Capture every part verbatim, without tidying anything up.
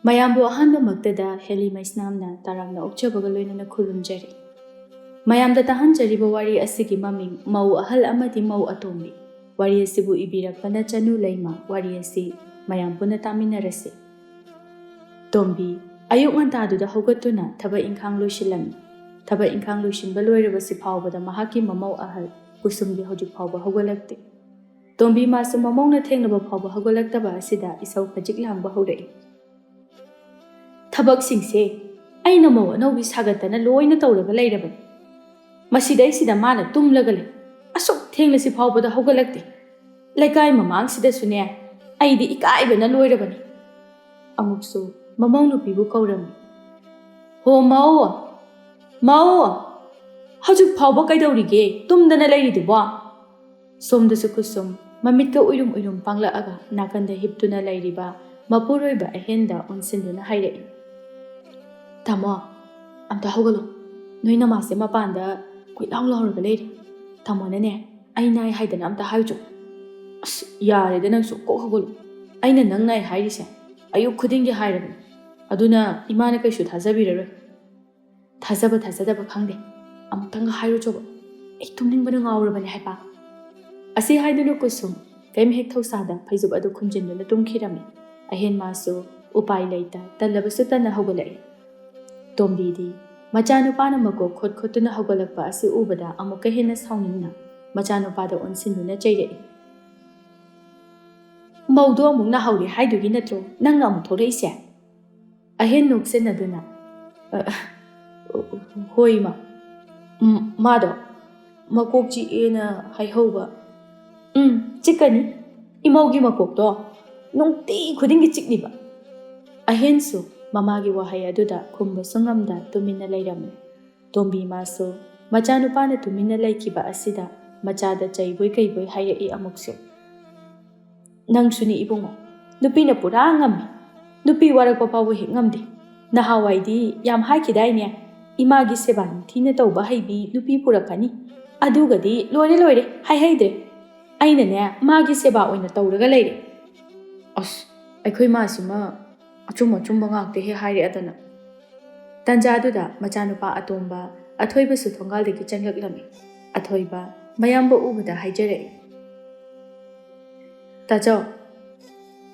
ꯃꯌꯥꯝꯕꯨ ꯑꯍꯥꯟꯕꯃꯛꯇꯗ ꯍꯦꯂꯤ ꯃꯩꯁꯅꯥꯝꯅ ꯇꯔꯥꯝꯅ ꯑꯣꯛꯆꯕꯒ ꯂꯣꯏꯅꯅ ꯈꯨꯔꯨꯝꯖꯔꯤ꯫ ꯃꯌꯥꯝꯗ ꯇꯥꯍꯟꯖꯔꯤꯕ ꯋꯥꯔꯤ ꯑꯁꯤꯒꯤ ꯃꯃꯤꯡ ꯃꯧ ꯑꯍꯜ ꯑꯃꯗꯤ ꯃꯧ ꯑꯇꯣꯝꯕꯤ꯫ ꯋꯥꯔꯤ ꯑꯁꯤꯕꯨ ꯏꯕꯤꯔꯛꯄꯅ ꯆꯅꯨ ꯂꯩꯃ꯫ ꯋꯥꯔꯤ ꯑꯁꯤ ꯃꯌꯥꯝ ꯄꯨꯟꯅ ꯇꯥꯃꯤꯟꯅꯔꯁꯤ꯫ ꯇꯣꯝꯕꯤ ꯑꯌꯨꯛ ꯉꯟꯇꯥꯗꯨꯗ ꯍꯧꯒꯠꯇꯨꯅ ꯊꯕꯛ ꯏꯪꯈꯥꯡ ꯂꯣꯏꯁꯤꯜꯂꯝꯃꯤ꯫ ꯊꯕꯛ ꯏꯪꯈꯥꯡ ꯂꯣꯏꯁꯤꯟꯕ ꯂꯣꯏꯔꯕꯁꯤ ꯐꯥꯎꯕꯗ ꯃꯍꯥꯛꯀꯤ ꯃꯃꯧ ꯑꯍꯜ ꯀꯨꯁꯨꯝꯗꯤ ꯍꯧꯖꯤꯛ ꯐꯥꯎꯕ ꯍꯧꯒꯠꯂꯛꯇꯦ꯫ ꯇꯣꯝꯕꯤ ꯃꯥꯁꯨ ꯃꯃꯧꯅ ꯊꯦꯡꯂꯕ ꯐꯥꯎꯕ ꯍꯧꯒꯠꯂꯛꯇꯕ ꯑꯁꯤꯗ ꯏꯁꯧ ꯈꯖꯤꯛ ꯂꯥꯡꯕ ꯍꯧꯔꯛꯏ꯫ "ꯊꯕꯛꯁꯤꯡꯁꯦ ꯑꯩꯅ ꯃꯧ ꯑꯅꯧꯕꯤ ꯁꯥꯒꯠꯇꯅ ꯂꯣꯏꯅ ꯇꯧꯔꯒ ꯂꯩꯔꯕꯅꯤ꯫ ꯃꯁꯤꯗꯩꯁꯤꯗ ꯃꯥꯅ ꯇꯨꯝꯂꯒ ꯂꯩ꯫ ꯑꯁꯨꯛ ꯊꯦꯡꯂꯁꯤ ꯐꯥꯎꯕꯗ ꯍꯧꯒꯠꯂꯛꯇꯦ꯫ ꯂꯩꯀꯥꯏ ꯃꯃꯥꯡꯁꯤꯗꯁꯨꯅꯦ ꯑꯩꯗꯤ ꯏꯀꯥꯏꯕꯅ ꯂꯣꯏꯔꯕꯅꯤ꯫" ꯑꯃꯨꯛꯁꯨ ꯃꯃꯧ ꯅꯨꯄꯤꯕꯨ ꯀꯧꯔꯝꯃꯤ꯫ "ꯍꯣ ꯃꯧ, ꯃꯧ, ꯍꯧꯖꯤꯛ ꯐꯥꯎꯕ ꯀꯩꯗꯧꯔꯤꯒꯦ? ꯇꯨꯝꯗꯅ ꯂꯩꯔꯤꯗꯨꯕꯣ?" ꯁꯣꯝꯗꯁꯨ ꯀꯨꯁꯨꯝ ꯃꯃꯤꯠꯀ ꯎꯏꯔꯨꯝ ꯎꯏꯔꯨꯝ ꯄꯥꯡꯂꯛꯑꯒ ꯅꯥꯀꯟꯗ ꯍꯤꯞꯇꯨꯅ ꯂꯩꯔꯤꯕ ꯃꯄꯨꯔꯣꯏꯕ ꯑꯍꯦꯟꯗ ꯑꯣꯟꯁꯤꯟꯗꯨꯅ ꯍꯥꯏꯔꯛꯏ꯫ "ꯇꯥꯃꯣ, ꯑꯝꯇ ꯍꯧꯒꯠꯂꯣ꯫ ꯅꯣꯏ ꯅꯃꯥꯁꯦ ꯃꯄꯥꯟꯗ ꯀꯣꯏꯂꯥꯎ ꯂꯥꯎꯔꯒ ꯂꯩꯔꯦ꯫ ꯇꯥꯃꯣꯅꯅꯦ ꯑꯩ ꯅꯥꯏ ꯍꯥꯏꯗꯅ ꯑꯝꯇ ꯍꯥꯏꯔꯨꯆꯣ꯫" "ꯑꯁ, ꯌꯥꯔꯦꯗ ꯅꯪꯁꯨ, ꯀꯣꯛ ꯍꯧꯒꯠꯂꯣ꯫ ꯑꯩꯅ ꯅꯪ ꯅꯥꯏ ꯍꯥꯏꯔꯤꯁꯦ ꯑꯌꯨꯛ ꯈꯨꯗꯤꯡꯒꯤ ꯍꯥꯏꯔꯕꯅꯤ꯫ ꯑꯗꯨꯅ ꯏꯃꯥꯅ ꯀꯩꯁꯨ ꯊꯥꯖꯕꯤꯔꯔꯣꯏ꯫" "ꯊꯥꯖꯕ ꯊꯥꯖꯗꯕ ꯈꯪꯗꯦ, ꯑꯃꯨꯛꯇꯪꯒ ꯍꯥꯏꯔꯨꯆꯣꯕ꯫ ꯑꯩ ꯇꯨꯝꯅꯤꯡꯕꯅ ꯉꯥꯎꯔꯕꯅꯦ ꯍꯥꯏꯕ꯫" ꯑꯁꯤ ꯍꯥꯏꯗꯨꯅ ꯀꯨꯁꯨꯝ ꯀꯩꯝ ꯍꯦꯛ ꯊꯧꯁꯥꯗ ꯐꯩꯖꯨꯞ ꯑꯗꯨ ꯈꯨꯝꯖꯤꯟꯗꯨꯅ ꯇꯨꯝꯈꯤꯔꯝꯃꯤ꯫ ꯑꯍꯦꯟ ꯃꯥꯁꯨ ꯎꯄꯥꯏ ꯂꯩꯇ ꯇꯜꯂꯕꯁꯨ ꯇꯟꯅ ꯍꯧꯒꯠꯂꯛꯏ꯫ ꯇꯣꯝꯕꯤꯗꯤ ꯃꯆꯥꯅꯨꯄꯥꯅ ꯃꯀꯣꯛ ꯈꯣꯠ ꯈꯣꯠꯇꯨꯅ ꯍꯧꯒꯠꯂꯛꯄ ꯑꯁꯤ ꯎꯕꯗ ꯑꯃꯨꯛꯀ ꯍꯦꯟꯅ ꯁꯥꯎꯅꯤꯡꯅ ꯃꯆꯥꯅꯨꯄꯥꯗ ꯑꯣꯟꯁꯤꯟꯗꯨꯅ ꯆꯩꯔꯛꯏ꯫ "ꯃꯧꯗꯣ ꯑꯃꯨꯛ ꯅꯥꯍꯧꯔꯦ ꯍꯥꯏꯗꯨꯒꯤ ꯅꯠꯇ꯭ꯔꯣ ꯅꯪꯅ ꯑꯃꯨꯛ ꯊꯣꯛꯂꯛꯏꯁꯦ?" ꯑꯍꯦꯟ ꯅꯣꯛꯁꯤꯟꯅꯗꯨꯅ, "ꯑ, ꯍꯣꯏ ꯏꯃꯥ, ꯎꯝ, ꯃꯥꯗꯣ ꯃꯀꯣꯛ ꯆꯤꯛꯑꯦꯅ ꯍꯥꯏꯍꯧꯕ꯫" "ꯎꯝ, ꯆꯤꯛꯀꯅꯤ꯫ ꯏꯃꯧꯒꯤ ꯃꯀꯣꯛꯇꯣ ꯅꯨꯡꯇꯤ ꯈꯨꯗꯤꯡꯒꯤ ꯆꯤꯛꯂꯤꯕ꯫" ꯑꯍꯦꯟꯁꯨ ꯃꯃꯥꯒꯤ ꯋꯥꯍꯩ ꯑꯗꯨꯗ ꯈꯨꯝꯕꯁꯨ ꯉꯝꯗ ꯇꯨꯃꯤꯟꯅ ꯂꯩꯔꯝꯃꯤ꯫ ꯇꯣꯝꯕꯤ ꯃꯥꯁꯨ ꯃꯆꯥꯅꯨꯄꯥꯅ ꯇꯨꯃꯤꯟꯅ ꯂꯩꯈꯤꯕ ꯑꯁꯤꯗ ꯃꯆꯥꯗ ꯆꯩꯕꯣꯏ ꯀꯩꯕꯣꯏ ꯍꯥꯏꯔꯛꯏ ꯑꯃꯨꯛꯁꯨ꯫ "ꯅꯪꯁꯨꯅꯤ ꯏꯕꯨꯡꯉꯣ, ꯅꯨꯄꯤꯅ ꯄꯨꯔꯥ ꯉꯝꯃꯤ꯫ ꯅꯨꯄꯤ ꯋꯥꯔꯛꯄ ꯐꯥꯎꯕ ꯍꯦꯛ ꯉꯝꯗꯦ꯫ ꯅꯍꯥꯟꯋꯥꯏꯗꯤ ꯌꯥꯝ ꯍꯥꯏꯈꯤꯗꯥꯏꯅꯦ, ꯏꯃꯥꯒꯤ ꯁꯦꯕꯥ ꯅꯤꯡꯊꯤꯅ ꯇꯧꯕ ꯍꯩꯕꯤ ꯅꯨꯄꯤ ꯄꯨꯔꯛꯀꯅꯤ꯫ ꯑꯗꯨꯒꯗꯤ ꯂꯣꯏꯔꯦ ꯂꯣꯏꯔꯦ, ꯍꯥꯏꯍꯩꯗ꯭ꯔꯦ꯫ ꯑꯩꯅꯅꯦ ꯃꯥꯒꯤ ꯁꯦꯕꯥ ꯑꯣꯏꯅ ꯇꯧꯔꯒ ꯂꯩꯔꯦ꯫" "ꯑꯁ, ꯑꯩꯈꯣꯏ ꯃꯥꯁꯤꯃ ꯑꯆꯨꯝ ꯑꯆꯨꯝꯕ ꯉꯥꯛꯇ ꯍꯦꯛ ꯍꯥꯏꯔꯛꯑꯗꯅ꯫ ꯇꯥꯟꯖꯥꯗꯨꯗ ꯃꯆꯥꯅꯨꯄꯥ ꯑꯇꯣꯝꯕ ꯑꯊꯣꯏꯕꯁꯨ ꯊꯣꯡꯒꯥꯜꯗꯒꯤ ꯆꯪꯂꯛꯂꯝꯃꯤ꯫ ꯑꯊꯣꯏꯕ ꯃꯌꯥꯝꯕ ꯎꯕꯗ ꯍꯥꯏꯖꯔꯛꯏ, "ꯇꯥꯆꯧ,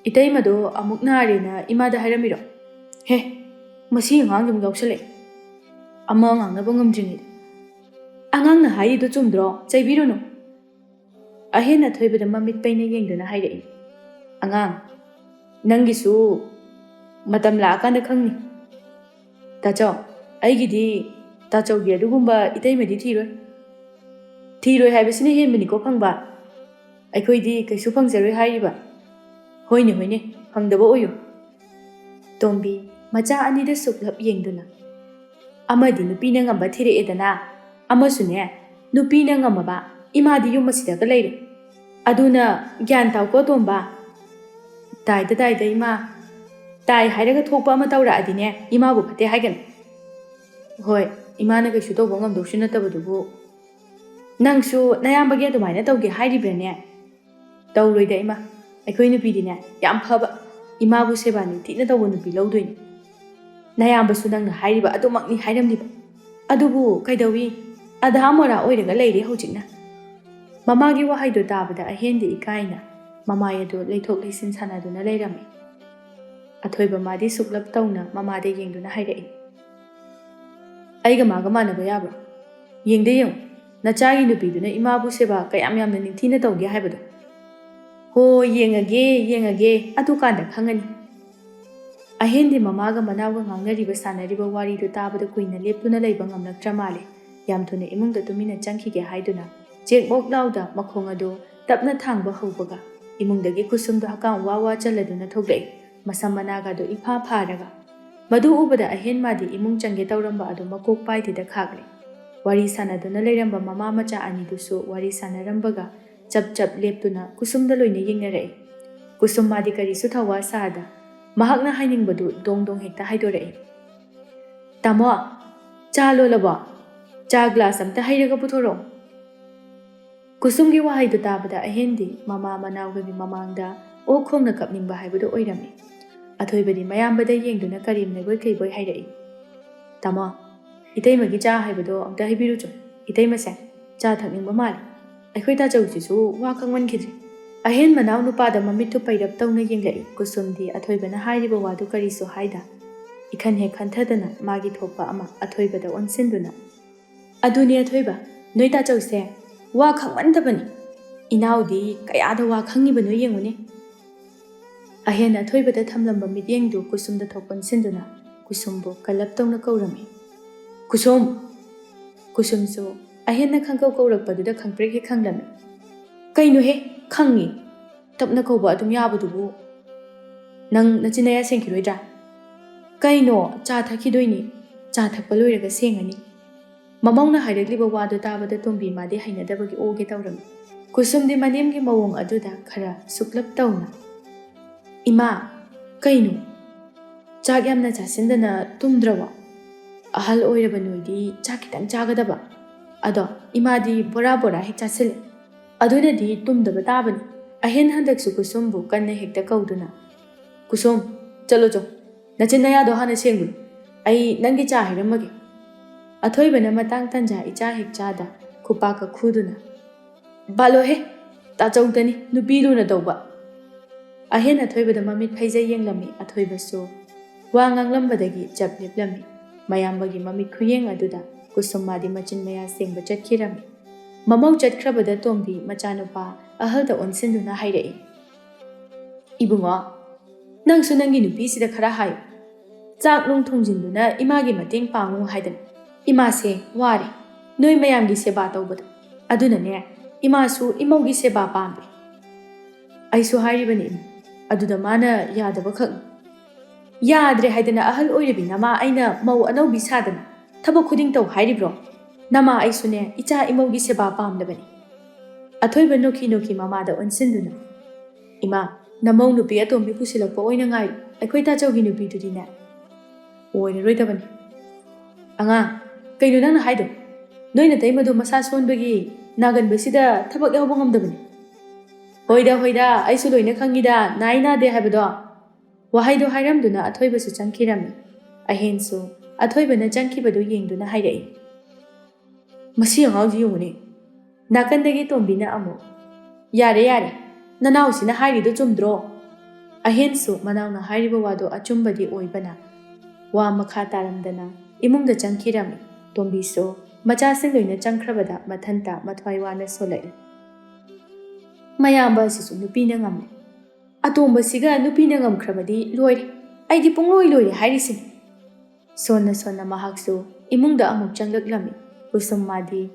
ꯏꯇꯩꯃꯗꯣ ꯑꯃꯨꯛ ꯅꯥꯔꯦꯅ ꯏꯃꯥꯗ ꯍꯥꯏꯔꯝꯃꯤꯔꯣ? ꯍꯦ, ꯃꯁꯤ ꯑꯉꯥꯡꯗꯨ ꯑꯃꯨꯛ ꯌꯥꯎꯁꯜꯂꯛꯑꯦ꯫ ꯑꯃ ꯉꯥꯡꯅꯕ ꯉꯝꯗ꯭ꯔꯤꯉꯩꯗ꯫ ꯑꯉꯥꯡꯅ ꯍꯥꯏꯔꯤꯗꯨ ꯆꯨꯝꯗ꯭ꯔꯣ? ꯆꯩꯕꯤꯔꯨꯅꯨ꯫" ꯑꯍꯦꯟ ꯑꯊꯣꯏꯕꯗ ꯃꯃꯤꯠ ꯄꯩꯅ ꯌꯦꯡꯗꯨꯅ ꯍꯥꯏꯔꯛꯏ, "ꯑꯉꯥꯡ, ꯅꯪꯒꯤꯁꯨ ꯃꯇꯝ ꯂꯥꯛꯑꯀꯥꯟꯗ ꯈꯪꯅꯤ꯫ ꯇꯥꯆꯧ, ꯑꯩꯒꯤꯗꯤ ꯇꯥꯆꯧꯒꯤ ꯑꯗꯨꯒꯨꯝꯕ ꯏꯇꯩꯃꯗꯤ ꯊꯤꯔꯣꯏ꯫ ꯊꯤꯔꯣꯏ ꯍꯥꯏꯕꯁꯤꯅ ꯍꯦꯟꯕꯅꯤꯀꯣ ꯐꯪꯕ꯫ ꯑꯩꯈꯣꯏꯗꯤ ꯀꯩꯁꯨ ꯐꯪꯖꯔꯣꯏ ꯍꯥꯏꯔꯤꯕ꯫ ꯍꯣꯏꯅꯦ, ꯍꯣꯏꯅꯦ, ꯐꯪꯗꯕ ꯑꯣꯏꯌꯨ꯫" ꯇꯣꯝꯕꯤ ꯃꯆꯥ ꯑꯅꯤꯗ ꯁꯨꯛꯂꯞ ꯌꯦꯡꯗꯨꯅ, "ꯑꯃꯗꯤ ꯅꯨꯄꯤꯅ ꯉꯝꯕ ꯊꯤꯔꯛꯑꯦꯗꯅ, ꯑꯃꯁꯨꯅꯦ, ꯅꯨꯄꯤꯅ ꯉꯝꯃꯕ, ꯏꯃꯥꯗꯤ ꯌꯨꯝ ꯑꯁꯤꯗꯒ ꯂꯩꯔꯦ꯫ ꯑꯗꯨꯅ ꯒ꯭ꯌꯥꯟ ꯇꯥꯎꯀꯣ ꯇꯣꯝꯕ꯫" "ꯇꯥꯏꯗ ꯇꯥꯏꯗ ꯏꯃꯥ, ꯇꯥꯏ ꯍꯥꯏꯔꯒ ꯊꯣꯛꯄ ꯑꯃ ꯇꯧꯔꯛꯑꯗꯤꯅꯦ, ꯏꯃꯥꯕꯨ ꯐꯠꯇꯦ ꯍꯥꯏꯒꯅꯨ꯫" "ꯍꯣꯏ, ꯏꯃꯥꯅ ꯀꯩꯁꯨ ꯇꯧꯕ ꯉꯝꯗꯧꯁꯨ ꯅꯠꯇꯕꯗꯨꯕꯨ꯫ ꯅꯪꯁꯨ ꯅꯌꯥꯝꯕꯒꯤ ꯑꯗꯨꯃꯥꯏꯅ ꯇꯧꯒꯦ ꯍꯥꯏꯔꯤꯕ꯭ꯔꯥꯅꯦ?" "ꯇꯧꯔꯣꯏꯗ ꯏꯃꯥ, ꯑꯩꯈꯣꯏ ꯅꯨꯄꯤꯗꯤꯅꯦ ꯌꯥꯝ ꯐꯕ, ꯏꯃꯥꯕꯨ ꯁꯦꯕꯥ ꯅꯤꯡꯊꯤꯅ ꯇꯧꯕ ꯅꯨꯄꯤ ꯂꯧꯗꯣꯏꯅꯤ꯫" "ꯅꯌꯥꯝꯕꯁꯨ ꯅꯪꯅ ꯍꯥꯏꯔꯤꯕ ꯑꯗꯨꯃꯛꯅꯤ ꯍꯥꯏꯔꯝꯂꯤꯕ꯫ ꯑꯗꯨꯕꯨ ꯀꯩꯗꯧꯏ, ꯑꯙꯥ ꯃꯣꯔꯥ ꯑꯣꯏꯔꯒ ꯂꯩꯔꯦ ꯍꯧꯖꯤꯛꯅ꯫" ꯃꯃꯥꯒꯤ ꯋꯥꯍꯩꯗꯨ ꯇꯥꯕꯗ ꯑꯍꯦꯟꯗꯤ ꯏꯀꯥꯏꯅ ꯃꯃꯥꯏ ꯑꯗꯨ ꯂꯩꯊꯣꯛ ꯂꯩꯁꯤꯟ ꯁꯥꯟꯅꯗꯨꯅ ꯂꯩꯔꯝꯃꯤ꯫ ꯑꯊꯣꯏꯕ ꯃꯥꯗꯤ ꯁꯨꯛꯂꯞ ꯇꯧꯅ ꯃꯃꯥꯗ ꯌꯦꯡꯗꯨꯅ ꯍꯥꯏꯔꯛꯏ, "ꯑꯩꯒ ꯃꯥꯒ ꯃꯥꯟꯅꯕ ꯌꯥꯕ꯭ꯔꯣ? ꯌꯦꯡꯗ ꯌꯦꯡꯉꯨ, ꯅꯆꯥꯒꯤ ꯅꯨꯄꯤꯗꯨꯅ ꯏꯃꯥꯕꯨ ꯁꯦꯕꯥ ꯀꯌꯥꯝ ꯌꯥꯝꯅ ꯅꯤꯡꯊꯤꯅ ꯇꯧꯒꯦ ꯍꯥꯏꯕꯗꯣ꯫" "ꯍꯣ, ꯌꯦꯡꯉꯒꯦ, ꯌꯦꯡꯉꯒꯦ, ꯑꯗꯨꯀꯥꯟꯗ ꯈꯪꯉꯅꯤ꯫" ꯑꯍꯦꯟꯗꯤ ꯃꯃꯥꯒ ꯃꯅꯥꯎꯒ ꯉꯥꯡꯅꯔꯤꯕ ꯁꯥꯟꯅꯔꯤꯕ ꯋꯥꯔꯤꯗꯨ ꯇꯥꯕꯗ ꯀꯨꯏꯅ ꯂꯦꯞꯇꯨꯅ ꯂꯩꯕ ꯉꯝꯂꯛꯇ꯭ꯔ ꯃꯥꯜꯂꯦ꯫ ꯌꯥꯝ ꯊꯨꯅ ꯏꯃꯨꯡꯗ ꯇꯨꯃꯤꯟꯅ ꯆꯪꯈꯤꯒꯦ ꯍꯥꯏꯗꯨꯅ ꯆꯦꯛꯃꯣꯛ ꯂꯥꯎꯗ ꯃꯈꯣꯡ ꯑꯗꯨ ꯇꯞꯅ ꯊꯥꯡꯕ ꯍꯧꯕꯒ ꯏꯃꯨꯡꯗꯒꯤ ꯀꯨꯁꯨꯝꯗꯣ ꯍꯀꯥꯝ ꯋꯥ ꯋꯥ ꯆꯜꯂꯗꯨꯅ ꯊꯣꯛꯂꯛꯏ꯫ ꯃꯁꯝ ꯃꯅꯥꯒꯗꯣ ꯏꯐꯥ ꯐꯥꯔꯒ꯫ ꯃꯗꯨ ꯎꯕꯗ ꯑꯍꯦꯟ ꯃꯥꯗꯤ ꯏꯃꯨꯡ ꯆꯪꯒꯦ ꯇꯧꯔꯝꯕ ꯑꯗꯨ ꯃꯀꯣꯛ ꯄꯥꯏꯗꯦꯗ ꯈꯥꯛꯂꯦ꯫ ꯋꯥꯔꯤ ꯁꯥꯟꯅꯗꯨꯅ ꯂꯩꯔꯝꯕ ꯃꯃꯥ ꯃꯆꯥ ꯑꯅꯤꯗꯨꯁꯨ ꯋꯥꯔꯤ ꯁꯥꯟꯅꯔꯝꯕꯒ ꯆꯞ ꯆꯞ ꯂꯦꯞꯇꯨꯅ ꯀꯨꯁꯨꯝꯗ ꯂꯣꯏꯅ ꯌꯦꯡꯅꯔꯛꯏ꯫ ꯀꯨꯁꯨꯝ ꯃꯥꯗꯤ ꯀꯔꯤꯁꯨ ꯊꯧꯋꯥ ꯁꯥꯗ ꯃꯍꯥꯛꯅ ꯍꯥꯏꯅꯤꯡꯕꯗꯨ ꯗꯣꯡ ꯗꯣꯡ ꯍꯦꯛꯇ ꯍꯥꯏꯗꯣꯔꯛꯏ꯫ "ꯇꯥꯃꯣ, ꯆꯥ ꯂꯣꯜꯂꯕꯣ? ꯆꯥ ꯒ꯭ꯂꯥꯁ ꯑꯝꯇ ꯍꯩꯔꯒ ꯄꯨꯊꯣꯔꯛꯑꯣ꯫" ꯀꯨꯁꯨꯝꯒꯤ ꯋꯥꯍꯩꯗꯨ ꯇꯥꯕꯗ ꯑꯍꯦꯟꯗꯤ ꯃꯃꯥ ꯃꯅꯥꯎꯒꯒꯤ ꯃꯃꯥꯡꯗ ꯑꯣꯛ ꯈꯣꯡꯅ ꯀꯞꯅꯤꯡꯕ ꯍꯥꯏꯕꯗꯨ ꯑꯣꯏꯔꯝꯃꯤ꯫ ꯑꯊꯣꯏꯕꯗꯤ ꯃꯌꯥꯝꯕꯗ ꯌꯦꯡꯗꯨꯅ ꯀꯔꯦꯝꯅꯕꯣꯏ ꯀꯩꯕꯣꯏ ꯍꯥꯏꯔꯛꯏ, "ꯇꯥꯃꯣ, ꯏꯇꯩꯃꯒꯤ ꯆꯥ ꯍꯥꯏꯕꯗꯣ ꯑꯝꯇ ꯍꯩꯕꯤꯔꯨꯆꯣ꯫ ꯏꯇꯩꯃꯁꯦ ꯆꯥ ꯊꯛꯅꯤꯡꯕ ꯃꯥꯜꯂꯦ꯫ ꯑꯩꯈꯣꯏ ꯇꯥꯆꯧꯁꯤꯁꯨ ꯋꯥ ꯈꯪꯃꯟꯈꯤꯗ꯭ꯔꯦ"꯫ ꯑꯍꯦꯟ ꯃꯅꯥꯎ ꯅꯨꯄꯥꯗ ꯃꯃꯤꯠꯇꯨ ꯄꯩꯔꯞ ꯇꯧꯅ ꯌꯦꯡꯂꯛꯏ꯫ ꯀꯨꯁꯨꯝꯗꯤ ꯑꯊꯣꯏꯕꯅ ꯍꯥꯏꯔꯤꯕ ꯋꯥꯗꯨ ꯀꯔꯤꯁꯨ ꯍꯥꯏꯗ, ꯏꯈꯟ ꯍꯦꯛ ꯈꯟꯊꯗꯅ ꯃꯥꯒꯤ ꯊꯣꯛꯄ ꯑꯃ ꯑꯊꯣꯏꯕꯗ ꯑꯣꯟꯁꯤꯟꯗꯨꯅ, "ꯑꯗꯨꯅꯦ ꯑꯊꯣꯏꯕ, ꯅꯣꯏ ꯇꯥꯆꯧꯁꯦ ꯋꯥ ꯈꯪꯃꯟꯗꯕꯅꯤ꯫ ꯏꯅꯥꯎꯗꯤ ꯀꯌꯥꯗ ꯋꯥ ꯈꯪꯉꯤꯕꯅꯣ ꯌꯦꯡꯉꯨꯅꯦ"꯫ ꯑꯍꯦꯟ ꯑꯊꯣꯏꯕꯗ ꯊꯝꯂꯝꯕ ꯃꯤꯠꯌꯦꯡꯗꯨ ꯀꯨꯁꯨꯝꯗ ꯊꯣꯛ ꯑꯣꯟꯁꯤꯟꯗꯨꯅ ꯀꯨꯁꯨꯝꯕꯨ ꯀꯜꯂꯞ ꯇꯧꯅ ꯀꯧꯔꯝꯃꯤ꯫ "ꯀꯨꯁꯨꯝ!" ꯀꯨꯁꯨꯝꯁꯨ ꯑꯍꯦꯟꯅ ꯈꯪꯀꯧ ꯀꯧꯔꯛꯄꯗꯨꯗ ꯈꯪꯄ꯭ꯔꯦꯛ ꯍꯦꯛ ꯈꯪꯂꯝꯃꯤ꯫ "ꯀꯩꯅꯣꯍꯦ, ꯈꯪꯉꯤ꯫ ꯇꯞꯅ ꯀꯧꯕ ꯑꯗꯨꯝ ꯌꯥꯕꯗꯨꯕꯨ꯫ ꯅꯪ ꯅꯆꯤꯟ ꯅꯌꯥ ꯁꯦꯡꯈꯤꯔꯣꯏꯗ꯭ꯔꯥ?" "ꯀꯩꯅꯣ, ꯆꯥ ꯊꯛꯈꯤꯗꯣꯏꯅꯤ꯫ ꯆꯥ ꯊꯛꯄ ꯂꯣꯏꯔꯒ ꯁꯦꯡꯉꯅꯤ"꯫ ꯃꯃꯧꯅ ꯍꯥꯏꯔꯛꯂꯤꯕ ꯋꯥꯗꯨ ꯇꯥꯕꯗ ꯇꯣꯝꯕꯤ ꯃꯥꯗꯤ ꯍꯩꯅꯗꯕꯒꯤ ꯑꯣꯒꯦ ꯇꯧꯔꯝꯃꯤ꯫ ꯀꯨꯁꯨꯝꯗꯤ ꯃꯅꯦꯝꯒꯤ ꯃꯑꯣꯡ ꯑꯗꯨꯗ ꯈꯔ ꯁꯨꯛꯂꯞ ꯇꯧꯅ, "ꯏꯃꯥ, ꯀꯩꯅꯣ? ꯆꯥꯛ ꯌꯥꯝꯅ ꯆꯥꯁꯤꯟꯗꯅ ꯇꯨꯝꯗ꯭ꯔꯕꯣ? ꯑꯍꯜ ꯑꯣꯏꯔꯕ ꯅꯣꯏꯗꯤ ꯆꯥꯛ ꯈꯤꯇꯪ ꯆꯥꯒꯗꯕ꯫ ꯑꯗꯣ ꯏꯃꯥꯗꯤ ꯕꯣꯔꯥ ꯕꯣꯔꯥ ꯍꯦꯛ ꯆꯥꯁꯤꯜꯂꯦ꯫ ꯑꯗꯨꯅꯗꯤ ꯇꯨꯝꯗꯕ ꯇꯥꯕꯅꯤ"꯫ ꯑꯍꯦꯟ ꯍꯟꯗꯛꯁꯨ ꯀꯨꯁꯨꯝꯕꯨ ꯀꯟꯅ ꯍꯦꯛꯇ ꯀꯧꯗꯨꯅ, "ꯀꯨꯁꯨꯝ, ꯆꯠꯂꯣ ꯆꯣ꯫ ꯅꯆꯤꯟ ꯅꯌꯥꯗꯣ ꯍꯥꯟꯅ ꯁꯦꯡꯉꯨ꯫ ꯑꯩ ꯅꯪꯒꯤ ꯆꯥ ꯍꯩꯔꯝꯃꯒꯦ"꯫ ꯑꯊꯣꯏꯕꯅ ꯃꯇꯥꯡ ꯇꯟꯖꯥ ꯏꯆꯥ ꯍꯦꯛ ꯆꯥꯗ ꯈꯨꯄꯥꯛꯀ ꯈꯨꯗꯨꯅ, "ꯕꯥꯂꯣꯍꯦ, ꯇꯥꯆꯧꯗꯅꯤ ꯅꯨꯄꯤ ꯂꯨꯅ ꯇꯧꯕ"꯫ ꯑꯍꯦꯟ ꯑꯊꯣꯏꯕꯗ ꯃꯃꯤꯠ ꯐꯩꯖꯩ ꯌꯦꯡꯂꯝꯃꯤ꯫ ꯑꯊꯣꯏꯕꯁꯨ ꯋꯥ ꯉꯥꯡꯂꯝꯕꯗꯒꯤ ꯆꯞ ꯂꯦꯞꯂꯝꯃꯤ꯫ ꯃꯌꯥꯝꯕꯒꯤ ꯃꯃꯤꯠ ꯈꯨꯌꯦꯡ ꯑꯗꯨꯗ ꯀꯨꯁꯨꯝ ꯃꯥꯗꯤ ꯃꯆꯤꯟ ꯃꯌꯥ ꯁꯦꯡꯕ ꯆꯠꯈꯤꯔꯝꯃꯤ꯫ ꯃꯃꯧ ꯆꯠꯈ꯭ꯔꯕꯗ ꯇꯣꯝꯕꯤ ꯃꯆꯥꯅꯨꯄꯥ ꯑꯍꯜꯗ ꯑꯣꯟꯁꯤꯟꯗꯨꯅ ꯍꯥꯏꯔꯛꯏ, "ꯏꯕꯨꯡꯉꯣ, ꯅꯪꯁꯨ ꯅꯪꯒꯤ ꯅꯨꯄꯤꯁꯤꯗ ꯈꯔ ꯍꯥꯏꯌꯨ꯫ ꯆꯥꯛ ꯅꯨꯡ ꯊꯣꯡꯖꯤꯟꯗꯨꯅ ꯏꯃꯥꯒꯤ ꯃꯇꯦꯡ ꯄꯥꯡꯉꯨ ꯍꯥꯏꯗꯅ꯫ ꯏꯃꯥꯁꯦ ꯋꯥꯔꯦ ꯅꯣꯏ ꯃꯌꯥꯝꯒꯤ ꯁꯦꯕꯥ ꯇꯧꯕꯗ꯫ ꯑꯗꯨꯅꯅꯦ, ꯏꯃꯥꯁꯨ ꯏꯃꯧꯒꯤ ꯁꯦꯕꯥ ꯄꯥꯝꯃꯦ"꯫ "ꯑꯩꯁꯨ ꯍꯥꯏꯔꯤꯕꯅꯤ ꯏꯃꯥ, ꯑꯗꯨꯗ ꯃꯥꯅ ꯌꯥꯗꯕ ꯈꯛꯅꯤ"꯫ "ꯌꯥꯗ꯭ꯔꯦ ꯍꯥꯏꯗꯅ ꯑꯍꯜ ꯑꯣꯏꯔꯕꯤ ꯅꯃꯥ ꯑꯩꯅ ꯃꯧ ꯑꯅꯧꯕꯤ ꯁꯥꯗꯅ ꯊꯕꯛ ꯈꯨꯗꯤꯡ ꯇꯧ ꯍꯥꯏꯔꯤꯕ꯭ꯔꯣ? ꯅꯃꯥ ꯑꯩꯁꯨꯅꯦ ꯏꯆꯥ ꯏꯃꯧꯒꯤ ꯁꯦꯕꯥ ꯄꯥꯝꯂꯕꯅꯤ"꯫ ꯑꯊꯣꯏꯕ ꯅꯣꯛꯈꯤ ꯅꯣꯛꯈꯤ ꯃꯃꯥꯗ ꯑꯣꯟꯁꯤꯟꯗꯨꯅ, "ꯏꯃꯥ, ꯅꯃꯧ ꯅꯨꯄꯤ ꯑꯇꯣꯝꯕꯤ ꯄꯨꯁꯤꯜꯂꯛꯄ ꯑꯣꯏꯅ ꯉꯥꯏꯌꯨ꯫ ꯑꯩꯈꯣꯏ ꯇꯥꯆꯧꯒꯤ ꯅꯨꯄꯤꯗꯨꯗꯤꯅꯦ ꯑꯣꯏꯔꯔꯣꯏꯗꯕꯅꯤ"꯫ "ꯑꯉꯥꯡ, ꯀꯩꯅꯣ ꯅꯪꯅ ꯍꯥꯏꯗꯣ? ꯅꯣꯏ ꯅꯇꯩꯃꯗꯣ ꯃꯁꯥ ꯁꯣꯟꯕꯒꯤ ꯅꯥꯒꯟꯕꯁꯤꯗ ꯊꯕꯛ ꯌꯥꯎꯕ ꯉꯝꯗꯕꯅꯤ"꯫ "ꯍꯣꯏꯗ, ꯍꯣꯏꯗ, ꯑꯩꯁꯨ ꯂꯣꯏꯅ ꯈꯪꯉꯤꯗ, ꯅꯥꯏ ꯅꯥꯗꯦ ꯍꯥꯏꯕꯗꯣ"꯫ ꯋꯥꯍꯩꯗꯨ ꯍꯥꯏꯔꯝꯗꯨꯅ ꯑꯊꯣꯏꯕꯁꯨ ꯆꯪꯈꯤꯔꯝꯃꯤ꯫ ꯑꯍꯦꯟꯁꯨ ꯑꯊꯣꯏꯕꯅ ꯆꯪꯈꯤꯕꯗꯨ ꯌꯦꯡꯗꯨꯅ ꯍꯥꯏꯔꯛꯏ, "ꯃꯁꯤ ꯑꯉꯥꯡꯁꯤ ꯌꯦꯡꯉꯨꯅꯦ!" ꯅꯥꯀꯟꯗꯒꯤ ꯇꯣꯝꯕꯤꯅ ꯑꯃꯨꯛ, "ꯌꯥꯔꯦ, ꯌꯥꯔꯦ, ꯅꯅꯥꯎꯁꯤꯅ ꯍꯥꯏꯔꯤꯗꯨ ꯆꯨꯝꯗ꯭ꯔꯣ?" ꯑꯍꯦꯟꯁꯨ ꯃꯅꯥꯎꯅ ꯍꯥꯏꯔꯤꯕ ꯋꯥꯗꯨ ꯑꯆꯨꯝꯕꯗꯤ ꯑꯣꯏꯕꯅ ꯋꯥ ꯃꯈꯥ ꯇꯥꯔꯝꯗꯅ ꯏꯃꯨꯡꯗ ꯆꯪꯈꯤꯔꯝꯃꯤ꯫ ꯇꯣꯝꯕꯤꯁꯨ ꯃꯆꯥꯁꯤꯡ ꯂꯣꯏꯅ ꯆꯪꯈ꯭ꯔꯕꯗ ꯃꯊꯟꯇ ꯃꯊ꯭ꯋꯥꯏ ꯋꯥꯅ ꯁꯣꯜꯂꯛꯏ꯫ "ꯃꯌꯥꯝꯕ ꯑꯁꯤꯁꯨ ꯅꯨꯄꯤꯅ ꯉꯝꯂꯦ꯫ ꯑꯇꯣꯝꯕꯁꯤꯒ ꯅꯨꯄꯤꯅ ꯉꯝꯈ꯭ꯔꯕꯗꯤ ꯂꯣꯏꯔꯦ꯫ ꯑꯩꯗꯤ ꯄꯨꯡꯂꯣꯏ ꯂꯣꯏꯔꯦ ꯍꯥꯏꯔꯤꯁꯤꯅꯤ꯫" ꯁꯣꯟꯅ ꯁꯣꯟꯅ ꯃꯍꯥꯛꯁꯨ ꯏꯃꯨꯡꯗ ꯑꯃꯨꯛ ꯆꯪꯂꯛꯂꯝꯃꯤ꯫ ꯀꯨꯁꯨꯝ ꯃꯥꯗꯤ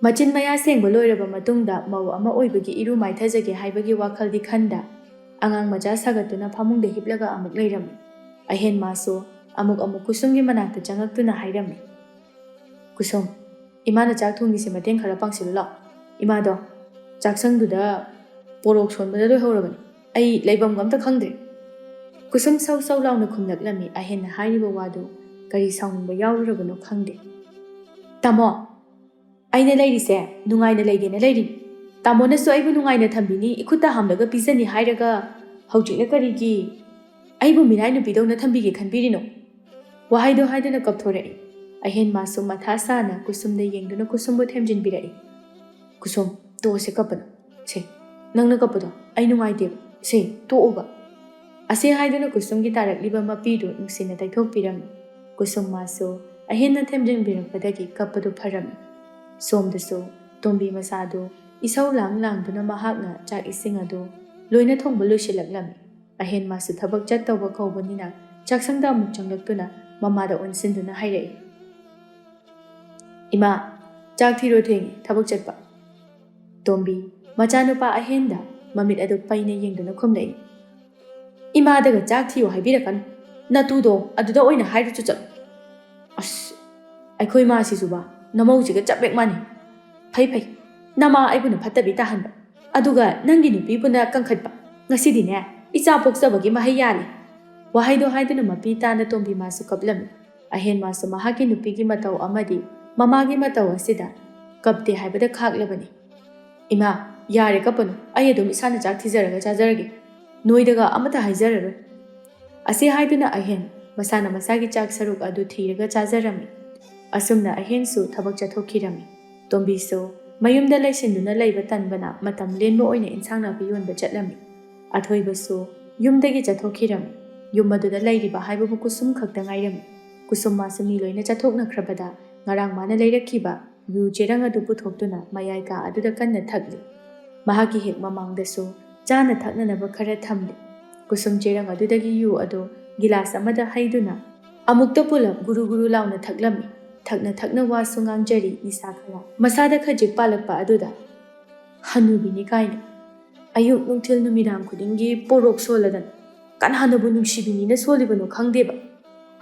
ꯃꯆꯤꯟ ꯃꯌꯥ ꯁꯦꯡꯕ ꯂꯣꯏꯔꯕ ꯃꯇꯨꯡꯗ ꯃꯧ ꯑꯃ ꯑꯣꯏꯕꯒꯤ ꯏꯔꯨ ꯃꯥꯏꯊꯖꯒꯦ ꯍꯥꯏꯕꯒꯤ ꯋꯥꯈꯜꯗꯤ ꯈꯟꯗ, ꯑꯉꯥꯡ ꯃꯆꯥ ꯁꯥꯒꯠꯇꯨꯅ ꯐꯃꯨꯡꯗ ꯍꯤꯞꯂꯒ ꯑꯃꯨꯛ ꯂꯩꯔꯝꯃꯤ꯫ ꯑꯍꯦꯟ ꯃꯥꯁꯨ ꯑꯃꯨꯛ ꯑꯃꯨꯛ ꯀꯨꯁꯨꯝꯒꯤ ꯃꯅꯥꯛꯇ ꯆꯪꯂꯛꯇꯨꯅ ꯍꯥꯏꯔꯝꯃꯤ, "ꯀꯨꯁꯨꯝ, ꯏꯃꯥꯅ ꯆꯥꯛ ꯊꯣꯡꯉꯤꯁꯦ ꯃꯇꯦꯡ ꯈꯔ ꯄꯥꯡꯁꯤꯜꯂꯨ ꯂꯥꯎ꯫ ꯏꯃꯥꯗꯣ ꯆꯥꯛꯁꯪꯗꯨꯗ ꯄꯣꯔꯣꯛ ꯁꯣꯟꯕꯗ ꯂꯣꯏꯍꯧꯔꯕꯅꯤ꯫ ꯑꯩ ꯂꯩꯐꯝꯒ ꯑꯝꯇ ꯈꯪꯗ꯭ꯔꯦ꯫" ꯀꯨꯁꯨꯝ ꯁꯧ ꯁꯧ ꯂꯥꯎꯅ ꯈꯨꯝꯂꯛꯂꯝꯃꯤ꯫ ꯑꯍꯦꯟꯅ ꯍꯥꯏꯔꯤꯕ ꯋꯥꯗꯨ ꯀꯔꯤ ꯁꯥꯎꯅꯤꯡꯕ ꯌꯥꯎꯔꯨꯔꯕꯅꯣ ꯈꯪꯗꯦ꯫ "ꯇꯥꯃꯣ, ꯑꯩꯅ ꯂꯩꯔꯤꯁꯦ ꯅꯨꯡꯉꯥꯏꯅ ꯂꯩꯒꯦꯅ ꯂꯩꯔꯤꯅꯤ꯫ ꯇꯥꯃꯣꯅꯁꯨ ꯑꯩꯕꯨ ꯅꯨꯡꯉꯥꯏꯅ ꯊꯝꯕꯤꯅꯤ, ꯏꯈꯨꯠꯇ ꯍꯥꯝꯂꯒ ꯄꯤꯖꯅꯤ ꯍꯥꯏꯔꯒ ꯍꯧꯖꯤꯛꯅ ꯀꯔꯤꯒꯤ ꯑꯩꯕꯨ ꯃꯤꯅꯥꯏ ꯅꯨꯄꯤꯗꯧꯅ ꯊꯝꯕꯤꯒꯦ ꯈꯟꯕꯤꯔꯤꯅꯣ?" ꯋꯥꯍꯩꯗꯣ ꯍꯥꯏꯗꯨꯅ ꯀꯞꯊꯣꯔꯛꯏ꯫ ꯑꯍꯦꯟ ꯃꯥꯁꯨ ꯃꯊꯥ ꯁꯥꯅ ꯀꯨꯁꯨꯝꯗ ꯌꯦꯡꯗꯨꯅ ꯀꯨꯁꯨꯝꯕꯨ ꯊꯦꯝꯖꯤꯟꯕꯤꯔꯛꯏ꯫ "ꯀꯨꯁꯨꯝ, ꯇꯣꯛꯑꯁꯦ ꯀꯞꯄꯅ꯫ ꯁꯦ, ꯅꯪꯅ ꯀꯞꯄꯗꯣ ꯑꯩ ꯅꯨꯡꯉꯥꯏꯇꯦꯕ꯫ ꯁꯦ, ꯇꯣꯛꯑꯣꯕ꯫" ꯑꯁꯤ ꯍꯥꯏꯗꯨꯅ ꯀꯨꯁꯨꯝꯒꯤ ꯇꯥꯔꯛꯂꯤꯕ ꯃꯄꯤꯗꯨ ꯅꯨꯡꯁꯤꯅ ꯇꯩꯊꯣꯛꯄꯤꯔꯝꯃꯤ꯫ ꯀꯨꯁꯨꯝ ꯃꯥꯁꯨ ꯑꯍꯦꯟꯅ ꯊꯦꯝꯖꯤꯟꯕꯤꯔꯛꯄꯗꯒꯤ ꯀꯞꯄꯗꯨ ꯐꯔꯝꯃꯤ꯫ ꯁꯣꯝꯗꯁꯨ ꯇꯣꯝꯕꯤ ꯃꯁꯥꯗꯨ ꯏꯁꯧ ꯂꯥꯡ ꯂꯥꯡꯗꯨꯅ ꯃꯍꯥꯛꯅ ꯆꯥꯛ ꯏꯁꯤꯡ ꯑꯗꯨ ꯂꯣꯏꯅ ꯊꯣꯡꯕ ꯂꯣꯏꯁꯤꯜꯂꯛꯂꯝꯃꯤ꯫ ꯑꯍꯦꯟ ꯃꯥꯁꯨ ꯊꯕꯛ ꯆꯠꯇꯧꯕ ꯀꯧꯕꯅꯤꯅ ꯆꯥꯛꯁꯪꯗ ꯑꯃꯨꯛ ꯆꯪꯂꯛꯇꯨꯅ ꯃꯃꯥꯗ ꯑꯣꯟꯁꯤꯟꯗꯨꯅ ꯍꯥꯏꯔꯛꯏ, "ꯏꯃꯥ, ꯆꯥꯛ ꯊꯤꯔꯣ, ꯊꯦꯡꯉꯦ ꯊꯕꯛ ꯆꯠꯄ꯫" ꯇꯣꯝꯕꯤ ꯃꯆꯥꯅꯨꯄꯥ ꯑꯍꯦꯟꯗ ꯃꯃꯤꯠ ꯑꯗꯨ ꯄꯩꯅ ꯌꯦꯡꯗꯨꯅ ꯈꯨꯝꯂꯛꯏ, "ꯏꯃꯥꯗꯒ ꯆꯥꯛ ꯊꯤꯌꯣ ꯍꯥꯏꯕꯤꯔꯛꯀꯅꯨ꯫ ꯅꯇꯨꯗꯣ ꯑꯗꯨꯗ ꯑꯣꯏꯅ ꯍꯥꯏꯔꯨꯆꯣ ꯆꯠꯂꯨ꯫" "ꯑꯁ, ꯑꯩꯈꯣꯏ ꯃꯥꯁꯤꯁꯨꯕ ꯅꯃꯧꯁꯤꯒ ꯆꯞ ꯍꯦꯛ ꯃꯥꯟꯅꯩ꯫ ꯐꯩ ꯐꯩ, ꯅꯃꯥ ꯑꯩꯕꯨꯅ ꯐꯠꯇꯕꯤ ꯇꯥꯍꯟꯕ, ꯑꯗꯨꯒ ꯅꯪꯒꯤ ꯅꯨꯄꯤꯕꯨꯅ ꯀꯟꯈꯠꯄ꯫ ꯉꯁꯤꯗꯤꯅꯦ, ꯏꯆꯥ ꯄꯣꯛꯆꯕꯒꯤ ꯃꯍꯩ ꯌꯥꯜꯂꯦ꯫" ꯋꯥꯍꯩꯗꯣ ꯍꯥꯏꯗꯨꯅ ꯃꯄꯤ ꯇꯥꯅ ꯇꯣꯝꯕꯤ ꯃꯥꯁꯨ ꯀꯞꯂꯝꯃꯤ꯫ ꯑꯍꯦꯟ ꯃꯥꯁꯨ ꯃꯍꯥꯛꯀꯤ ꯅꯨꯄꯤꯒꯤ ꯃꯇꯧ ꯑꯃꯗꯤ ꯃꯃꯥꯒꯤ ꯃꯇꯧ ꯑꯁꯤꯗ ꯀꯞꯇꯦ ꯍꯥꯏꯕꯗ ꯈꯥꯛꯂꯕꯅꯤ꯫ "ꯏꯃꯥ, ꯌꯥꯔꯦ ꯀꯞꯄꯅꯨ, ꯑꯩ ꯑꯗꯨꯝ ꯏꯁꯥꯅ ꯆꯥꯛ ꯊꯤꯖꯔꯒ ꯆꯥꯖꯔꯒꯦ꯫ ꯅꯣꯏꯗꯒ ꯑꯃꯠꯇ ꯍꯥꯏꯖꯔꯔꯣꯏ꯫" ꯑꯁꯤ ꯍꯥꯏꯗꯨꯅ ꯑꯍꯦꯟ ꯃꯁꯥꯅ ꯃꯁꯥꯒꯤ ꯆꯥꯛ ꯁꯔꯨꯛ ꯑꯗꯨ ꯊꯤꯔꯒ ꯆꯥꯖꯔꯝꯃꯤ꯫ ꯑꯁꯨꯝꯅ ꯑꯍꯦꯟꯁꯨ ꯊꯕꯛ ꯆꯠꯊꯣꯛꯈꯤꯔꯝꯃꯤ꯫ ꯇꯣꯝꯕꯤꯁꯨ ꯃꯌꯨꯝꯗ ꯂꯩꯁꯤꯟꯗꯨꯅ ꯂꯩꯕ ꯇꯟꯕꯅ ꯃꯇꯝ ꯂꯦꯟꯕ ꯑꯣꯏꯅ ꯏꯟꯁꯥꯡ ꯅꯥꯄꯤ ꯌꯣꯟꯕ ꯆꯠꯂꯝꯃꯤ꯫ ꯑꯊꯣꯏꯕꯁꯨ ꯌꯨꯝꯗꯒꯤ ꯆꯠꯊꯣꯛꯈꯤꯔꯝꯃꯤ꯫ ꯌꯨꯝ ꯑꯗꯨꯗ ꯂꯩꯔꯤꯕ ꯍꯥꯏꯕꯕꯨ ꯀꯨꯁꯨꯝ ꯈꯛꯇ ꯉꯥꯏꯔꯝꯃꯤ꯫ ꯀꯨꯁꯨꯝ ꯃꯥꯁꯨ ꯃꯤ ꯂꯣꯏꯅ ꯆꯠꯊꯣꯛꯅꯈ꯭ꯔꯕꯗ ꯉꯔꯥꯡ ꯃꯥꯅ ꯂꯩꯔꯛꯈꯤꯕ ꯌꯨ ꯆꯦꯔꯪ ꯑꯗꯨ ꯄꯨꯊꯣꯛꯇꯨꯅ ꯃꯌꯥꯏ ꯀꯥ ꯑꯗꯨꯗ ꯀꯟꯅ ꯊꯛꯂꯤ꯫ ꯃꯍꯥꯛꯀꯤ ꯍꯦꯛ ꯃꯃꯥꯡꯗꯁꯨ ꯆꯥꯅ ꯊꯛꯅꯅꯕ ꯈꯔ ꯊꯝꯂꯤ꯫ ꯀꯨꯁꯨꯝ ꯆꯦꯔꯪ ꯑꯗꯨꯗꯒꯤ ꯌꯨ ꯑꯗꯨ ꯒꯤꯂꯥꯁ ꯑꯃꯗ ꯍꯩꯗꯨꯅ ꯑꯃꯨꯛꯇ ꯄꯨꯂꯞ ꯒꯨꯔꯨ ꯒꯨꯔꯨ ꯂꯥꯎꯅ ꯊꯛꯂꯝꯃꯤ꯫ ꯊꯛꯅ ꯊꯛꯅ ꯋꯥꯁꯨ ꯉꯥꯡꯖꯔꯤ ꯅꯤꯁꯥ ꯈꯔ꯫ ꯃꯁꯥꯗ ꯈꯖꯤꯛ ꯄꯥꯜꯂꯛꯄ ꯑꯗꯨꯗ, "ꯍꯅꯨꯕꯤꯅꯤ ꯀꯥꯏꯅ꯫ ꯑꯌꯨꯛ ꯅꯨꯡꯊꯤꯜ ꯅꯨꯃꯤꯗꯥꯡ ꯈꯨꯗꯤꯡꯒꯤ ꯄꯣꯔꯣꯛ ꯁꯣꯜꯂꯗꯅ ꯀꯅꯥꯅꯕꯨ ꯅꯨꯡꯁꯤꯕꯤꯅꯤꯅ ꯁꯣꯜꯂꯤꯕꯅꯣ ꯈꯪꯗꯦꯕ꯫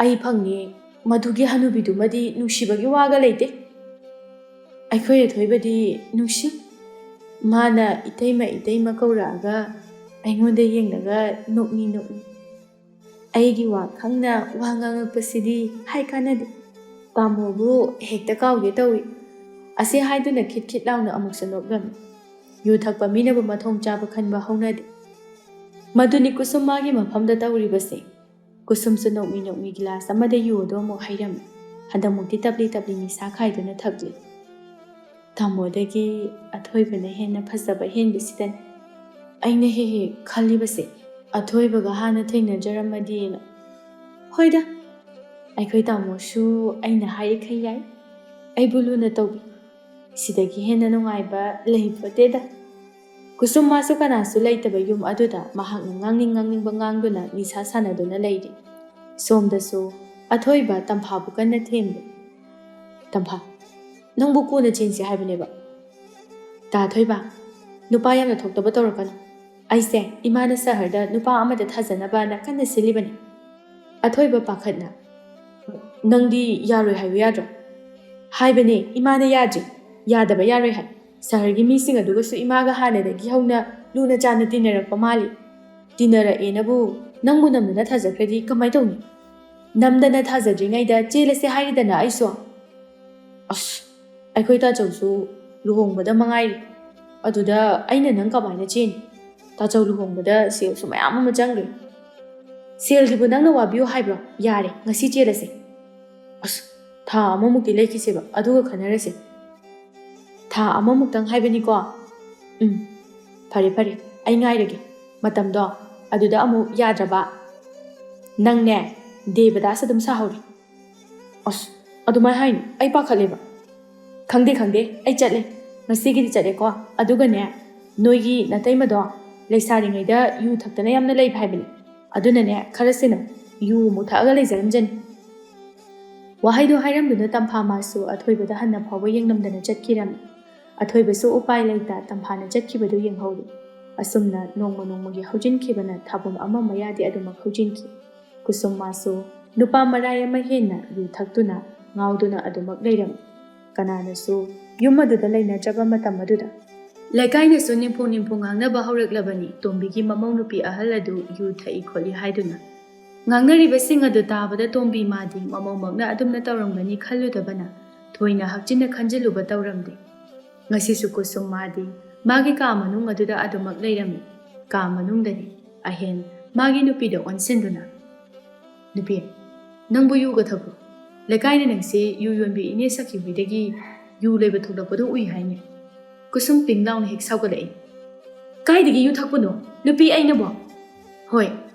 ꯑꯩ ꯐꯪꯉꯦ, ꯃꯗꯨꯒꯤ ꯍꯅꯨꯕꯤꯗꯨꯃꯗꯤ ꯅꯨꯡꯁꯤꯕꯒꯤ ꯋꯥꯒ ꯂꯩꯇꯦ꯫ ꯑꯩꯈꯣꯏ ꯑꯊꯣꯏꯕꯗꯤ ꯅꯨꯡꯁꯤ꯫ ꯃꯥꯅ ꯏꯇꯩꯃ ꯏꯇꯩꯃ ꯀꯧꯔꯛꯑꯒ ꯑꯩꯉꯣꯟꯗ ꯌꯦꯡꯂꯒ ꯅꯣꯛꯃꯤ ꯅꯣꯛꯃꯤ꯫ ꯑꯩꯒꯤ ꯋꯥ ꯈꯪꯅ ꯋꯥ ꯉꯥꯡꯉꯛꯄꯁꯤꯗꯤ ꯍꯥꯏ ꯀꯥꯟꯅꯗꯦ꯫ ꯇꯥꯃꯣꯕꯨ ꯍꯦꯛꯇ ꯀꯥꯎꯒꯦ ꯇꯧꯏ"꯫ ꯑꯁꯤ ꯍꯥꯏꯗꯨꯅ ꯈꯤꯠ ꯈꯤꯠ ꯂꯥꯎꯅ ꯑꯃꯨꯛꯁꯨ ꯅꯣꯛꯂꯝꯃꯤ꯫ ꯌꯨ ꯊꯛꯄ ꯃꯤꯅꯕꯨ ꯃꯊꯣꯡ ꯆꯥꯕ ꯈꯟꯕ ꯍꯧꯅꯗꯦ꯫ ꯃꯗꯨꯅꯤ ꯀꯨꯁꯨꯝ ꯃꯥꯒꯤ ꯃꯐꯝꯗ ꯇꯧꯔꯤꯕꯁꯦ꯫ ꯀꯨꯁꯨꯝꯁꯨ ꯅꯣꯛꯃꯤ ꯅꯣꯛꯃꯤ ꯒꯤꯂꯥꯁ ꯑꯃꯗ ꯌꯨ ꯑꯗꯨ ꯑꯃꯨꯛ ꯍꯩꯔꯝꯃꯤ꯫ ꯍꯟꯗꯛꯃꯨꯛꯇꯤ ꯇꯞꯂꯤ ꯇꯞꯂꯤ ꯅꯤꯁꯥ ꯈꯥꯏꯗꯨꯅ ꯊꯛꯂꯤ꯫ ꯇꯥꯃꯣꯗꯒꯤ ꯑꯊꯣꯏꯕꯅ ꯍꯦꯟꯅ ꯐꯖꯕ ꯍꯦꯟꯕꯁꯤꯗꯅꯤ ꯑꯩꯅ ꯍꯦꯛ ꯍꯦꯛ ꯈꯜꯂꯤꯕꯁꯦ꯫ ꯑꯊꯣꯏꯕꯒ ꯍꯥꯟꯅ ꯊꯦꯡꯅꯖꯔꯝꯃꯗꯤꯅ꯫ ꯍꯣꯏꯗ, ꯑꯩꯈꯣꯏ ꯇꯥꯃꯣꯁꯨ ꯑꯩꯅ ꯍꯥꯏꯔꯤꯈꯩ ꯌꯥꯏ꯫ ꯑꯩꯕꯨ ꯂꯨꯅ ꯇꯧꯕꯤ꯫ ꯁꯤꯗꯒꯤ ꯍꯦꯟꯅ ꯅꯨꯡꯉꯥꯏꯕ ꯂꯩ ꯄꯣꯠꯇꯦꯗ꯫ ꯀꯨꯁꯨꯝ ꯃꯥꯁꯨ ꯀꯅꯥꯁꯨ ꯂꯩꯇꯕ ꯌꯨꯝ ꯑꯗꯨꯗ ꯃꯍꯥꯛꯅ ꯉꯥꯡꯅꯤꯡ ꯉꯥꯡꯅꯤꯡꯕ ꯉꯥꯡꯗꯨꯅ ꯅꯤꯁꯥ ꯁꯥꯟꯅꯗꯨꯅ ꯂꯩꯔꯤ꯫ ꯁꯣꯝꯗꯁꯨ ꯑꯊꯣꯏꯕ ꯇꯝꯐꯥꯕꯨ ꯀꯟꯅ ꯊꯦꯝꯂꯤ꯫ "ꯇꯝꯐꯥ, ꯅꯪꯕꯨ ꯀꯣꯟꯅ ꯆꯦꯟꯁꯤ ꯍꯥꯏꯕꯅꯦꯕ꯫ ꯇꯥ ꯊꯣꯏꯕ, ꯅꯨꯄꯥ ꯌꯥꯝꯅ ꯊꯣꯛꯇꯕ ꯇꯧꯔꯛꯀꯅꯨ꯫ ꯑꯩꯁꯦ ꯏꯃꯥꯅ ꯁꯍꯔꯗ ꯅꯨꯄꯥ ꯑꯃꯗ ꯊꯥꯖꯅꯕꯅ ꯀꯟꯅ ꯁꯤꯜꯂꯤꯕꯅꯤ"꯫ ꯑꯊꯣꯏꯕ ꯄꯥꯈꯠꯅ, "ꯅꯪꯗꯤ ꯌꯥꯔꯣꯏ ꯍꯥꯏꯌꯨ ꯌꯥꯗ꯭ꯔꯣ?" "ꯍꯥꯏꯕꯅꯦ, ꯏꯃꯥꯅ ꯌꯥꯗ꯭ꯔꯤ꯫ ꯌꯥꯗꯕ ꯌꯥꯔꯣꯏ ꯍꯥꯏ꯫ ꯁꯍꯔꯒꯤ ꯃꯤꯁꯤꯡ ꯑꯗꯨꯒꯁꯨ ꯏꯃꯥꯒ ꯍꯥꯟꯅꯗꯒꯤ ꯍꯧꯅ ꯂꯨꯅ ꯆꯥꯟꯅ ꯇꯤꯟꯅꯔꯛꯄ ꯃꯥꯜꯂꯤ꯫ ꯇꯤꯟꯅꯔꯛꯑꯦꯅꯕꯨ ꯅꯪꯕꯨ ꯅꯝꯗꯅ ꯊꯥꯖꯈ꯭ꯔꯗꯤ ꯀꯃꯥꯏ ꯇꯧꯅꯤ? ꯅꯝꯗꯅ ꯊꯥꯖꯗ꯭ꯔꯤꯉꯩꯗ ꯆꯦꯜꯂꯁꯦ ꯍꯥꯏꯔꯤꯗꯅ ꯑꯩꯁꯨ꯫ ꯑꯁ, ꯑꯩꯈꯣꯏ ꯇꯥꯆꯧꯁꯨ ꯂꯨꯍꯣꯡꯕꯗ ꯃꯉꯥꯏꯔꯤ꯫ ꯑꯗꯨꯗ ꯑꯩꯅ ꯅꯪ ꯀꯃꯥꯏꯅ ꯆꯦꯟꯅꯤ? ꯇꯥꯆꯧ ꯂꯨꯍꯣꯡꯕꯗ ꯁꯦꯜꯁꯨ ꯃꯌꯥꯝ ꯑꯃ ꯆꯪꯈ꯭ꯔꯦ"꯫ "ꯁꯦꯜꯒꯤꯕꯨ ꯅꯪꯅ ꯋꯥꯕꯤꯌꯨ ꯍꯥꯏꯕ꯭ꯔꯣ? ꯌꯥꯔꯦ, ꯉꯁꯤ ꯆꯦꯜꯂꯁꯦ꯫" "ꯑꯁ, ꯊꯥ ꯑꯃꯃꯨꯛꯇꯤ ꯂꯩꯈꯤꯁꯦꯕ, ꯑꯗꯨꯒ ꯈꯟꯅꯔꯁꯦ꯫" "ꯊꯥ ꯑꯃꯃꯨꯛꯇꯪ ꯍꯥꯏꯕꯅꯤꯀꯣ?" "ꯎꯝ, ꯐꯔꯦ ꯐꯔꯦ, ꯑꯩ ꯉꯥꯏꯔꯒꯦ꯫ ꯃꯇꯝꯗꯣ ꯑꯗꯨꯗ ꯑꯃꯨꯛ ꯌꯥꯗ꯭ꯔꯕ?" "ꯅꯪꯅꯦ, ꯗꯦꯕꯗꯥꯁ ꯑꯗꯨꯝ ꯁꯥꯍꯧꯔꯦ꯫" "ꯑꯁ, ꯑꯗꯨꯃꯥꯏ ꯍꯥꯏꯅꯨ, ꯑꯩ ꯄꯥꯈꯠꯂꯦꯕ꯫" "ꯈꯪꯗꯦ ꯈꯪꯗꯦ, ꯑꯩ ꯆꯠꯂꯦ, ꯉꯁꯤꯒꯤꯗꯤ ꯆꯠꯂꯦꯀꯣ꯫ ꯑꯗꯨꯒꯅꯦ, ꯅꯣꯏꯒꯤ ꯅꯇꯩꯃꯗꯣ ꯂꯩꯁꯥꯔꯤꯉꯩꯗ ꯌꯨ ꯊꯛꯇꯅ ꯌꯥꯝꯅ ꯂꯩꯕ ꯍꯥꯏꯕꯅꯦ꯫ ꯑꯗꯨꯅꯅꯦ, ꯈꯔ ꯁꯦꯟꯅꯧ, ꯌꯨ ꯑꯃꯨꯛ ꯊꯛꯑꯒ ꯂꯩꯖꯔꯝꯖꯅꯤ꯫" ꯋꯥꯍꯩꯗꯣ ꯍꯥꯏꯔꯝꯗꯨꯅ ꯇꯝꯐꯥ ꯃꯥꯁꯨ ꯑꯊꯣꯏꯕꯗ ꯍꯟꯅ ꯐꯥꯎꯕ ꯌꯦꯡꯂꯝꯗꯅ ꯆꯠꯈꯤꯔꯝꯃꯤ꯫ ꯑꯊꯣꯏꯕꯁꯨ ꯎꯄꯥꯏ ꯂꯩꯇ ꯇꯝꯐꯥꯅ ꯆꯠꯈꯤꯕꯗꯨ ꯌꯦꯡꯍꯧꯔꯤ꯫ ꯑꯁꯨꯝꯅ ꯅꯣꯡꯃ ꯅꯣꯡꯃꯒꯤ ꯍꯧꯖꯤꯟꯈꯤꯕꯅ ꯊꯥꯕꯨꯝ ꯑꯃ ꯃꯌꯥꯗꯤ ꯑꯗꯨꯃꯛ ꯍꯧꯖꯤꯟꯈꯤ꯫ ꯀꯨꯁꯨꯝ ꯃꯥꯁꯨ ꯅꯨꯄꯥ ꯃꯔꯥꯏ ꯑꯃ ꯍꯦꯟꯅ ꯌꯨ ꯊꯛꯇꯨꯅ ꯉꯥꯎꯗꯨꯅ ꯑꯗꯨꯃꯛ ꯂꯩꯔꯝꯃꯤ꯫ ꯀꯅꯥꯅꯁꯨ ꯌꯨꯝ ꯑꯗꯨꯗ ꯂꯩꯅꯗ꯭ꯔꯕ ꯃꯇꯝ ꯑꯗꯨꯗ ꯂꯩꯀꯥꯏꯅꯁꯨ ꯅꯤꯝꯐꯨ ꯅꯤꯝꯐꯨ ꯉꯥꯡꯅꯕ ꯍꯧꯔꯛꯂꯕꯅꯤ, ꯇꯣꯝꯕꯤꯒꯤ ꯃꯃꯧ ꯅꯨꯄꯤ ꯑꯍꯜ ꯑꯗꯨ ꯌꯨ ꯊꯛꯏ ꯈꯣꯠꯂꯤ ꯍꯥꯏꯗꯨꯅ꯫ ꯉꯥꯡꯅꯔꯤꯕꯁꯤꯡ ꯑꯗꯨ ꯇꯥꯕꯗ ꯇꯣꯝꯕꯤ ꯃꯥꯗꯤ ꯃꯃꯧꯃꯛꯅ ꯑꯗꯨꯝꯅ ꯇꯧꯔꯝꯒꯅꯤ ꯈꯜꯂꯨꯗꯕꯅ ꯊꯣꯏꯅ ꯍꯛꯆꯤꯟꯅ ꯈꯟꯖꯤꯜꯂꯨꯕ ꯇꯧꯔꯝꯗꯦ꯫ ꯉꯁꯤꯁꯨ ꯀꯨꯁꯨꯝ ꯃꯥꯗꯤ ꯃꯥꯒꯤ ꯀꯥ ꯃꯅꯨꯡ ꯑꯗꯨꯗ ꯑꯗꯨꯃꯛ ꯂꯩꯔꯝꯃꯤ꯫ ꯀꯥ ꯃꯅꯨꯡꯗꯅꯤ꯫ ꯑꯍꯦꯟ ꯃꯥꯒꯤ ꯅꯨꯄꯤꯗ ꯑꯣꯟꯁꯤꯟꯗꯨꯅ, "ꯅꯨꯄꯤ, ꯅꯪꯕꯨ ꯌꯨꯒ ꯊꯛꯄ꯭ꯔꯣ? ꯂꯩꯀꯥꯏꯅ ꯅꯪꯁꯦ ꯌꯨ ꯌꯣꯟꯕꯤ ꯏꯅꯦ ꯁꯈꯤ ꯍꯣꯏꯗꯒꯤ ꯌꯨ ꯂꯩꯕ ꯊꯣꯛꯂꯛꯄꯗꯨ ꯎꯏ ꯍꯥꯏꯅꯦ?" ꯀꯨꯁꯨꯝ ꯄꯤꯡ ꯂꯥꯎꯅ ꯍꯦꯛ ꯁꯥꯎꯒꯠꯂꯛꯏ꯫ "ꯀꯥꯏꯗꯒꯤ ꯌꯨ ꯊꯛꯄꯅꯣ, ꯅꯨꯄꯤ ꯑꯩꯅꯕꯣ? ꯍꯣꯏ,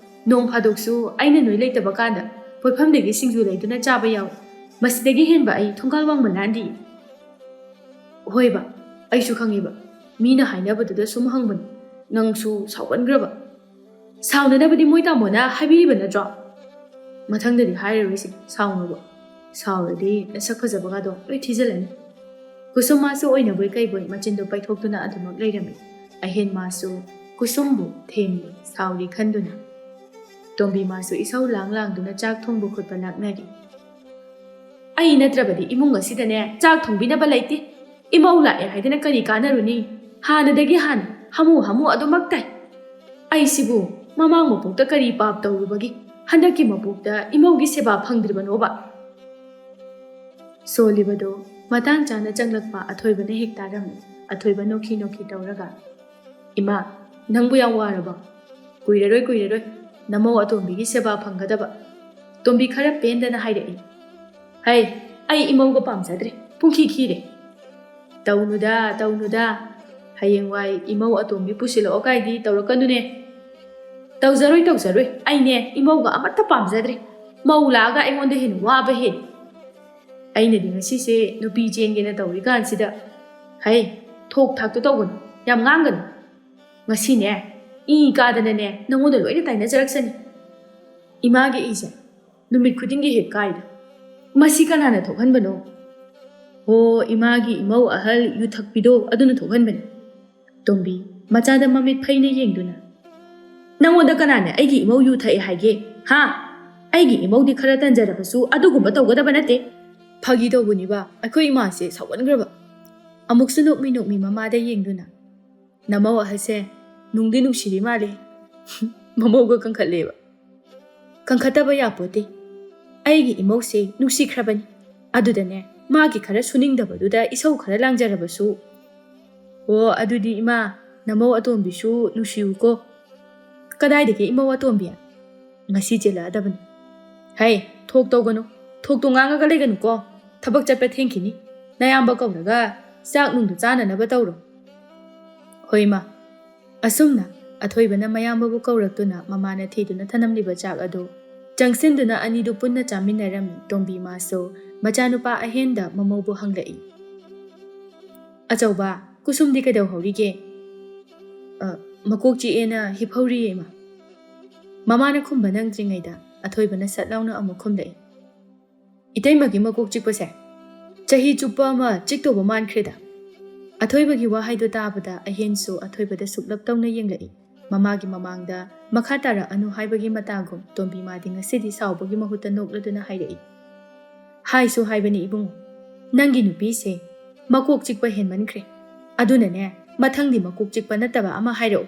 ꯅꯣꯡ ꯐꯥꯗꯣꯛꯁꯨ ꯑꯩꯅ ꯅꯣꯏ ꯂꯩꯇꯕ ꯀꯥꯟꯗ ꯄꯣꯠꯐꯝꯗꯒꯤ ꯁꯤꯡꯖꯨ ꯂꯩꯗꯨꯅ ꯆꯥꯕ ꯌꯥꯎꯏ꯫ ꯃꯁꯤꯗꯒꯤ ꯍꯦꯟꯕ ꯑꯩ ꯊꯣꯡꯒꯥꯜ ꯋꯥꯡꯃ ꯂꯥꯟꯗꯤ꯫" "ꯍꯣꯏꯕ, ꯑꯩꯁꯨ ꯈꯪꯉꯦꯕ꯫ ꯃꯤꯅ ꯍꯥꯏꯅꯕꯗꯨꯗ ꯁꯨꯝ ꯍꯪꯕꯅꯤ꯫ ꯅꯪꯁꯨ ꯁꯥꯎꯒꯟꯈ꯭ꯔꯕ꯫" "ꯁꯥꯎꯅꯅꯕꯗꯤ ꯃꯣꯏ ꯇꯥꯃꯣꯅ ꯍꯥꯏꯕꯤꯔꯤꯕ ꯅꯠꯇ꯭ꯔꯣ? ꯃꯊꯪꯗꯗꯤ ꯍꯥꯏꯔꯔꯣꯏꯁꯦ, ꯁꯥꯎꯅꯕ꯫ ꯁꯥꯎꯔꯗꯤ ꯅꯁꯛ ꯐꯖꯕꯒꯗꯣ ꯂꯣꯏ ꯊꯤꯖꯤꯜꯂꯅꯤ꯫" ꯀꯨꯁꯨꯝ ꯃꯥꯁꯨ ꯑꯣꯏꯅꯕꯣꯏ ꯀꯩꯕꯣꯏ ꯃꯆꯤꯟꯗꯣ ꯄꯩꯊꯣꯛꯇꯨꯅ ꯑꯗꯨꯃꯛ ꯂꯩꯔꯝꯃꯤ꯫ ꯑꯍꯦꯟ ꯃꯥꯁꯨ ꯀꯨꯁꯨꯝꯕꯨ ꯊꯦꯝꯂꯤ, ꯁꯥꯎꯔꯤ ꯈꯟꯗꯨꯅ꯫ ꯇꯣꯝꯕꯤ ꯃꯥꯁꯨ ꯏꯁꯧ ꯂꯥꯡ ꯂꯥꯡꯗꯨꯅ ꯆꯥꯛ ꯊꯣꯡꯕ ꯈꯣꯠꯄ ꯂꯥꯛꯅꯔꯤ꯫ "ꯑꯩ ꯅꯠꯇ꯭ꯔꯕꯗꯤ ꯏꯃꯨꯡ ꯑꯁꯤꯗꯅꯦ ꯆꯥꯛ ꯊꯣꯡꯕꯤꯅꯕ ꯂꯩꯇꯦ꯫ ꯏꯃꯧ ꯂꯥꯛꯑꯦ ꯍꯥꯏꯗꯅ ꯀꯔꯤ ꯀꯥꯟꯅꯔꯨꯅꯤ? ꯍꯥꯟꯅꯗꯒꯤ ꯍꯥꯟꯅ ꯍꯥꯃꯨ ꯍꯥꯃꯨ ꯑꯗꯨꯃꯛ ꯇꯥꯏ꯫ ꯑꯩꯁꯤꯕꯨ ꯃꯃꯥꯡ ꯃꯄꯣꯛꯇ ꯀꯔꯤ ꯄꯥꯞ ꯇꯧꯔꯨꯕꯒꯤ ꯍꯟꯗꯛꯀꯤ ꯃꯄꯣꯛꯇ ꯏꯃꯧꯒꯤ ꯁꯦꯕꯥ ꯐꯪꯗ꯭ꯔꯤꯕꯅꯣꯕ?" ꯁꯣꯜꯂꯤꯕꯗꯨ ꯃꯇꯥꯡ ꯆꯥꯅ ꯆꯪꯂꯛꯄ ꯑꯊꯣꯏꯕꯅ ꯍꯦꯛ ꯇꯥꯔꯝꯃꯤ꯫ ꯑꯊꯣꯏꯕ ꯅꯣꯛꯈꯤ ꯅꯣꯛꯈꯤ ꯇꯧꯔꯒ, "ꯏꯃꯥ, ꯅꯪꯕꯨ ꯌꯥꯝ ꯋꯥꯔꯕꯣ? ꯀꯨꯏꯔꯔꯣꯏ, ꯀꯨꯏꯔꯔꯣꯏ꯫ ꯅꯃꯧ ꯑꯇꯣꯝꯕꯤꯒꯤ ꯁꯦꯕꯥ ꯐꯪꯒꯗꯕ꯫ ꯇꯣꯝꯕꯤ ꯈꯔ ꯄꯦꯟꯗꯅ ꯍꯥꯏꯔꯛꯏ꯫ "ꯍꯩ, ꯑꯩ ꯏꯃꯧꯒ ꯄꯥꯝꯖꯗ꯭ꯔꯦ, ꯄꯨꯡꯈꯤ ꯈꯤꯔꯦ"꯫ "ꯇꯧꯅꯨꯗ, ꯇꯧꯅꯨꯗ꯫ ꯍꯌꯦꯡꯋꯥꯏ ꯏꯃꯧ ꯑꯇꯣꯝꯕꯤ ꯄꯨꯁꯤꯜꯂꯛꯑꯣ ꯀꯥꯏꯗꯤ ꯇꯧꯔꯛꯀꯅꯨꯅꯦ"꯫ "ꯇꯧꯖꯔꯣꯏ, ꯇꯧꯖꯔꯣꯏ꯫ ꯑꯩꯅꯦ ꯏꯃꯧꯒ ꯑꯃꯠꯇ ꯄꯥꯝꯖꯗ꯭ꯔꯦ꯫ ꯃꯧ ꯂꯥꯛꯑꯒ ꯑꯩꯉꯣꯟꯗ ꯍꯦꯟꯅ ꯋꯥꯕ ꯍꯦꯜꯂꯤ"꯫ "ꯑꯩꯅꯗꯤ ꯉꯁꯤꯁꯦ ꯅꯨꯄꯤ ꯆꯦꯟꯒꯦꯅ ꯇꯧꯔꯤꯀꯥꯟꯁꯤꯗ"꯫ "ꯍꯩ, ꯊꯣꯛ ꯊꯥꯛꯇꯣ ꯇꯧꯒꯅꯨ, ꯌꯥꯝ ꯉꯥꯡꯒꯅꯨ꯫ ꯉꯁꯤꯅꯦ ꯏ ꯀꯥꯗꯅꯅꯦ ꯅꯪꯉꯣꯟꯗ ꯂꯣꯏꯅ ꯇꯥꯏꯅꯖꯔꯛꯁꯅꯤ꯫ ꯏꯃꯥꯒꯤ ꯏꯁꯦ ꯅꯨꯃꯤꯠ ꯈꯨꯗꯤꯡꯒꯤ ꯍꯦꯛ ꯀꯥꯏꯗ꯫ ꯃꯁꯤ ꯀꯅꯥꯅ ꯊꯣꯛꯍꯟꯕꯅꯣ?" "ꯑꯣ, ꯏꯃꯥꯒꯤ ꯏꯃꯧ ꯑꯍꯜ ꯌꯨ ꯊꯛꯄꯤꯗꯣ ꯑꯗꯨꯅ ꯊꯣꯛꯍꯟꯕꯅꯤ"꯫ ꯇꯣꯝꯕꯤ ꯃꯆꯥꯗ ꯃꯃꯤꯠ ꯐꯩꯅ ꯌꯦꯡꯗꯨꯅ, "ꯅꯪꯉꯣꯟꯗ ꯀꯅꯥꯅ ꯑꯩꯒꯤ ꯏꯃꯧ ꯌꯨ ꯊꯛꯑꯦ ꯍꯥꯏꯒꯦ? ꯍꯥ? ꯑꯩꯒꯤ ꯏꯃꯧꯗꯤ ꯈꯔ ꯇꯟꯖꯔꯕꯁꯨ ꯑꯗꯨꯒꯨꯝꯕ ꯇꯧꯒꯗꯕ ꯅꯠꯇꯦ"꯫ "ꯐꯥꯒꯤ ꯇꯧꯕꯅꯤꯕ, ꯑꯩꯈꯣꯏ ꯏꯃꯥꯁꯦ ꯁꯥꯎꯒꯟꯈ꯭ꯔꯕ"꯫ ꯑꯃꯨꯛꯁꯨ ꯅꯣꯛꯃꯤ ꯅꯣꯛꯃꯤ ꯃꯃꯥꯗ ꯌꯦꯡꯗꯨꯅ, "ꯅꯃꯧ ꯑꯍꯜꯁꯦ ꯅꯨꯡꯗꯤ ꯅꯨꯡꯁꯤꯔꯤ ꯃꯥꯜꯂꯦ"꯫ ꯃꯃꯧꯒ ꯀꯟꯈꯠꯂꯦꯕ꯫ "ꯀꯟꯈꯠꯇꯕ ꯌꯥꯄꯣꯠꯇꯦ꯫ ꯑꯩꯒꯤ ꯏꯃꯧꯁꯦ ꯅꯨꯡꯁꯤꯈ꯭ꯔꯕꯅꯤ꯫ ꯑꯗꯨꯗꯅꯦ, ꯃꯥꯒꯤ ꯈꯔ ꯁꯨꯅꯤꯡꯗꯕꯗꯨꯗ ꯏꯁꯧ ꯈꯔ ꯂꯥꯡꯖꯔꯕꯁꯨ"꯫ "ꯑꯣ, ꯑꯗꯨꯗꯤ ꯏꯃꯥ, ꯅꯃꯧ ꯑꯇꯣꯝꯕꯤꯁꯨ ꯅꯨꯡꯁꯤꯌꯨꯀꯣ"꯫ "ꯀꯗꯥꯏꯗꯒꯤ ꯏꯃꯧ ꯑꯇꯣꯝꯕꯤ? ꯉꯁꯤ ꯆꯦꯜꯂꯛꯑꯗꯕꯅꯤ"꯫ "ꯍꯩ, ꯊꯣꯛ ꯇꯧꯒꯅꯨ꯫ ꯊꯣꯛꯇꯣ ꯉꯥꯡꯉꯒ ꯂꯩꯒꯅꯨꯀꯣ꯫ ꯊꯕꯛ ꯆꯠꯄ ꯊꯦꯡꯈꯤꯅꯤ꯫ ꯅꯌꯥꯝꯕ ꯀꯧꯔꯒ ꯆꯥꯛ ꯅꯨꯡꯗꯨ ꯆꯥꯅꯅꯕ ꯇꯧꯔꯣ"꯫ "ꯍꯣꯏ, ꯏꯃꯥ"꯫ ꯑꯁꯨꯝꯅ ꯑꯊꯣꯏꯕꯅ ꯃꯌꯥꯝꯕꯕꯨ ꯀꯧꯔꯛꯇꯨꯅ ꯃꯃꯥꯅ ꯊꯤꯗꯨꯅ ꯊꯅꯝꯂꯤꯕ ꯆꯥꯛ ꯑꯗꯨ ꯆꯪꯁꯤꯟꯗꯨꯅ ꯑꯅꯤꯗꯨ ꯄꯨꯟꯅ ꯆꯥꯃꯤꯟꯅꯔꯝꯃꯤ꯫ ꯇꯣꯝꯕꯤ ꯃꯥꯁꯨ ꯃꯆꯥꯅꯨꯄꯥ ꯑꯍꯦꯟꯗ ꯃꯃꯧꯕꯨ ꯍꯪꯂꯛꯏ꯫ "ꯑꯆꯧꯕ, ꯀꯨꯁꯨꯝꯗꯤ ꯀꯩꯗꯧꯍꯧꯔꯤꯒꯦ?" "ꯑ, ꯃꯀꯣꯛ ꯆꯤꯛꯑꯦꯅ ꯍꯤꯞꯍꯧꯔꯤꯌꯦ, ꯏꯃꯥ"꯫ ꯃꯃꯥꯅ ꯈꯨꯝꯕ ꯅꯪꯗ꯭ꯔꯤꯉꯩꯗ ꯑꯊꯣꯏꯕꯅ ꯁꯠ ꯂꯥꯎꯅ ꯑꯃꯨꯛ ꯈꯨꯝꯂꯛꯏ꯫ "ꯏꯇꯩꯃꯒꯤ ꯃꯀꯣꯛ ꯆꯤꯛꯄꯁꯦ ꯆꯍꯤ ꯆꯨꯞꯄ ꯑꯃ ꯆꯤꯛꯇꯧꯕ ꯃꯥꯟꯈ꯭ꯔꯦꯗ"꯫ ꯑꯊꯣꯏꯕꯒꯤ ꯋꯥꯍꯩꯗꯨ ꯇꯥꯕꯗ ꯑꯍꯦꯟꯁꯨ ꯑꯊꯣꯏꯕꯗ ꯁꯨꯛꯂꯞ ꯇꯧꯅ ꯌꯦꯡꯂꯛꯏ꯫ ꯃꯃꯥꯒꯤ ꯃꯃꯥꯡꯗ ꯃꯈꯥ ꯇꯥꯔꯛꯑꯅꯨ ꯍꯥꯏꯕꯒꯤ ꯃꯇꯥꯒꯨꯝ ꯇꯣꯝꯕꯤ ꯃꯥꯗꯤ ꯉꯁꯤꯗꯤ ꯁꯥꯎꯕꯒꯤ ꯃꯍꯨꯠꯇ ꯅꯣꯛꯂꯗꯨꯅ ꯍꯥꯏꯔꯛꯏ꯫ "ꯍꯥꯏꯁꯨ ꯍꯥꯏꯕꯅꯤ ꯏꯕꯨꯡꯉꯣ, ꯅꯪꯒꯤ ꯅꯨꯄꯤꯁꯦ ꯃꯀꯣꯛ ꯆꯤꯛꯄ ꯍꯦꯟꯃꯟꯈ꯭ꯔꯦ꯫ ꯑꯗꯨꯅꯅꯦ, ꯃꯊꯪꯗꯤ ꯃꯀꯣꯛ ꯆꯤꯛꯄ ꯅꯠꯇꯕ ꯑꯃ ꯍꯥꯏꯔꯛꯎ"꯫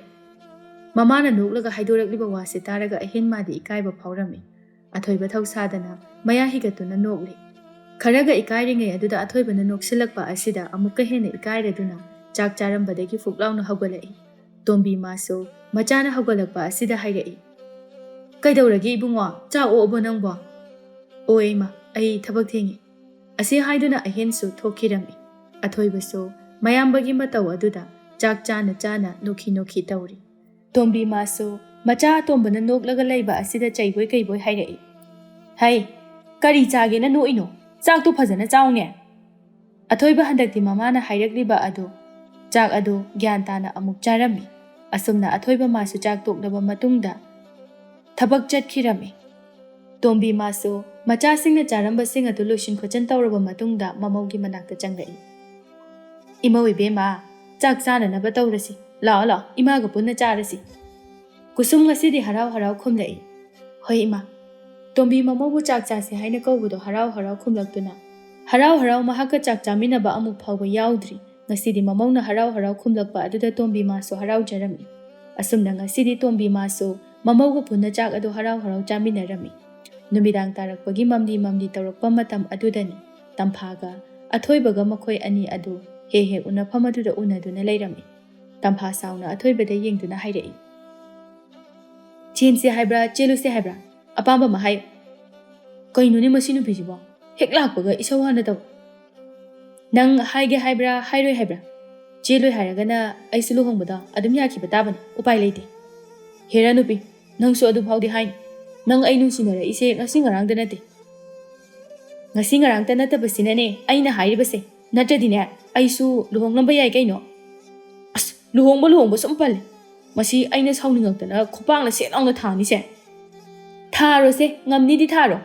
ꯃꯃꯥꯅ ꯅꯣꯛꯂꯒ ꯍꯥꯏꯗꯣꯔꯛꯂꯤꯕ ꯋꯥꯁꯦ ꯇꯥꯔꯒ ꯑꯍꯦꯟ ꯃꯥꯗꯤ ꯏꯀꯥꯏꯕ ꯐꯥꯎꯔꯝꯃꯤ꯫ ꯑꯊꯣꯏꯕ ꯊꯧꯁꯥꯗꯅ ꯃꯌꯥ ꯍꯤꯒꯠꯇꯨꯅ ꯅꯣꯛꯂꯤ꯫ ꯈꯔꯒ ꯏꯀꯥꯏꯔꯤꯉꯩ ꯑꯗꯨꯗ ꯑꯊꯣꯏꯕꯅ ꯅꯣꯛꯁꯤꯜꯂꯛꯄ ꯑꯁꯤꯗ ꯑꯃꯨꯛꯀ ꯍꯦꯟꯅ ꯏꯀꯥꯏꯔꯗꯨꯅ ꯆꯥꯛ ꯆꯥꯔꯝꯕꯗꯒꯤ ꯐꯨꯛ ꯂꯥꯎꯅ ꯍꯧꯒꯠꯂꯛꯏ꯫ ꯇꯣꯝꯕꯤ ꯃꯥꯁꯨ ꯃꯆꯥꯅ ꯍꯧꯒꯠꯂꯛꯄ ꯑꯁꯤꯗ ꯍꯥꯏꯔꯛꯏ꯫ "ꯀꯩꯗꯧꯔꯒꯦ ꯏꯕꯨꯡꯉꯣ? ꯆꯥꯛ ꯑꯣꯛꯑꯕꯣ ꯅꯪꯕꯣ?" "ꯑꯣ ꯏꯃꯥ, ꯑꯩ ꯊꯕꯛ ꯊꯦꯡꯉꯤ"꯫ ꯑꯁꯤ ꯍꯥꯏꯗꯨꯅ ꯑꯍꯦꯟꯁꯨ ꯊꯣꯛꯈꯤꯔꯝꯃꯤ꯫ ꯑꯊꯣꯏꯕꯁꯨ ꯃꯌꯥꯝꯕꯒꯤ ꯃꯇꯧ ꯑꯗꯨꯗ ꯆꯥꯛ ꯆꯥꯅ ꯆꯥꯅ ꯅꯣꯛꯈꯤ ꯅꯣꯛꯈꯤ ꯇꯧꯔꯤ꯫ ꯇꯣꯝꯕꯤ ꯃꯥꯁꯨ ꯃꯆꯥ ꯑꯇꯣꯝꯕꯅ ꯅꯣꯛꯂꯒ ꯂꯩꯕ ꯑꯁꯤꯗ ꯆꯩꯕꯣꯏ ꯀꯩꯕꯣꯏ ꯍꯥꯏꯔꯛꯏ, "ꯍꯩ, ꯀꯔꯤ ꯆꯥꯒꯦꯅ ꯅꯣꯛꯏꯅꯣ? ꯆꯥꯛꯇꯣ ꯐꯖꯅ ꯆꯥꯎꯅꯦ"꯫ ꯑꯊꯣꯏꯕ ꯍꯟꯗꯛꯇꯤ ꯃꯃꯥꯅ ꯍꯥꯏꯔꯛꯂꯤꯕ ꯑꯗꯨ, ꯆꯥꯛ ꯑꯗꯨ ꯒ꯭ꯌꯥꯟ ꯇꯥꯅ ꯑꯃꯨꯛ ꯆꯥꯔꯝꯃꯤ꯫ ꯑꯁꯨꯝꯅ ꯑꯊꯣꯏꯕ ꯃꯥꯁꯨ ꯆꯥꯛ ꯇꯣꯛꯂꯕ ꯃꯇꯨꯡꯗ ꯊꯕꯛ ꯆꯠꯈꯤꯔꯝꯃꯤ꯫ ꯇꯣꯝꯕꯤ ꯃꯥꯁꯨ ꯃꯆꯥꯁꯤꯡꯅ ꯆꯥꯔꯝꯕꯁꯤꯡ ꯑꯗꯨ ꯂꯣꯏꯁꯤꯟ ꯈꯣꯠꯆꯤꯟ ꯇꯧꯔꯕ ꯃꯇꯨꯡꯗ ꯃꯃꯧꯒꯤ ꯃꯅꯥꯛꯇ ꯆꯪꯂꯛꯏ꯫ "ꯏꯃꯧ ꯏꯕꯦꯝꯃ, ꯆꯥꯛ ꯆꯥꯅꯅꯕ ꯇꯧꯔꯁꯤ꯫ ꯂꯥꯛꯑꯣ, ꯂꯥꯛꯑꯣ, ꯏꯃꯥꯒ ꯄꯨꯟꯅ ꯆꯥꯔꯁꯤ"꯫ ꯀꯨꯁꯨꯝ ꯉꯁꯤꯗꯤ ꯍꯔꯥꯎ ꯍꯔꯥꯎ ꯈꯨꯝꯂꯛꯏ, "ꯍꯣꯏ ꯏꯃꯥ"꯫ ꯇꯣꯝꯕꯤ ꯃꯃꯧꯕꯨ ꯆꯥꯛ ꯆꯥꯁꯤ ꯍꯥꯏꯅ ꯀꯧꯕꯗꯣ ꯍꯔꯥꯎ ꯍꯔꯥꯎ ꯈꯨꯝꯂꯛꯇꯨꯅ, ꯍꯔꯥꯎ ꯍꯔꯥꯎ ꯃꯍꯥꯛꯀ ꯆꯥꯛ ꯆꯥꯃꯤꯟꯅꯕ ꯑꯃꯨꯛ ꯐꯥꯎꯕ ꯌꯥꯎꯗ꯭ꯔꯤ꯫ ꯉꯁꯤꯗꯤ ꯃꯃꯧꯅ ꯍꯔꯥꯎ ꯍꯔꯥꯎ ꯈꯨꯝꯂꯛꯄ ꯑꯗꯨꯗ ꯇꯣꯝꯕꯤ ꯃꯥꯁꯨ ꯍꯔꯥꯎꯖꯔꯝꯃꯤ꯫ ꯑꯁꯨꯝꯅ ꯉꯁꯤꯗꯤ ꯇꯣꯝꯕꯤ ꯃꯥꯁꯨ ꯃꯃꯧꯒ ꯄꯨꯟꯅ ꯆꯥꯛ ꯑꯗꯨ ꯍꯔꯥꯎ ꯍꯔꯥꯎ ꯆꯥꯃꯤꯟꯅꯔꯝꯃꯤ꯫ ꯅꯨꯃꯤꯗꯥꯡ ꯇꯥꯔꯛꯄꯒꯤ ꯃꯝꯂꯤ ꯃꯝꯂꯤ ꯇꯧꯔꯛꯄ ꯃꯇꯝ ꯑꯗꯨꯗꯅꯤ ꯇꯝꯐꯥꯒ ꯑꯊꯣꯏꯕꯒ ꯃꯈꯣꯏ ꯑꯅꯤ ꯑꯗꯨ ꯍꯦꯛ ꯍꯦꯛ ꯎꯅꯐꯝ ꯑꯗꯨꯗ ꯎꯅꯗꯨꯅ ꯂꯩꯔꯝꯃꯤ꯫ ꯇꯝꯐꯥ ꯁꯥꯎꯅ ꯑꯊꯣꯏꯕꯗ ꯌꯦꯡꯗꯨꯅ ꯍꯥꯏꯔꯛꯏ, "ꯆꯦꯟꯁꯦ ꯍꯥꯏꯕ꯭ꯔꯥ, ꯆꯦꯜꯂꯨꯁꯦ ꯍꯥꯏꯕ꯭ꯔꯥ? ꯑꯄꯥꯝꯕ ꯑꯃ ꯍꯥꯏꯌꯨ"꯫ "ꯀꯩꯅꯣꯅꯦ ꯃꯁꯤ ꯅꯨꯄꯤꯁꯤꯕꯣ? ꯍꯦꯛ ꯂꯥꯛꯄꯒ ꯏꯁꯧ ꯍꯥꯟꯅ ꯇꯧ"꯫ "ꯅꯪ ꯍꯥꯏꯒꯦ ꯍꯥꯏꯕ꯭ꯔꯥ, ꯍꯥꯏꯔꯣꯏ ꯍꯥꯏꯕ꯭ꯔꯥ? ꯆꯦꯜꯂꯣꯏ ꯍꯥꯏꯔꯒꯅ ꯑꯩꯁꯨ ꯂꯨꯍꯣꯡꯕꯗꯣ ꯑꯗꯨꯝ ꯌꯥꯈꯤꯕ ꯇꯥꯕꯅꯤ, ꯎꯄꯥꯏ ꯂꯩꯇꯦ"꯫ "ꯍꯦꯔꯥ ꯅꯨꯄꯤ, ꯅꯪꯁꯨ ꯑꯗꯨ ꯐꯥꯎꯗꯤ ꯍꯥꯏꯅꯨ꯫ ꯅꯪ ꯑꯩ ꯅꯨꯡꯁꯤꯅꯔꯛꯏꯁꯦ ꯉꯁꯤ ꯉꯔꯥꯡꯗ ꯅꯠꯇꯦ"꯫ "ꯉꯁꯤ ꯉꯔꯥꯡꯇ ꯅꯠꯇꯕꯁꯤꯅꯅꯦ ꯑꯩꯅ ꯍꯥꯏꯔꯤꯕꯁꯦ꯫ ꯅꯠꯇ꯭ꯔꯗꯤꯅꯦ, ꯑꯩꯁꯨ ꯂꯨꯍꯣꯡꯂꯝꯕ ꯌꯥꯏ ꯀꯩꯅꯣ"꯫ "ꯑꯁ, ꯂꯨꯍꯣꯡꯕ ꯂꯨꯍꯣꯡꯕ ꯁꯨꯝ ꯄꯜꯂꯦ꯫ ꯃꯁꯤ ꯑꯩꯅ ꯁꯥꯎꯅꯤꯡꯉꯛꯇꯅ ꯈꯨꯄꯥꯛꯅ ꯁꯦꯠ ꯂꯥꯎꯅ ꯊꯥꯅꯤꯁꯦ"꯫ "ꯊꯥꯔꯣꯁꯦ, ꯉꯝꯅꯤꯗꯤ ꯊꯥꯔꯣ꯫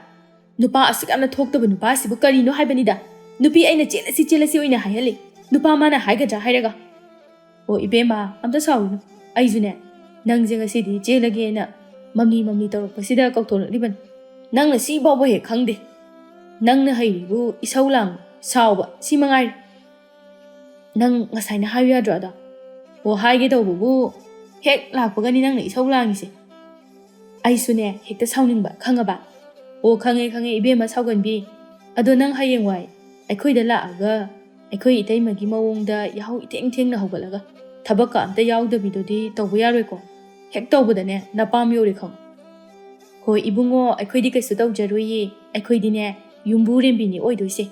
ꯅꯨꯄꯥ ꯑꯁꯨꯛ ꯌꯥꯝꯅ ꯊꯣꯛꯇꯕ ꯅꯨꯄꯥꯁꯤꯕꯨ ꯀꯔꯤꯅꯣ ꯍꯥꯏꯕꯅꯤꯗ꯫ ꯅꯨꯄꯤ ꯑꯩꯅ ꯆꯦꯜꯂꯁꯤ ꯆꯦꯜꯂꯁꯤ ꯑꯣꯏꯅ ꯍꯥꯏꯍꯜꯂꯤ꯫ ꯅꯨꯄꯥ ꯃꯥꯅ ꯍꯥꯏꯒꯗ꯭ꯔꯥ ꯍꯥꯏꯔꯒ"꯫ "ꯑꯣ ꯏꯕꯦꯝꯃ, ꯑꯝꯇ ꯁꯥꯎꯔꯨꯅꯨ꯫ ꯑꯩꯁꯨꯅꯦ, ꯅꯪꯁꯦ ꯉꯁꯤꯗꯤ ꯆꯦꯜꯂꯒꯦꯅ ꯃꯝꯂꯤ ꯃꯝꯂꯤ ꯇꯧꯔꯛꯄꯁꯤꯗ ꯀꯧꯊꯣꯔꯛꯂꯤꯕꯅꯤ꯫ ꯅꯪꯅ ꯁꯤ ꯐꯥꯎꯕ ꯍꯦꯛ ꯈꯪꯗꯦ꯫ ꯅꯪꯅ ꯍꯩꯔꯤꯕꯨ ꯏꯁꯧ ꯂꯥꯡꯕ, ꯁꯥꯎꯕ, ꯁꯤ ꯃꯉꯥꯏꯔꯦ꯫ ꯅꯪ ꯉꯁꯥꯏꯅ ꯍꯥꯏꯌꯨ ꯌꯥꯗ꯭ꯔꯣ ꯑꯗꯣ?" "ꯑꯣ, ꯍꯥꯏꯒꯦ ꯇꯧꯕꯕꯨ ꯍꯦꯛ ꯂꯥꯛꯄꯒꯅꯤ ꯅꯪꯅ ꯏꯁꯧ ꯂꯥꯡꯉꯤꯁꯦ"꯫ "ꯑꯩꯁꯨꯅꯦ ꯍꯦꯛꯇ ꯁꯥꯎꯅꯤꯡꯕ, ꯈꯪꯉꯕ?" "ꯑꯣ, ꯈꯪꯉꯦ, ꯈꯪꯉꯦ ꯏꯕꯦꯝꯃ ꯁꯥꯎꯒꯟꯕꯤ꯫ ꯑꯗꯣ ꯅꯪ ꯍꯌꯦꯡꯋꯥꯏ ꯑꯩꯈꯣꯏꯗ ꯂꯥꯛꯑꯒ ꯑꯩꯈꯣꯏ ꯏꯇꯩꯃꯒꯤ ꯃꯑꯣꯡꯗ ꯌꯥꯍꯧ ꯏꯊꯦꯡ ꯊꯦꯡꯅ ꯍꯧꯒꯠꯂꯒ ꯊꯕꯛꯀ ꯑꯝꯇ ꯌꯥꯎꯗꯕꯤꯗꯨꯗꯤ ꯇꯧꯕ ꯌꯥꯔꯣꯏꯀꯣ꯫ ꯍꯦꯛ ꯇꯧꯕꯗꯅꯦ ꯅꯄꯥꯝ ꯌꯧꯔꯦ ꯈꯪꯉꯨ"꯫ "ꯍꯣꯏ ꯏꯕꯨꯡꯉꯣ, ꯑꯩꯈꯣꯏꯗꯤ ꯀꯩꯁꯨ ꯇꯧꯖꯔꯣꯏꯌꯦ, ꯑꯩꯈꯣꯏꯗꯤꯅꯦ ꯌꯨꯝꯕꯨꯔꯦꯝꯕꯤꯅꯤ ꯑꯣꯏꯗꯣꯏꯁꯦ꯫"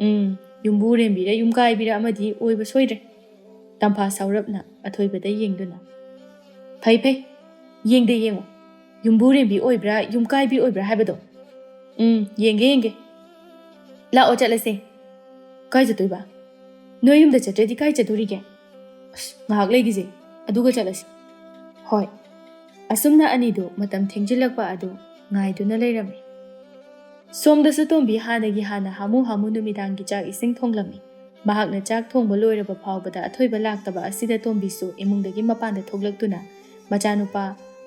"ꯎꯝ, ꯌꯨꯝꯕꯨꯔꯦꯝꯕꯤꯔ ꯌꯨꯝꯀꯥꯏꯕꯤꯔ ꯑꯃꯗꯤ ꯑꯣꯏꯕ ꯁꯣꯏꯗ꯭ꯔꯦ꯫" ꯇꯝꯐꯥ ꯁꯥꯎꯔꯞꯅ ꯑꯊꯣꯏꯕꯗ ꯌꯦꯡꯗꯨꯅ꯫ "ꯐꯩ ꯐꯩ, ꯌꯦꯡꯗꯦ ꯌꯦꯡꯉꯣ, ꯌꯨꯝꯕꯨꯔꯦꯝꯕꯤ ꯑꯣꯏꯕ꯭ꯔꯥ ꯌꯨꯝꯀꯥꯏꯕꯤ ꯑꯣꯏꯕ꯭ꯔꯥ ꯍꯥꯏꯕꯗꯣ꯫ ꯎꯝ, ꯌꯦꯡꯒꯦ ꯌꯦꯡꯒꯦ꯫ ꯂꯥꯛꯑꯣ ꯆꯠꯂꯁꯦ꯫" "ꯀꯥꯏ ꯆꯠꯇꯣꯏꯕ? ꯅꯣꯏ ꯌꯨꯝꯗ ꯆꯠꯇ꯭ꯔꯗꯤ ꯀꯥꯏ ꯆꯠꯇꯣꯔꯤꯒꯦ?" "ꯑꯁ, ꯉꯥꯏꯍꯥꯛ ꯂꯩꯈꯤꯁꯦ, ꯑꯗꯨꯒ ꯆꯠꯂꯁꯤ꯫" "ꯍꯣꯏ꯫" ꯑꯁꯨꯝꯅ ꯑꯅꯤꯗꯨ ꯃꯇꯝ ꯊꯦꯡꯖꯤꯜꯂꯛꯄ ꯑꯗꯨ ꯉꯥꯏꯗꯨꯅ ꯂꯩꯔꯝꯃꯤ꯫ ꯁꯣꯝꯗꯁꯨ ꯇꯣꯝꯕꯤ ꯍꯥꯟꯅꯒꯤ ꯍꯥꯟꯅ ꯍꯥꯃꯨ ꯍꯥꯃꯨ ꯅꯨꯃꯤꯗꯥꯡꯒꯤ ꯆꯥꯛ ꯏꯁꯤꯡ ꯊꯣꯡꯂꯝꯃꯤ꯫ ꯃꯍꯥꯛꯅ ꯆꯥꯛ ꯊꯣꯡꯕ ꯂꯣꯏꯔꯕ ꯐꯥꯎꯕꯗ ꯑꯊꯣꯏꯕ ꯂꯥꯛꯇꯕ ꯑꯁꯤꯗ ꯇꯣꯝꯕꯤꯁꯨ ꯏꯃꯨꯡꯗꯒꯤ ꯃꯄꯥꯟꯗ ꯊꯣꯛꯂꯛꯇꯨꯅ ꯃꯆꯥꯅꯨꯄꯥ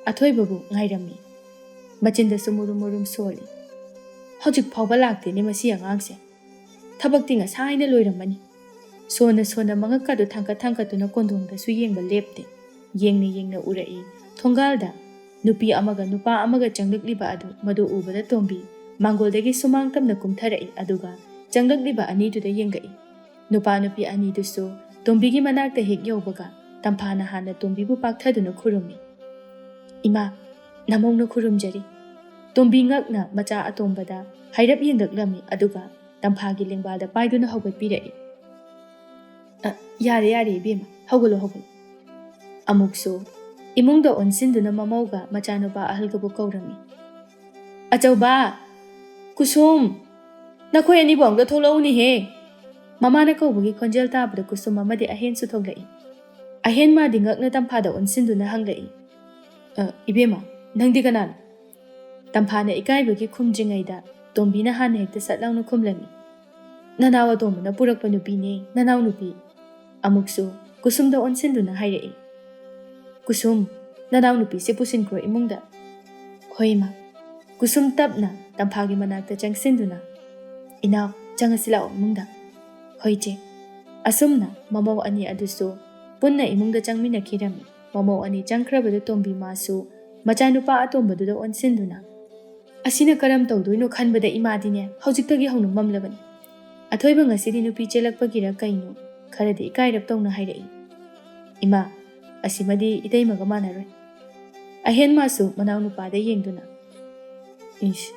ꯑꯊꯣꯏꯕꯕꯨ ꯉꯥꯏꯔꯝꯃꯤ꯫ ꯃꯆꯤꯟꯗꯁꯨ ꯃꯨꯔꯨꯝ ꯃꯨꯔꯨꯝ ꯁꯣꯜꯂꯤ꯫ "ꯍꯧꯖꯤꯛ ꯐꯥꯎꯕ ꯂꯥꯛꯇꯦꯅꯦ ꯃꯁꯤ ꯑꯉꯥꯡꯁꯦ꯫ ꯊꯕꯛꯇꯤ ꯉꯁꯥꯏꯅ ꯂꯣꯏꯔꯝꯃꯅꯤ꯫" ꯁꯣꯟꯅ ꯁꯣꯟꯅ ꯃꯉꯛꯀꯗꯨ ꯊꯥꯡꯀꯠ ꯊꯥꯡꯀꯠꯇꯨꯅ ꯀꯣꯟꯗꯣꯡꯗꯁꯨ ꯌꯦꯡꯕ ꯂꯦꯞꯇꯦ꯫ ꯌꯦꯡꯅ ꯌꯦꯡꯅ ꯎꯔꯛꯏ꯫ ꯊꯣꯡꯒꯥꯜꯗ ꯅꯨꯄꯤ ꯑꯃꯒ ꯅꯨꯄꯥ ꯑꯃꯒ ꯆꯪꯂꯛꯂꯤꯕ ꯑꯗꯨ ꯃꯗꯨ ꯎꯕꯗ ꯇꯣꯝꯕꯤ ꯃꯥꯡꯒꯣꯜꯗꯒꯤ ꯁꯨꯃꯥꯡ ꯇꯝꯅ ꯀꯨꯝꯊꯔꯛꯏ, ꯑꯗꯨꯒ ꯆꯪꯂꯛꯂꯤꯕ ꯑꯅꯤꯗꯨꯗ ꯌꯦꯡꯉꯛꯏ꯫ ꯅꯨꯄꯥ ꯅꯨꯄꯤ ꯑꯅꯤꯗꯨꯁꯨ ꯇꯣꯝꯕꯤꯒꯤ ꯃꯅꯥꯛꯇ ꯍꯦꯛ ꯌꯧꯕꯒ ꯇꯝꯐꯥꯅ ꯍꯥꯟꯅ ꯇꯣꯝꯕꯤꯕꯨ ꯄꯥꯛꯊꯗꯨꯅ ꯈꯨꯔꯨꯝꯃꯤ꯫ "ꯏꯃꯥ, ꯅꯃꯧꯅ ꯈꯨꯔꯨꯝꯖꯔꯤ꯫" ꯇꯣꯝꯕꯤ ꯉꯛꯅ ꯃꯆꯥ ꯑꯇꯣꯝꯕꯗ ꯍꯥꯏꯔꯞ ꯌꯦꯡꯂꯛꯂꯝꯃꯤ, ꯑꯗꯨꯒ ꯇꯝꯐꯥꯒꯤ ꯂꯦꯡꯕꯥꯜꯗ ꯄꯥꯏꯗꯨꯅ ꯍꯧꯒꯠꯄꯤꯔꯛꯏ꯫ "ꯑ, ꯌꯥꯔꯦ, ꯌꯥꯔꯦ ꯏꯕꯦꯝꯃ, ꯍꯧꯒꯠꯂꯣ, ꯍꯧꯒꯠꯂꯣ꯫" ꯑꯃꯨꯛꯁꯨ ꯏꯃꯨꯡꯗ ꯑꯣꯟꯁꯤꯟꯗꯨꯅ ꯃꯃꯧꯒ ꯃꯆꯥꯅꯨꯄꯥ ꯑꯍꯜꯒꯕꯨ ꯀꯧꯔꯝꯃꯤ꯫ "ꯑꯆꯧꯕ! ꯀꯨꯁꯨꯝ! ꯅꯈꯣꯏ ꯑꯅꯤꯕꯨ ꯑꯃꯨꯛꯇ ꯊꯣꯛꯂꯛꯎꯅꯦꯍꯦ!" ꯃꯃꯥꯅ ꯀꯧꯕꯒꯤ ꯈꯣꯟꯖꯦꯜ ꯇꯥꯕꯗ ꯀꯨꯁꯨꯝ ꯑꯃꯗꯤ ꯑꯍꯦꯟꯁꯨ ꯊꯣꯛꯂꯛꯏ꯫ ꯑꯍꯦꯟ ꯃꯥꯗꯤ ꯉꯛꯅ ꯇꯝꯐꯥꯗ ꯑꯣꯟꯁꯤꯟꯗꯨꯅ ꯍꯪꯂꯛꯏ꯫ "ꯑ, ꯏꯕꯦꯝꯃ, ꯅꯪꯗꯤ ꯀꯅꯥꯅꯣ?" ꯇꯝꯐꯥꯅ ꯏꯀꯥꯏꯕꯒꯤ ꯈꯨꯝꯗ꯭ꯔꯤꯉꯩꯗ ꯇꯣꯝꯕꯤꯅ ꯍꯥꯟꯅ ꯍꯦꯛꯇ ꯁꯠ ꯂꯥꯎꯅ ꯈꯨꯝꯂꯝꯃꯤ꯫ "ꯅꯅꯥꯎ ꯑꯇꯣꯝꯕꯅ ꯄꯨꯔꯛꯄ ꯅꯨꯄꯤꯅꯦ, ꯅꯅꯥꯎ ꯅꯨꯄꯤ꯫" ꯑꯃꯨꯛꯁꯨ ꯀꯨꯁꯨꯝꯗ ꯑꯣꯟꯁꯤꯟꯗꯨꯅ ꯍꯥꯏꯔꯛꯏ꯫ "ꯀꯨꯁꯨꯝ, ꯅꯅꯥꯎ ꯅꯨꯄꯤꯁꯦ ꯄꯨꯁꯤꯟꯈ꯭ꯔꯣ ꯏꯃꯨꯡꯗ꯫" "ꯍꯣꯏ ꯏꯃꯥ꯫" ꯀꯨꯁꯨꯝ ꯇꯞꯅ ꯇꯝꯐꯥꯒꯤ ꯃꯅꯥꯛꯇ ꯆꯪꯁꯤꯟꯗꯨꯅ, "ꯏꯅꯥꯎ, ꯆꯪꯉꯁꯤ ꯂꯥꯛꯑꯣ ꯏꯃꯨꯡꯗ꯫" "ꯍꯣꯏ ꯏꯆꯦ꯫" ꯑꯁꯨꯝꯅ ꯃꯃꯧ ꯑꯅꯤ ꯑꯗꯨꯁꯨ ꯄꯨꯟꯅ ꯏꯃꯨꯡꯗ ꯆꯪꯃꯤꯟꯅꯈꯤꯔꯝꯃꯤ꯫ ꯃꯃꯧ ꯑꯅꯤ ꯆꯪꯈ꯭ꯔꯕꯗ ꯇꯣꯝꯕꯤ ꯃꯥꯁꯨ ꯃꯆꯥꯅꯨꯄꯥ ꯑꯇꯣꯝꯕꯗꯨꯗ ꯑꯣꯟꯁꯤꯟꯗꯨꯅ, "ꯑꯁꯤꯅ ꯀꯔꯝ ꯇꯧꯗꯣꯏꯅꯣ ꯈꯟꯕꯗ ꯏꯃꯥꯗꯤꯅꯦ ꯍꯧꯖꯤꯛꯇꯒꯤ ꯍꯧꯅ ꯃꯝꯂꯕꯅꯤ꯫ ꯑꯊꯣꯏꯕ ꯉꯁꯤꯗꯤ ꯅꯨꯄꯤ ꯆꯦꯜꯂꯛꯄꯒꯤꯔ ꯀꯩꯅꯣ ꯈꯔꯗꯤ ꯏꯀꯥꯏꯔꯞ ꯇꯧꯅ ꯍꯥꯏꯔꯛꯏ꯫" "ꯏꯃꯥ, ꯑꯁꯤꯃꯗꯤ ꯏꯇꯩꯃꯒ ꯃꯥꯟꯅꯔꯣꯏ꯫" ꯑꯍꯦꯟ ꯃꯥꯁꯨ ꯃꯅꯥꯎꯅꯨꯄꯥꯗ ꯌꯦꯡꯗꯨꯅ, ꯏꯁ,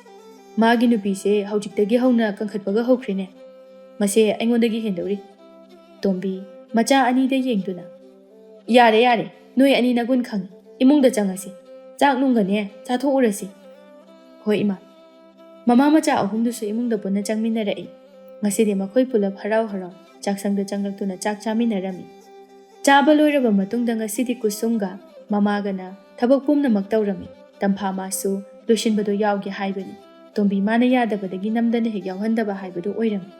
ꯃꯥꯒꯤ ꯅꯨꯄꯤꯁꯦ ꯍꯧꯖꯤꯛꯇꯒꯤ ꯍꯧꯅ ꯀꯟꯈꯠꯄꯒ ꯍꯧꯈ꯭ꯔꯦꯅꯦ꯫ ꯃꯁꯦ ꯑꯩꯉꯣꯟꯗꯒꯤ ꯍꯦꯟꯗꯧꯔꯤ꯫ ꯇꯣꯝꯕꯤ ꯃꯆꯥ ꯑꯅꯤꯗ ꯌꯦꯡꯗꯨꯅ, "ꯌꯥꯔꯦ, ꯌꯥꯔꯦ, ꯅꯣꯏ ꯑꯅꯤ ꯅꯒꯨꯟ ꯈꯪꯉꯤ꯫ ꯏꯃꯨꯡꯗ ꯆꯪꯉꯁꯤ꯫ ꯆꯥꯛ ꯅꯨꯡꯒꯅꯦ ꯆꯥꯊꯣꯛꯎꯔꯁꯤ꯫" "ꯍꯣꯏ, ꯏꯃꯥ꯫" ꯃꯃꯥ ꯃꯆꯥ ꯑꯍꯨꯝꯗꯨꯁꯨ ꯏꯃꯨꯡꯗ ꯄꯨꯟꯅ ꯆꯪꯃꯤꯟꯅꯔꯛꯏ꯫ ꯉꯁꯤꯗꯤ ꯃꯈꯣꯏ ꯄꯨꯂꯞ ꯍꯔꯥꯎ ꯍꯔꯥꯎ ꯆꯥꯛꯁꯪꯗ ꯆꯪꯂꯛꯇꯨꯅ ꯆꯥꯛ ꯆꯥꯃꯤꯟꯅꯔꯝꯃꯤ꯫ ꯆꯥꯕ ꯂꯣꯏꯔꯕ ꯃꯇꯨꯡꯗ ꯉꯁꯤꯗꯤ ꯀꯨꯁꯨꯝꯒ ꯃꯃꯥꯒꯅ ꯊꯕꯛ ꯄꯨꯝꯅꯃꯛ ꯇꯧꯔꯝꯃꯤ꯫ ꯇꯝꯐꯥ ꯃꯥꯁꯨ ꯂꯣꯏꯁꯤꯟꯕꯗꯣ ꯌꯥꯎꯒꯦ ꯍꯥꯏꯕꯅꯤ꯫ ꯇꯣꯝꯕꯤ ꯃꯥꯅ ꯌꯥꯗꯕꯗꯒꯤ ꯅꯝꯗꯅ ꯍꯦꯛ ꯌꯥꯎꯍꯟꯗꯕ ꯍꯥꯏꯕꯗꯨ ꯑꯣꯏꯔꯝꯃꯤ꯫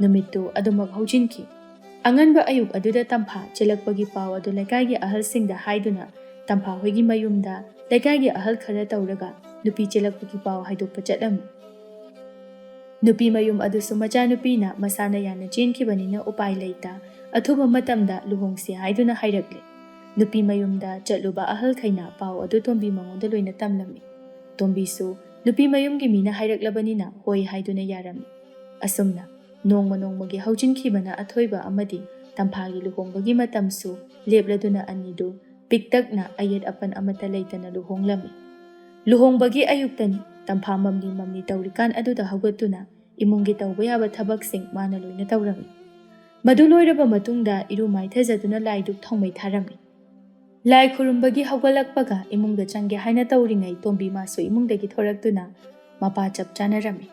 ꯅꯨꯃꯤꯠꯇꯨ ꯑꯗꯨꯃꯛ ꯍꯧꯖꯤꯟꯈꯤ꯫ ꯑꯉꯟꯕ ꯑꯌꯨꯛ ꯑꯗꯨꯗ ꯇꯝꯐꯥ ꯆꯦꯜꯂꯛꯄꯒꯤ ꯄꯥꯎ ꯑꯗꯨ ꯂꯩꯀꯥꯏꯒꯤ ꯑꯍꯜꯁꯤꯡꯗ ꯍꯥꯏꯗꯨꯅ ꯇꯝꯐꯥ ꯍꯣꯏꯒꯤ ꯃꯌꯨꯝꯗ ꯂꯩꯀꯥꯏꯒꯤ ꯑꯍꯜ ꯈꯔ ꯇꯧꯔꯒ ꯅꯨꯄꯤ ꯆꯦꯜꯂꯛꯄꯒꯤ ꯄꯥꯎ ꯍꯥꯏꯗꯣꯛꯄ ꯆꯠꯂꯝꯃꯤ꯫ ꯅꯨꯄꯤ ꯃꯌꯨꯝ ꯑꯗꯨꯁꯨ ꯃꯆꯥꯅꯨꯄꯤꯅ ꯃꯁꯥꯅ ꯌꯥꯅ ꯆꯦꯟꯈꯤꯕꯅꯤꯅ ꯎꯄꯥꯏ ꯂꯩꯇ ꯑꯊꯨꯕ ꯃꯇꯝꯗ ꯂꯨꯍꯣꯡꯁꯤ ꯍꯥꯏꯗꯨꯅ ꯍꯥꯏꯔꯛꯂꯦ꯫ ꯅꯨꯄꯤ ꯃꯌꯨꯝꯗ ꯆꯠꯂꯨꯕ ꯑꯍꯜꯈꯩꯅ ꯄꯥꯎ ꯑꯗꯨ ꯇꯣꯝꯕꯤ ꯃꯉꯣꯟꯗ ꯂꯣꯏꯅ ꯇꯝꯂꯝꯃꯤ꯫ ꯇꯣꯝꯕꯤꯁꯨ ꯅꯨꯄꯤ ꯃꯌꯨꯝꯒꯤ ꯃꯤꯅ ꯍꯥꯏꯔꯛꯂꯕꯅꯤꯅ ꯍꯣꯏ ꯍꯥꯏꯗꯨꯅ ꯌꯥꯔꯝꯃꯤ꯫ ꯑꯁꯨꯝꯅ ꯅꯣꯡꯃ ꯅꯣꯡꯃꯒꯤ ꯍꯧꯖꯤꯟꯈꯤꯕꯅ ꯑꯊꯣꯏꯕ ꯑꯃꯗꯤ ꯇꯝꯐꯥꯒꯤ ꯂꯨꯍꯣꯡꯕꯒꯤ ꯃꯇꯝꯁꯨ ꯂꯦꯞꯂꯗꯨꯅ ꯑꯅꯤꯗꯨ ꯄꯤꯛꯇꯛꯅ ꯑꯌꯦꯠ ꯑꯄꯟ ꯑꯃꯠꯇ ꯂꯩꯇꯅ ꯂꯨꯍꯣꯡꯂꯝꯃꯤ꯫ ꯂꯨꯍꯣꯡꯕꯒꯤ ꯑꯌꯨꯛꯇꯅꯤ꯫ ꯇꯝꯐꯥ ꯃꯝꯂꯤ ꯃꯝꯂꯤ ꯇꯧꯔꯤꯀꯥꯟ ꯑꯗꯨꯗ ꯍꯧꯒꯠꯇꯨꯅ ꯏꯃꯨꯡꯒꯤ ꯇꯧꯕ ꯌꯥꯕ ꯊꯕꯛꯁꯤꯡ ꯃꯥꯅ ꯂꯣꯏꯅ ꯇꯧꯔꯝꯃꯤ꯫ ꯃꯗꯨ ꯂꯣꯏꯔꯕ ꯃꯇꯨꯡꯗ ꯏꯔꯨ ꯃꯥꯏꯊꯖꯗꯨꯅ ꯂꯥꯏ ꯙꯨꯛ ꯊꯥꯎꯃꯩ ꯊꯥꯔꯝꯃꯤ꯫ ꯂꯥꯏ ꯈꯨꯔꯨꯝꯕꯒꯤ ꯍꯧꯒꯠꯂꯛꯄꯒ ꯏꯃꯨꯡꯗ ꯆꯪꯒꯦ ꯍꯥꯏꯅ ꯇꯧꯔꯤꯉꯩ ꯇꯣꯝꯕꯤ ꯃꯥꯁꯨ ꯏꯃꯨꯡꯗꯒꯤ ꯊꯣꯔꯛꯇꯨꯅ ꯃꯄꯥ ꯆꯞ ꯆꯥꯅꯔꯝꯃꯤ꯫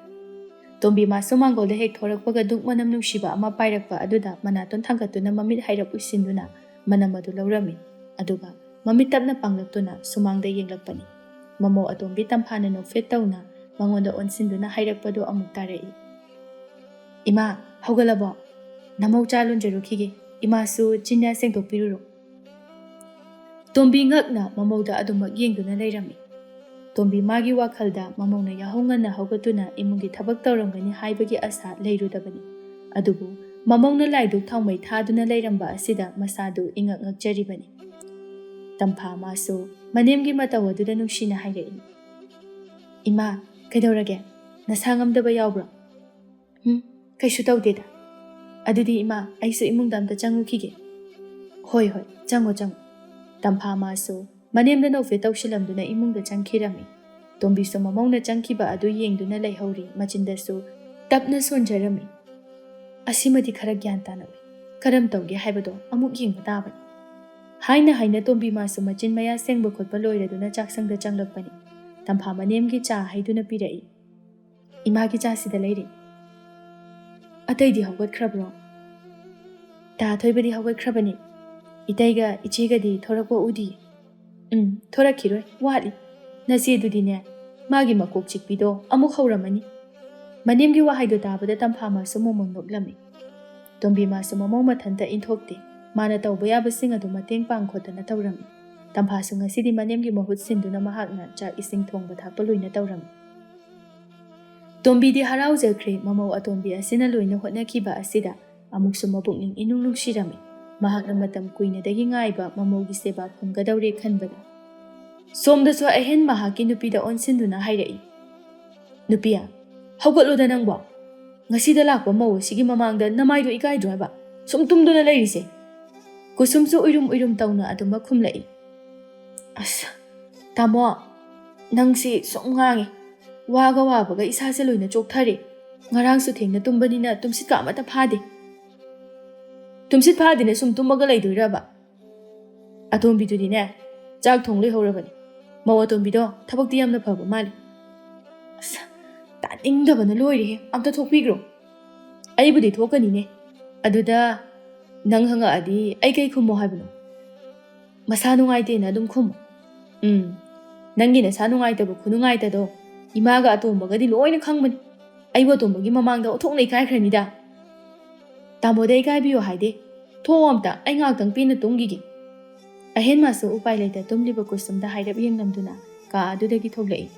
ꯇꯣꯝꯕꯤ ꯃꯥꯁꯨ ꯃꯥꯡꯒꯣꯜꯗ ꯍꯦꯛ ꯊꯣꯔꯛꯄꯒ ꯙꯨꯛ ꯃꯅꯝ ꯅꯨꯡꯁꯤꯕ ꯑꯃ ꯄꯥꯏꯔꯛꯄ ꯑꯗꯨꯗ ꯃꯅꯥꯇꯣꯟ ꯊꯥꯡꯒꯠꯇꯨꯅ ꯃꯃꯤꯠ ꯍꯥꯏꯔꯞ ꯎꯏꯁꯤꯟꯗꯨꯅ ꯃꯅꯝ ꯑꯗꯨ ꯂꯧꯔꯝꯃꯤ꯫ ꯑꯗꯨꯒ ꯃꯃꯤꯠ ꯇꯞꯅ ꯄꯥꯡꯂꯛꯇꯨꯅ ꯁꯨꯃꯥꯡꯗ ꯌꯦꯡꯂꯛꯄꯅꯤ꯫ ꯃꯃꯧ ꯑꯇꯣꯝꯕꯤ ꯇꯝꯐꯥꯅ ꯅꯣꯛꯐꯦꯠ ꯇꯧꯅ ꯃꯉꯣꯟꯗ ꯑꯣꯟꯁꯤꯟꯗꯨꯅ ꯍꯥꯏꯔꯛꯄꯗꯨ ꯑꯃꯨꯛ ꯇꯥꯔꯛꯏ꯫ "ꯏꯃꯥ, ꯍꯧꯒꯠꯂꯕꯣ? ꯅꯃꯧ ꯆꯥ ꯂꯣꯟꯖꯔꯨꯈꯤꯒꯦ꯫ ꯏꯃꯥꯁꯨ ꯆꯤꯟꯌꯥ ꯁꯦꯡꯗꯣꯛꯄꯤꯔꯨꯔꯣ꯫" ꯇꯣꯝꯕꯤ ꯉꯛꯅ ꯃꯃꯧꯗ ꯑꯗꯨꯃꯛ ꯌꯦꯡꯗꯨꯅ ꯂꯩꯔꯝꯃꯤ꯫ ꯇꯣꯝꯕꯤ ꯃꯥꯒꯤ ꯋꯥꯈꯜꯗ ꯃꯃꯧꯅ ꯌꯥꯍꯧ ꯉꯟꯅ ꯍꯧꯒꯠꯇꯨꯅ ꯏꯃꯨꯡꯒꯤ ꯊꯕꯛ ꯇꯧꯔꯝꯒꯅꯤ ꯍꯥꯏꯕꯒꯤ ꯑꯥꯁꯥ ꯂꯩꯔꯨꯗꯕꯅꯤ꯫ ꯑꯗꯨꯕꯨ ꯃꯃꯧꯅ ꯂꯥꯏ ꯙꯨꯛ ꯊꯥꯎꯃꯩ ꯊꯥꯗꯨꯅ ꯂꯩꯔꯝꯕ ꯑꯁꯤꯗ ꯃꯁꯥꯗꯨ ꯏꯉꯛ ꯉꯛꯆꯔꯤꯕꯅꯤ꯫ ꯇꯝꯐꯥ ꯃꯥꯁꯨ ꯃꯅꯦꯝꯒꯤ ꯃꯇꯧ ꯑꯗꯨꯗ ꯅꯨꯡꯁꯤꯅ ꯍꯥꯏꯔꯛꯏ, "ꯏꯃꯥ, ꯀꯩꯗꯧꯔꯒꯦ? ꯅꯁꯥ ꯉꯝꯗꯕ ꯌꯥꯎꯕ꯭ꯔꯣ?" "ꯎꯝ, ꯀꯩꯁꯨ ꯇꯧꯗꯦꯗ꯫" "ꯑꯗꯨꯗꯤ ꯏꯃꯥ, ꯑꯩꯁꯨ ꯏꯃꯨꯡꯗ ꯑꯝꯇ ꯆꯪꯉꯨꯈꯤꯒꯦ꯫" "ꯍꯣꯏ, ꯍꯣꯏ, ꯆꯪꯉꯣ, ꯆꯪꯉꯣ꯫" ꯇꯝꯐꯥ ꯃꯥꯁꯨ ꯃꯅꯦꯝꯗ ꯅꯣꯛꯐꯦꯠ ꯇꯧꯁꯤꯜꯂꯝꯗꯨꯅ ꯏꯃꯨꯡꯗ ꯆꯪꯈꯤꯔꯝꯃꯤ꯫ ꯇꯣꯝꯕꯤꯁꯨ ꯃꯃꯧꯅ ꯆꯪꯈꯤꯕ ꯑꯗꯨ ꯌꯦꯡꯗꯨꯅ ꯂꯩꯍꯧꯔꯤ꯫ ꯃꯆꯤꯟꯗꯁꯨ ꯇꯞꯅ ꯁꯣꯟꯖꯔꯝꯃꯤ꯫ "ꯑꯁꯤꯃꯗꯤ ꯈꯔ ꯒ꯭ꯌꯥꯟ ꯇꯥꯅ ꯎꯏ꯫ ꯀꯔꯝ ꯇꯧꯒꯦ ꯍꯥꯏꯕꯗꯣ ꯑꯃꯨꯛ ꯌꯦꯡꯕ ꯇꯥꯕꯅꯤ" ꯍꯥꯏꯅ ꯍꯥꯏꯅ ꯇꯣꯝꯕꯤ ꯃꯥꯁꯨ ꯃꯆꯤꯟ ꯃꯌꯥ ꯁꯦꯡꯕ ꯈꯣꯠꯄ ꯂꯣꯏꯔꯗꯨꯅ ꯆꯥꯛꯁꯪꯗ ꯆꯪꯂꯛꯄꯅꯤ꯫ ꯇꯝꯐꯥ ꯃꯅꯦꯝꯒꯤ ꯆꯥ ꯍꯩꯗꯨꯅ ꯄꯤꯔꯛꯏ꯫ "ꯏꯃꯥꯒꯤ ꯆꯥꯁꯤꯗ ꯂꯩꯔꯤ꯫ ꯑꯇꯩꯗꯤ ꯍꯧꯒꯠꯈ꯭ꯔꯕ꯭ꯔꯣ?" "ꯇꯥ ꯊꯣꯏꯕꯗꯤ ꯍꯧꯒꯠꯈ꯭ꯔꯕꯅꯤ꯫ ꯏꯇꯩꯒ ꯏꯆꯦꯒꯗꯤ ꯊꯣꯔꯛꯄ ꯎꯗꯤ"꯫ "ꯎꯝ, ꯊꯣꯔꯛꯈꯤꯔꯣꯏ, ꯋꯥꯠꯂꯤ꯫ ꯅꯆꯦꯗꯨꯗꯤꯅꯦ, ꯃꯥꯒꯤ ꯃꯀꯣꯛ ꯆꯤꯛꯄꯤꯗꯣ ꯑꯃꯨꯛ ꯍꯧꯔꯝꯃꯅꯤ"꯫ ꯃꯅꯦꯝꯒꯤ ꯋꯥꯍꯩꯗꯨ ꯇꯥꯕꯗ ꯇꯝꯐꯥ ꯃꯥꯁꯨ ꯃꯣꯃꯣꯟ ꯅꯣꯛꯂꯝꯃꯤ꯫ ꯇꯣꯝꯕꯤ ꯃꯥꯁꯨ ꯃꯃꯧ ꯃꯊꯟꯇ ꯏꯟꯊꯣꯛꯇꯦ꯫ ꯃꯥꯅ ꯇꯧꯕ ꯌꯥꯕꯁꯤꯡ ꯑꯗꯨ ꯃꯇꯦꯡ ꯄꯥꯡ ꯈꯣꯠꯇꯅ ꯇꯧꯔꯝꯃꯤ꯫ ꯇꯝꯐꯥꯁꯨ ꯉꯁꯤꯗꯤ ꯃꯅꯦꯝꯒꯤ ꯃꯍꯨꯠ ꯁꯤꯟꯗꯨꯅ ꯃꯍꯥꯛꯅ ꯆꯥꯛ ꯏꯁꯤꯡ ꯊꯣꯡꯕ ꯊꯥꯛꯄ ꯂꯣꯏꯅ ꯇꯧꯔꯝꯃꯤ꯫ ꯇꯣꯝꯕꯤꯗꯤ ꯍꯔꯥꯎꯖꯈ꯭ꯔꯦ꯫ ꯃꯃꯧ ꯑꯇꯣꯝꯕꯤ ꯑꯁꯤꯅ ꯂꯣꯏꯅ ꯍꯣꯠꯅꯈꯤꯕ ꯑꯁꯤꯗ ꯑꯃꯨꯛꯁꯨ ꯃꯄꯨꯛꯅꯤꯡ ꯏꯅꯨꯡ ꯅꯨꯡꯁꯤꯔꯝꯃꯤ꯫ ꯃꯍꯥꯛꯅ ꯃꯇꯝ ꯀꯨꯏꯅꯗꯒꯤ ꯉꯥꯏꯕ ꯃꯃꯧꯒꯤ ꯁꯦꯕꯥ ꯐꯪꯒꯗꯧꯔꯦ ꯈꯟꯕꯗ꯫ ꯁꯣꯝꯗꯁꯨ ꯑꯍꯦꯟ ꯃꯍꯥꯛꯀꯤ ꯅꯨꯄꯤꯗ ꯑꯣꯟꯁꯤꯟꯗꯨꯅ ꯍꯥꯏꯔꯛꯏ, "ꯅꯨꯄꯤ, ꯍꯧꯒꯠꯂꯣꯗ ꯅꯪꯕꯣ꯫ ꯉꯁꯤꯗ ꯂꯥꯛꯄ ꯃꯧ ꯑꯁꯤꯒꯤ ꯃꯃꯥꯡꯗ ꯅꯃꯥꯏꯗꯣ ꯏꯀꯥꯏꯗ꯭ꯔꯣ ꯍꯥꯏꯕ? ꯁꯨꯝ ꯇꯨꯝꯗꯨꯅ ꯂꯩꯔꯤꯁꯦ?" ꯀꯨꯁꯨꯝꯁꯨ ꯎꯏꯔꯨꯝ ꯎꯏꯔꯨꯝ ꯇꯧꯅ ꯑꯗꯨꯃꯛ ꯈꯨꯝꯂꯛꯏ꯫ "ꯑꯁ, ꯇꯥꯃꯣ, ꯅꯪꯁꯤ ꯁꯨꯝ ꯉꯥꯡꯉꯤ꯫ ꯋꯥꯒ ꯋꯥꯕꯒ ꯏꯁꯥꯁꯦ ꯂꯣꯏꯅ ꯆꯣꯛꯊꯔꯦ꯫ ꯉꯔꯥꯡꯁꯨ ꯊꯦꯡꯅ ꯇꯨꯝꯕꯅꯤꯅ ꯇꯨꯝꯁꯤꯠꯀ ꯑꯃꯠꯇ ꯐꯥꯗꯦ"꯫ "ꯇꯨꯝꯁꯤꯠ ꯐꯥꯗꯦꯅ ꯁꯨꯝ ꯇꯨꯝꯃꯒ ꯂꯩꯗꯣꯏꯔꯕ?" "ꯑꯇꯣꯝꯕꯤꯗꯨꯗꯤꯅꯦ, ꯆꯥꯛ ꯊꯣꯡ ꯂꯣꯏꯍꯧꯔꯕꯅꯤ꯫ ꯃꯧ ꯑꯇꯣꯝꯕꯤꯗꯣ ꯊꯕꯛꯇꯤ ꯌꯥꯝꯅ ꯐꯕ ꯃꯥꯜꯂꯤ"꯫ "ꯑꯁ, ꯇꯥꯅꯤꯡꯗꯕꯅ ꯂꯣꯏꯔꯦꯍꯦ꯫ ꯑꯝꯇ ꯊꯣꯛꯄꯤꯈ꯭ꯔꯣ"꯫ "ꯑꯩꯕꯨꯗꯤ ꯊꯣꯛꯀꯅꯤꯅꯦ꯫ ꯑꯗꯨꯗ ꯅꯪ ꯍꯪꯉꯛꯑꯗꯤ ꯑꯩ ꯀꯩ ꯈꯨꯝꯃꯣ ꯍꯥꯏꯕꯅꯣ?" "ꯃꯁꯥ ꯅꯨꯡꯉꯥꯏꯇꯦꯅ ꯑꯗꯨꯝ ꯈꯨꯝꯃꯨ"꯫ "ꯎꯝ, ꯅꯪꯒꯤ ꯅꯁꯥ ꯅꯨꯡꯉꯥꯏꯇꯕ ꯈꯨꯅꯨꯡꯉꯥꯏꯇꯗꯣ ꯏꯃꯥꯒ ꯑꯇꯣꯝꯕꯒꯗꯤ ꯂꯣꯏꯅ ꯈꯪꯕꯅꯤ꯫ ꯑꯩꯕꯨ ꯑꯇꯣꯝꯕꯒꯤ ꯃꯃꯥꯡꯗ ꯑꯣꯟꯊꯣꯛꯅ ꯏꯀꯥꯏꯈ꯭ꯔꯅꯤꯗ"꯫ "ꯇꯥꯃꯣꯗ ꯏꯀꯥꯏꯕꯤꯌꯨ ꯍꯥꯏꯗꯦ꯫ ꯊꯣꯛꯑꯣ ꯑꯝꯇ, ꯑꯩ ꯉꯥꯏꯍꯥꯛꯇꯪ ꯄꯦꯟꯅ ꯇꯨꯝꯈꯤꯒꯦ"꯫ ꯑꯍꯦꯟ ꯃꯥꯁꯨ ꯎꯄꯥꯏ ꯂꯩꯇ ꯇꯨꯝꯂꯤꯕ ꯀꯨꯁꯨꯝꯗ ꯍꯥꯏꯔꯞ ꯌꯦꯡꯂꯝꯗꯨꯅ ꯀꯥ ꯑꯗꯨꯗꯒꯤ ꯊꯣꯛꯂꯛꯏ꯫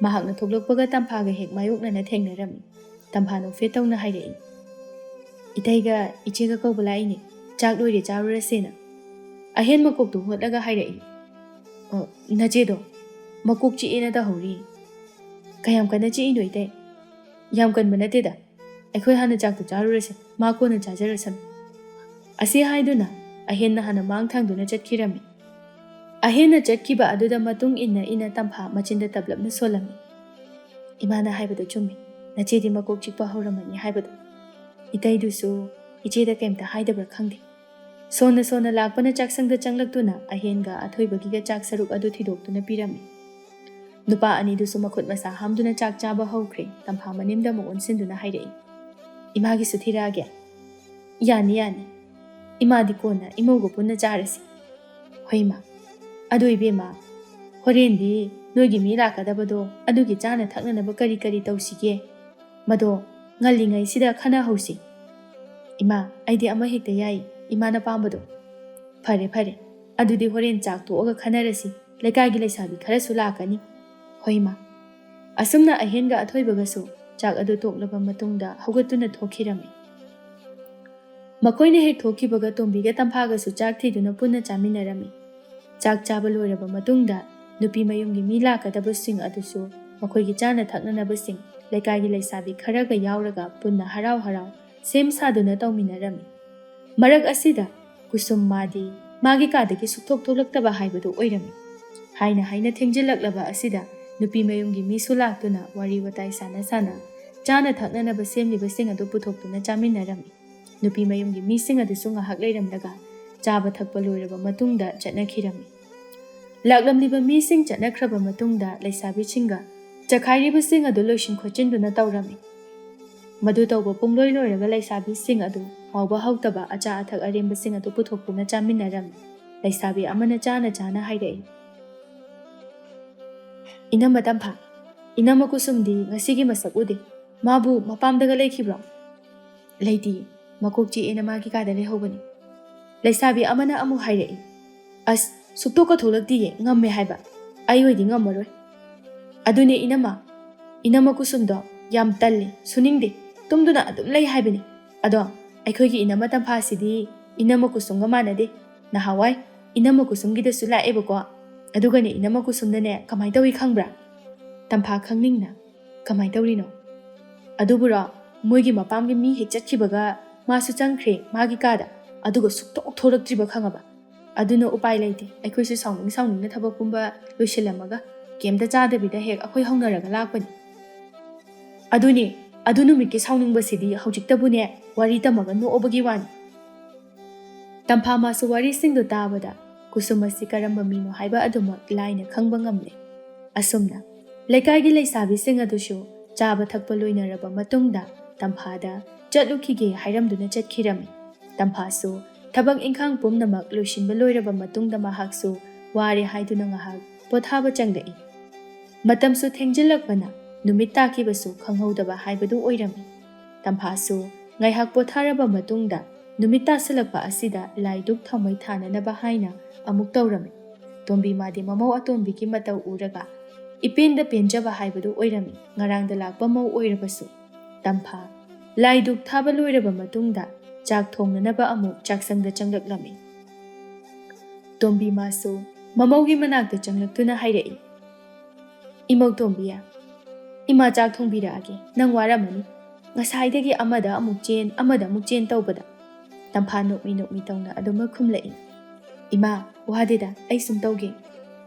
ꯃꯍꯥꯛꯅ ꯊꯣꯛꯂꯛꯄꯒ ꯇꯝꯐꯥꯒ ꯍꯦꯛ ꯃꯥꯌꯣꯛꯅꯅ ꯊꯦꯡꯅꯔꯝꯃꯤ꯫ ꯇꯝꯐꯥ ꯅꯣꯛꯐꯦꯠ ꯇꯧꯅ ꯍꯥꯏꯔꯛꯏ, "ꯏꯇꯩꯒ ꯏꯆꯦꯒ ꯀꯧꯕ ꯂꯥꯛꯏꯅꯦ꯫ ꯆꯥꯛ ꯂꯣꯏꯔꯦ, ꯆꯥꯔꯨꯔꯁꯦꯅ"꯫ ꯑꯍꯦꯟ ꯃꯀꯣꯛꯇꯨ ꯍꯣꯠꯂꯒ ꯍꯥꯏꯔꯛꯏ, "ꯑ, ꯅꯆꯦꯗꯣ ꯃꯀꯣꯛ ꯆꯤꯛꯑꯦꯅ ꯇꯧꯍꯧꯔꯤ"꯫ "ꯀꯌꯥꯝ ꯀꯟꯅ ꯆꯤꯛꯏꯅꯣ ꯏꯇꯩ?" "ꯌꯥꯝ ꯀꯟꯕ ꯅꯠꯇꯦꯗ, ꯑꯩꯈꯣꯏ ꯍꯥꯟꯅ ꯆꯥꯛꯇꯨ ꯆꯥꯔꯨꯔꯁꯦ, ꯃꯥ ꯀꯣꯟꯅ ꯆꯥꯖꯔꯁꯅꯨ"꯫ ꯑꯁꯤ ꯍꯥꯏꯗꯨꯅ ꯑꯍꯦꯟꯅ ꯍꯥꯟꯅ ꯃꯥꯡ ꯊꯥꯡꯗꯨꯅ ꯆꯠꯈꯤꯔꯝꯃꯤ꯫ ꯑꯍꯦꯟꯅ ꯆꯠꯈꯤꯕ ꯑꯗꯨꯗ ꯃꯇꯨꯡ ꯏꯟꯅ ꯏꯟꯅ ꯇꯝꯐꯥ ꯃꯆꯤꯟꯗ ꯇꯞꯂꯞꯅ ꯁꯣꯜꯂꯝꯃꯤ꯫ "ꯏꯃꯥꯅ ꯍꯥꯏꯕꯗꯣ ꯆꯨꯝꯃꯤ, ꯅꯆꯦꯗꯤ ꯃꯀꯣꯛ ꯆꯤꯛꯄ ꯍꯧꯔꯝꯃꯅꯤ ꯍꯥꯏꯕꯗꯣ꯫ ꯏꯇꯩꯗꯨꯁꯨ ꯏꯆꯦꯗ ꯀꯩꯝꯇ ꯍꯥꯏꯗꯕ꯭ꯔꯥ ꯈꯪꯗꯦ"꯫ ꯁꯣꯟꯅ ꯁꯣꯟꯅ ꯂꯥꯛꯄꯅ ꯆꯥꯛꯁꯪꯗ ꯆꯪꯂꯛꯇꯨꯅ ꯑꯍꯦꯟꯒ ꯑꯊꯣꯏꯕꯒꯤꯒ ꯆꯥꯛ ꯁꯔꯨꯛ ꯑꯗꯨ ꯊꯤꯗꯣꯛꯇꯨꯅ ꯄꯤꯔꯝꯃꯤ꯫ ꯅꯨꯄꯥ ꯑꯅꯤꯗꯨꯁꯨ ꯃꯈꯨꯠ ꯃꯁꯥ ꯍꯥꯝꯗꯨꯅ ꯆꯥꯛ ꯆꯥꯕ ꯍꯧꯈ꯭ꯔꯦ꯫ ꯇꯝꯐꯥ ꯃꯅꯤꯡꯗ ꯑꯃꯨꯛ ꯑꯣꯟꯁꯤꯟꯗꯨꯅ ꯍꯥꯏꯔꯛꯏ, "ꯏꯃꯥꯒꯤꯁꯨ ꯊꯤꯔꯛꯑꯒꯦ?" "ꯌꯥꯅꯤ, ꯌꯥꯅꯤ꯫ ꯏꯃꯥꯗꯤ ꯀꯣꯟꯅ ꯏꯃꯧꯒ ꯄꯨꯟꯅ ꯆꯥꯔꯁꯤ"꯫ "ꯍꯣꯏ ꯏꯃꯥ꯫ ꯑꯗꯨ ꯏꯕꯦꯝꯃ, ꯍꯣꯔꯦꯟꯗꯤ ꯅꯣꯏꯒꯤ ꯃꯤ ꯂꯥꯛꯀꯗꯕꯗꯣ, ꯑꯗꯨꯒꯤ ꯆꯥꯅ ꯊꯛꯅꯅꯕ ꯀꯔꯤ ꯀꯔꯤ ꯇꯧꯁꯤꯒꯦ? ꯃꯗꯣ ꯉꯜꯂꯤꯉꯩꯁꯤꯗ ꯈꯟꯅꯍꯧꯁꯤ"꯫ "ꯏꯃꯥ, ꯑꯩꯗꯤ ꯑꯃ ꯍꯦꯛꯇ ꯌꯥꯏ, ꯏꯃꯥꯅ ꯄꯥꯝꯕꯗꯣ"꯫ "ꯐꯔꯦ, ꯐꯔꯦ꯫ ꯑꯗꯨꯗꯤ ꯍꯣꯔꯦꯟ ꯆꯥꯛ ꯇꯣꯛꯑꯒ ꯈꯟꯅꯔꯁꯤ꯫ ꯂꯩꯀꯥꯏꯒꯤ ꯂꯩꯁꯥꯕꯤ ꯈꯔꯁꯨ ꯂꯥꯛꯀꯅꯤ"꯫ "ꯍꯣꯏ ꯏꯃꯥ"꯫ ꯑꯁꯨꯝꯅ ꯑꯍꯦꯟꯒ ꯑꯊꯣꯏꯕꯒꯁꯨ ꯆꯥꯛ ꯑꯗꯨ ꯇꯣꯛꯂꯕ ꯃꯇꯨꯡꯗ ꯍꯧꯒꯠꯇꯨꯅ ꯊꯣꯛꯈꯤꯔꯝꯃꯤ꯫ ꯃꯈꯣꯏꯅ ꯍꯦꯛ ꯊꯣꯛꯈꯤꯕꯒ ꯇꯣꯝꯕꯤꯒ ꯇꯝꯐꯥꯒꯁꯨ ꯆꯥꯛ ꯊꯤꯗꯨꯅ ꯄꯨꯟꯅ ꯆꯥꯃꯤꯟꯅꯔꯝꯃꯤ꯫ ꯆꯥꯛ ꯆꯥꯕ ꯂꯣꯏꯔꯕ ꯃꯇꯨꯡꯗ ꯅꯨꯄꯤ ꯃꯌꯨꯝꯒꯤ ꯃꯤ ꯂꯥꯛꯀꯗꯕꯁꯤꯡ ꯑꯗꯨꯁꯨ ꯃꯈꯣꯏꯒꯤ ꯆꯥꯅ ꯊꯛꯅꯅꯕꯁꯤꯡ ꯂꯩꯀꯥꯏꯒꯤ ꯂꯩꯁꯥꯕꯤ ꯈꯔꯒ ꯌꯥꯎꯔꯒ ꯄꯨꯟꯅ ꯍꯔꯥꯎ ꯍꯔꯥꯎ ꯁꯦꯝ ꯁꯥꯗꯨꯅ ꯇꯧꯃꯤꯟꯅꯔꯝꯃꯤ꯫ ꯃꯔꯛ ꯑꯁꯤꯗ ꯀꯨꯁꯨꯝ ꯃꯥꯗꯤ ꯃꯥꯒꯤ ꯀꯥꯗꯒꯤ ꯁꯨꯛꯊꯣꯛ ꯊꯣꯛꯂꯛꯇꯕ ꯍꯥꯏꯕꯗꯨ ꯑꯣꯏꯔꯝꯃꯤ꯫ ꯍꯥꯏꯅ ꯍꯥꯏꯅ ꯊꯦꯡꯖꯤꯜꯂꯛꯂꯕ ꯑꯁꯤꯗ ꯅꯨꯄꯤ ꯃꯌꯨꯝꯒꯤ ꯃꯤꯁꯨ ꯂꯥꯛꯇꯨꯅ ꯋꯥꯔꯤ ꯋꯥꯇꯥꯏ ꯁꯥꯟꯅ ꯁꯥꯟꯅ ꯆꯥꯅ ꯊꯛꯅꯅꯕ ꯁꯦꯝꯂꯤꯕꯁꯤꯡ ꯑꯗꯨ ꯄꯨꯊꯣꯛꯇꯨꯅ ꯆꯥꯃꯤꯟꯅꯔꯝꯃꯤ꯫ ꯅꯨꯄꯤ ꯃꯌꯨꯝꯒꯤ ꯃꯤꯁꯤꯡ ꯑꯗꯨꯁꯨ ꯉꯥꯏꯍꯥꯛ ꯂꯩꯔꯝꯂꯒ ꯆꯥꯕ ꯊꯛꯄ ꯂꯣꯏꯔꯕ ꯃꯇꯨꯡꯗ ꯆꯠꯅꯈꯤꯔꯝꯃꯤ꯫ ꯂꯥꯛꯂꯝꯂꯤꯕ ꯃꯤꯁꯤꯡ ꯆꯠꯅꯈ꯭ꯔꯕ ꯃꯇꯨꯡꯗ ꯂꯩꯁꯥꯕꯤꯁꯤꯡꯒ ꯆꯈꯥꯏꯔꯤꯕꯁꯤꯡ ꯑꯗꯨ ꯂꯣꯏꯁꯤꯟ ꯈꯣꯠꯆꯤꯟꯗꯨꯅ ꯇꯧꯔꯝꯃꯤ꯫ ꯃꯗꯨ ꯇꯧꯕ ꯄꯨꯡꯂꯣꯏ ꯂꯣꯏꯔꯒ ꯂꯩꯁꯥꯕꯤꯁꯤꯡ ꯑꯗꯨ ꯍꯥꯎꯕ ꯍꯥꯎꯇꯕ ꯑꯆꯥ ꯑꯊꯛ ꯑꯔꯦꯝꯕꯁꯤꯡ ꯑꯗꯨ ꯄꯨꯊꯣꯛꯇꯨꯅ ꯆꯥꯃꯤꯟꯅꯔꯝꯃꯤ꯫ ꯂꯩꯁꯥꯕꯤ ꯑꯃꯅ ꯆꯥꯅ ꯆꯥꯅ ꯍꯥꯏꯔꯛꯏ, "ꯏꯅꯝꯃ ꯇꯝꯐꯥ, ꯏꯅꯝꯃ ꯀꯨꯁꯨꯝꯗꯤ ꯉꯁꯤꯒꯤ ꯃꯁꯛ ꯎꯗꯦ꯫ ꯃꯥꯕꯨ ꯃꯄꯥꯝꯗꯒ ꯂꯩꯈꯤꯕ꯭ꯔꯣ?" "ꯂꯩꯇꯤꯌꯦ, ꯃꯀꯣꯛ ꯆꯤꯛꯑꯦꯅ ꯃꯥꯒꯤ ꯀꯥꯗ ꯂꯩꯍꯧꯕꯅꯤ"꯫ ꯂꯩꯁꯥꯕꯤ ꯑꯃꯅ ꯑꯃꯨꯛ ꯍꯥꯏꯔꯛꯏ, "ꯑꯁ, ꯁꯨꯛꯇꯣꯛꯀ ꯊꯣꯛꯂꯛꯇꯤꯌꯦ, ꯉꯝꯃꯦ ꯍꯥꯏꯕ꯫ ꯑꯩ ꯑꯣꯏꯗꯤ ꯉꯝꯃꯔꯣꯏ"꯫ "ꯑꯗꯨꯅꯦ ꯏꯅꯝꯃ, ꯏꯅꯝꯃ ꯀꯨꯁꯨꯝꯗꯣ ꯌꯥꯝ ꯇꯜꯂꯤ, ꯁꯨꯅꯤꯡꯗꯦ, ꯇꯨꯝꯗꯨꯅ ꯑꯗꯨꯝ ꯂꯩ ꯍꯥꯏꯕꯅꯤ꯫ ꯑꯗꯣ ꯑꯩꯈꯣꯏꯒꯤ ꯏꯅꯝꯃ ꯇꯝꯐꯥꯁꯤꯗꯤ ꯏꯅꯝꯃ ꯀꯨꯁꯨꯝꯒ ꯃꯥꯟꯅꯗꯦ꯫ ꯅꯍꯥꯟꯋꯥꯏ ꯏꯅꯝꯃ ꯀꯨꯁꯨꯝꯒꯤꯗꯁꯨ ꯂꯥꯛꯑꯦꯕꯀꯣ꯫ ꯑꯗꯨꯒꯅꯦ ꯏꯅꯝꯃ ꯀꯨꯁꯨꯝꯅꯅꯦ ꯀꯃꯥꯏ ꯇꯧꯏ ꯈꯪꯕ꯭ꯔꯥ?" ꯇꯝꯐꯥ ꯈꯪꯅꯤꯡꯅ, "ꯀꯃꯥꯏ ꯇꯧꯔꯤꯅꯣ?" "ꯑꯗꯨꯕꯨꯔꯣ, ꯃꯣꯏꯒꯤ ꯃꯄꯥꯝꯒꯤ ꯃꯤ ꯍꯦꯛ ꯆꯠꯈꯤꯕꯒ ꯃꯥꯁꯨ ꯆꯪꯈ꯭ꯔꯦ ꯃꯥꯒꯤ ꯀꯥꯗ, ꯑꯗꯨꯒ ꯁꯨꯛꯊꯣꯛ ꯊꯣꯛꯂꯛꯇ꯭ꯔꯤꯕ ꯈꯪꯉꯕ?" "ꯑꯗꯨꯅ ꯎꯄꯥꯏ ꯂꯩꯇꯦ, ꯑꯩꯈꯣꯏꯁꯨ ꯁꯥꯎꯅꯤꯡ ꯁꯥꯎꯅꯤꯡꯅ ꯊꯕꯛ ꯄꯨꯝꯕ ꯂꯣꯏꯁꯤꯜꯂꯝꯃꯒ ꯀꯩꯝꯇ ꯆꯥꯗꯕꯤꯗ ꯍꯦꯛ ꯑꯩꯈꯣꯏ ꯍꯧꯅꯔꯒ ꯂꯥꯛꯄꯅꯤ꯫ ꯑꯗꯨꯅꯦ, ꯑꯗꯨ ꯅꯨꯃꯤꯠꯀꯤ ꯁꯥꯎꯅꯤꯡꯕꯁꯤꯗꯤ ꯍꯧꯖꯤꯛꯇꯕꯨꯅꯦ ꯋꯥꯔꯤ ꯇꯝꯃꯒ ꯅꯣꯛꯑꯕꯒꯤ ꯋꯥꯅꯤ"꯫ ꯇꯝꯐꯥ ꯃꯥꯁꯨ ꯋꯥꯔꯤꯁꯤꯡꯗꯨ ꯇꯥꯕꯗ ꯀꯨꯁꯨꯝ ꯑꯁꯤ ꯀꯔꯝꯕ ꯃꯤꯅꯣ ꯍꯥꯏꯕ ꯑꯗꯨꯃꯛ ꯂꯥꯏꯅ ꯈꯪꯕ ꯉꯝꯂꯦ꯫ ꯑꯁꯨꯝꯅ ꯂꯩꯀꯥꯏꯒꯤ ꯂꯩꯁꯥꯕꯤꯁꯤꯡ ꯑꯗꯨꯁꯨ ꯆꯥꯕ ꯊꯛꯄ ꯂꯣꯏꯅꯔꯕ ꯃꯇꯨꯡꯗ ꯇꯝꯐꯥꯗ "ꯆꯠꯂꯨꯈꯤꯒꯦ" ꯍꯥꯏꯔꯝꯗꯨꯅ ꯆꯠꯈꯤꯔꯝꯃꯤ꯫ ꯇꯝꯐꯥꯁꯨ ꯊꯕꯛ ꯏꯪꯈꯥꯡ ꯄꯨꯝꯅꯃꯛ ꯂꯣꯏꯁꯤꯟꯕ ꯂꯣꯏꯔꯕ ꯃꯇꯨꯡꯗ ꯃꯍꯥꯛꯁꯨ ꯋꯥꯔꯦ ꯍꯥꯏꯗꯨꯅ ꯉꯥꯏꯍꯥꯛ ꯄꯣꯊꯥꯕ ꯆꯪꯂꯛꯏ꯫ ꯃꯇꯝꯁꯨ ꯊꯦꯡꯖꯤꯜꯂꯛꯄꯅ ꯅꯨꯃꯤꯠ ꯇꯥꯈꯤꯕꯁꯨ ꯈꯪꯍꯧꯗꯕ ꯍꯥꯏꯕꯗꯨ ꯑꯣꯏꯔꯝꯃꯤ꯫ ꯇꯝꯐꯥꯁꯨ ꯉꯥꯏꯍꯥꯛ ꯄꯣꯊꯥꯔꯕ ꯃꯇꯨꯡꯗ ꯅꯨꯃꯤꯠ ꯇꯥꯁꯤꯜꯂꯛꯄ ꯑꯁꯤꯗ ꯂꯥꯏ ꯙꯨꯛ ꯊꯥꯎꯃꯩ ꯊꯥꯅꯅꯕ ꯍꯥꯏꯅ ꯑꯃꯨꯛ ꯇꯧꯔꯝꯃꯤ꯫ ꯇꯣꯝꯕꯤ ꯃꯥꯗꯤ ꯃꯃꯧ ꯑꯇꯣꯝꯕꯤꯒꯤ ꯃꯇꯧ ꯎꯔꯒ ꯏꯄꯦꯟꯗ ꯄꯦꯟꯖꯕ ꯍꯥꯏꯕꯗꯨ ꯑꯣꯏꯔꯝꯃꯤ꯫ ꯉꯔꯥꯡꯗ ꯂꯥꯛꯄ ꯃꯧ ꯑꯣꯏꯔꯕꯁꯨ ꯇꯝꯐꯥ ꯂꯥꯏ ꯙꯨꯛ ꯊꯥꯕ ꯂꯣꯏꯔꯕ ꯃꯇꯨꯡꯗ ꯆꯥꯛ ꯊꯣꯡꯅꯅꯕ ꯑꯃꯨꯛ ꯆꯥꯛꯁꯪꯗ ꯆꯪꯂꯛꯂꯝꯃꯤ꯫ ꯇꯣꯝꯕꯤ ꯃꯥꯁꯨ ꯃꯃꯧꯒꯤ ꯃꯅꯥꯛꯇ ꯆꯪꯂꯛꯇꯨꯅ ꯍꯥꯏꯔꯛꯏ, "ꯏꯃꯧ ꯇꯣꯝꯕꯤ, ꯏꯃꯥ ꯆꯥꯛ ꯊꯣꯡꯕꯤꯔꯛꯑꯒꯦ, ꯅꯪ ꯋꯥꯔꯝꯃꯅꯤ꯫ ꯉꯁꯥꯏꯗꯒꯤ ꯑꯃꯗ ꯑꯃꯨꯛ ꯆꯦꯟ, ꯑꯃꯗ ꯑꯃꯨꯛ ꯆꯦꯟ ꯇꯧꯕꯗ"꯫ ꯇꯝꯐꯥ ꯅꯣꯛꯃꯤ ꯅꯣꯛꯃꯤ ꯇꯧꯅ ꯑꯗꯨꯃꯛ ꯈꯨꯝꯂꯛꯏ꯫ "ꯏꯃꯥ, ꯋꯥꯗꯦꯗ, ꯑꯩ ꯁꯨꯝ ꯇꯧꯒꯦ"꯫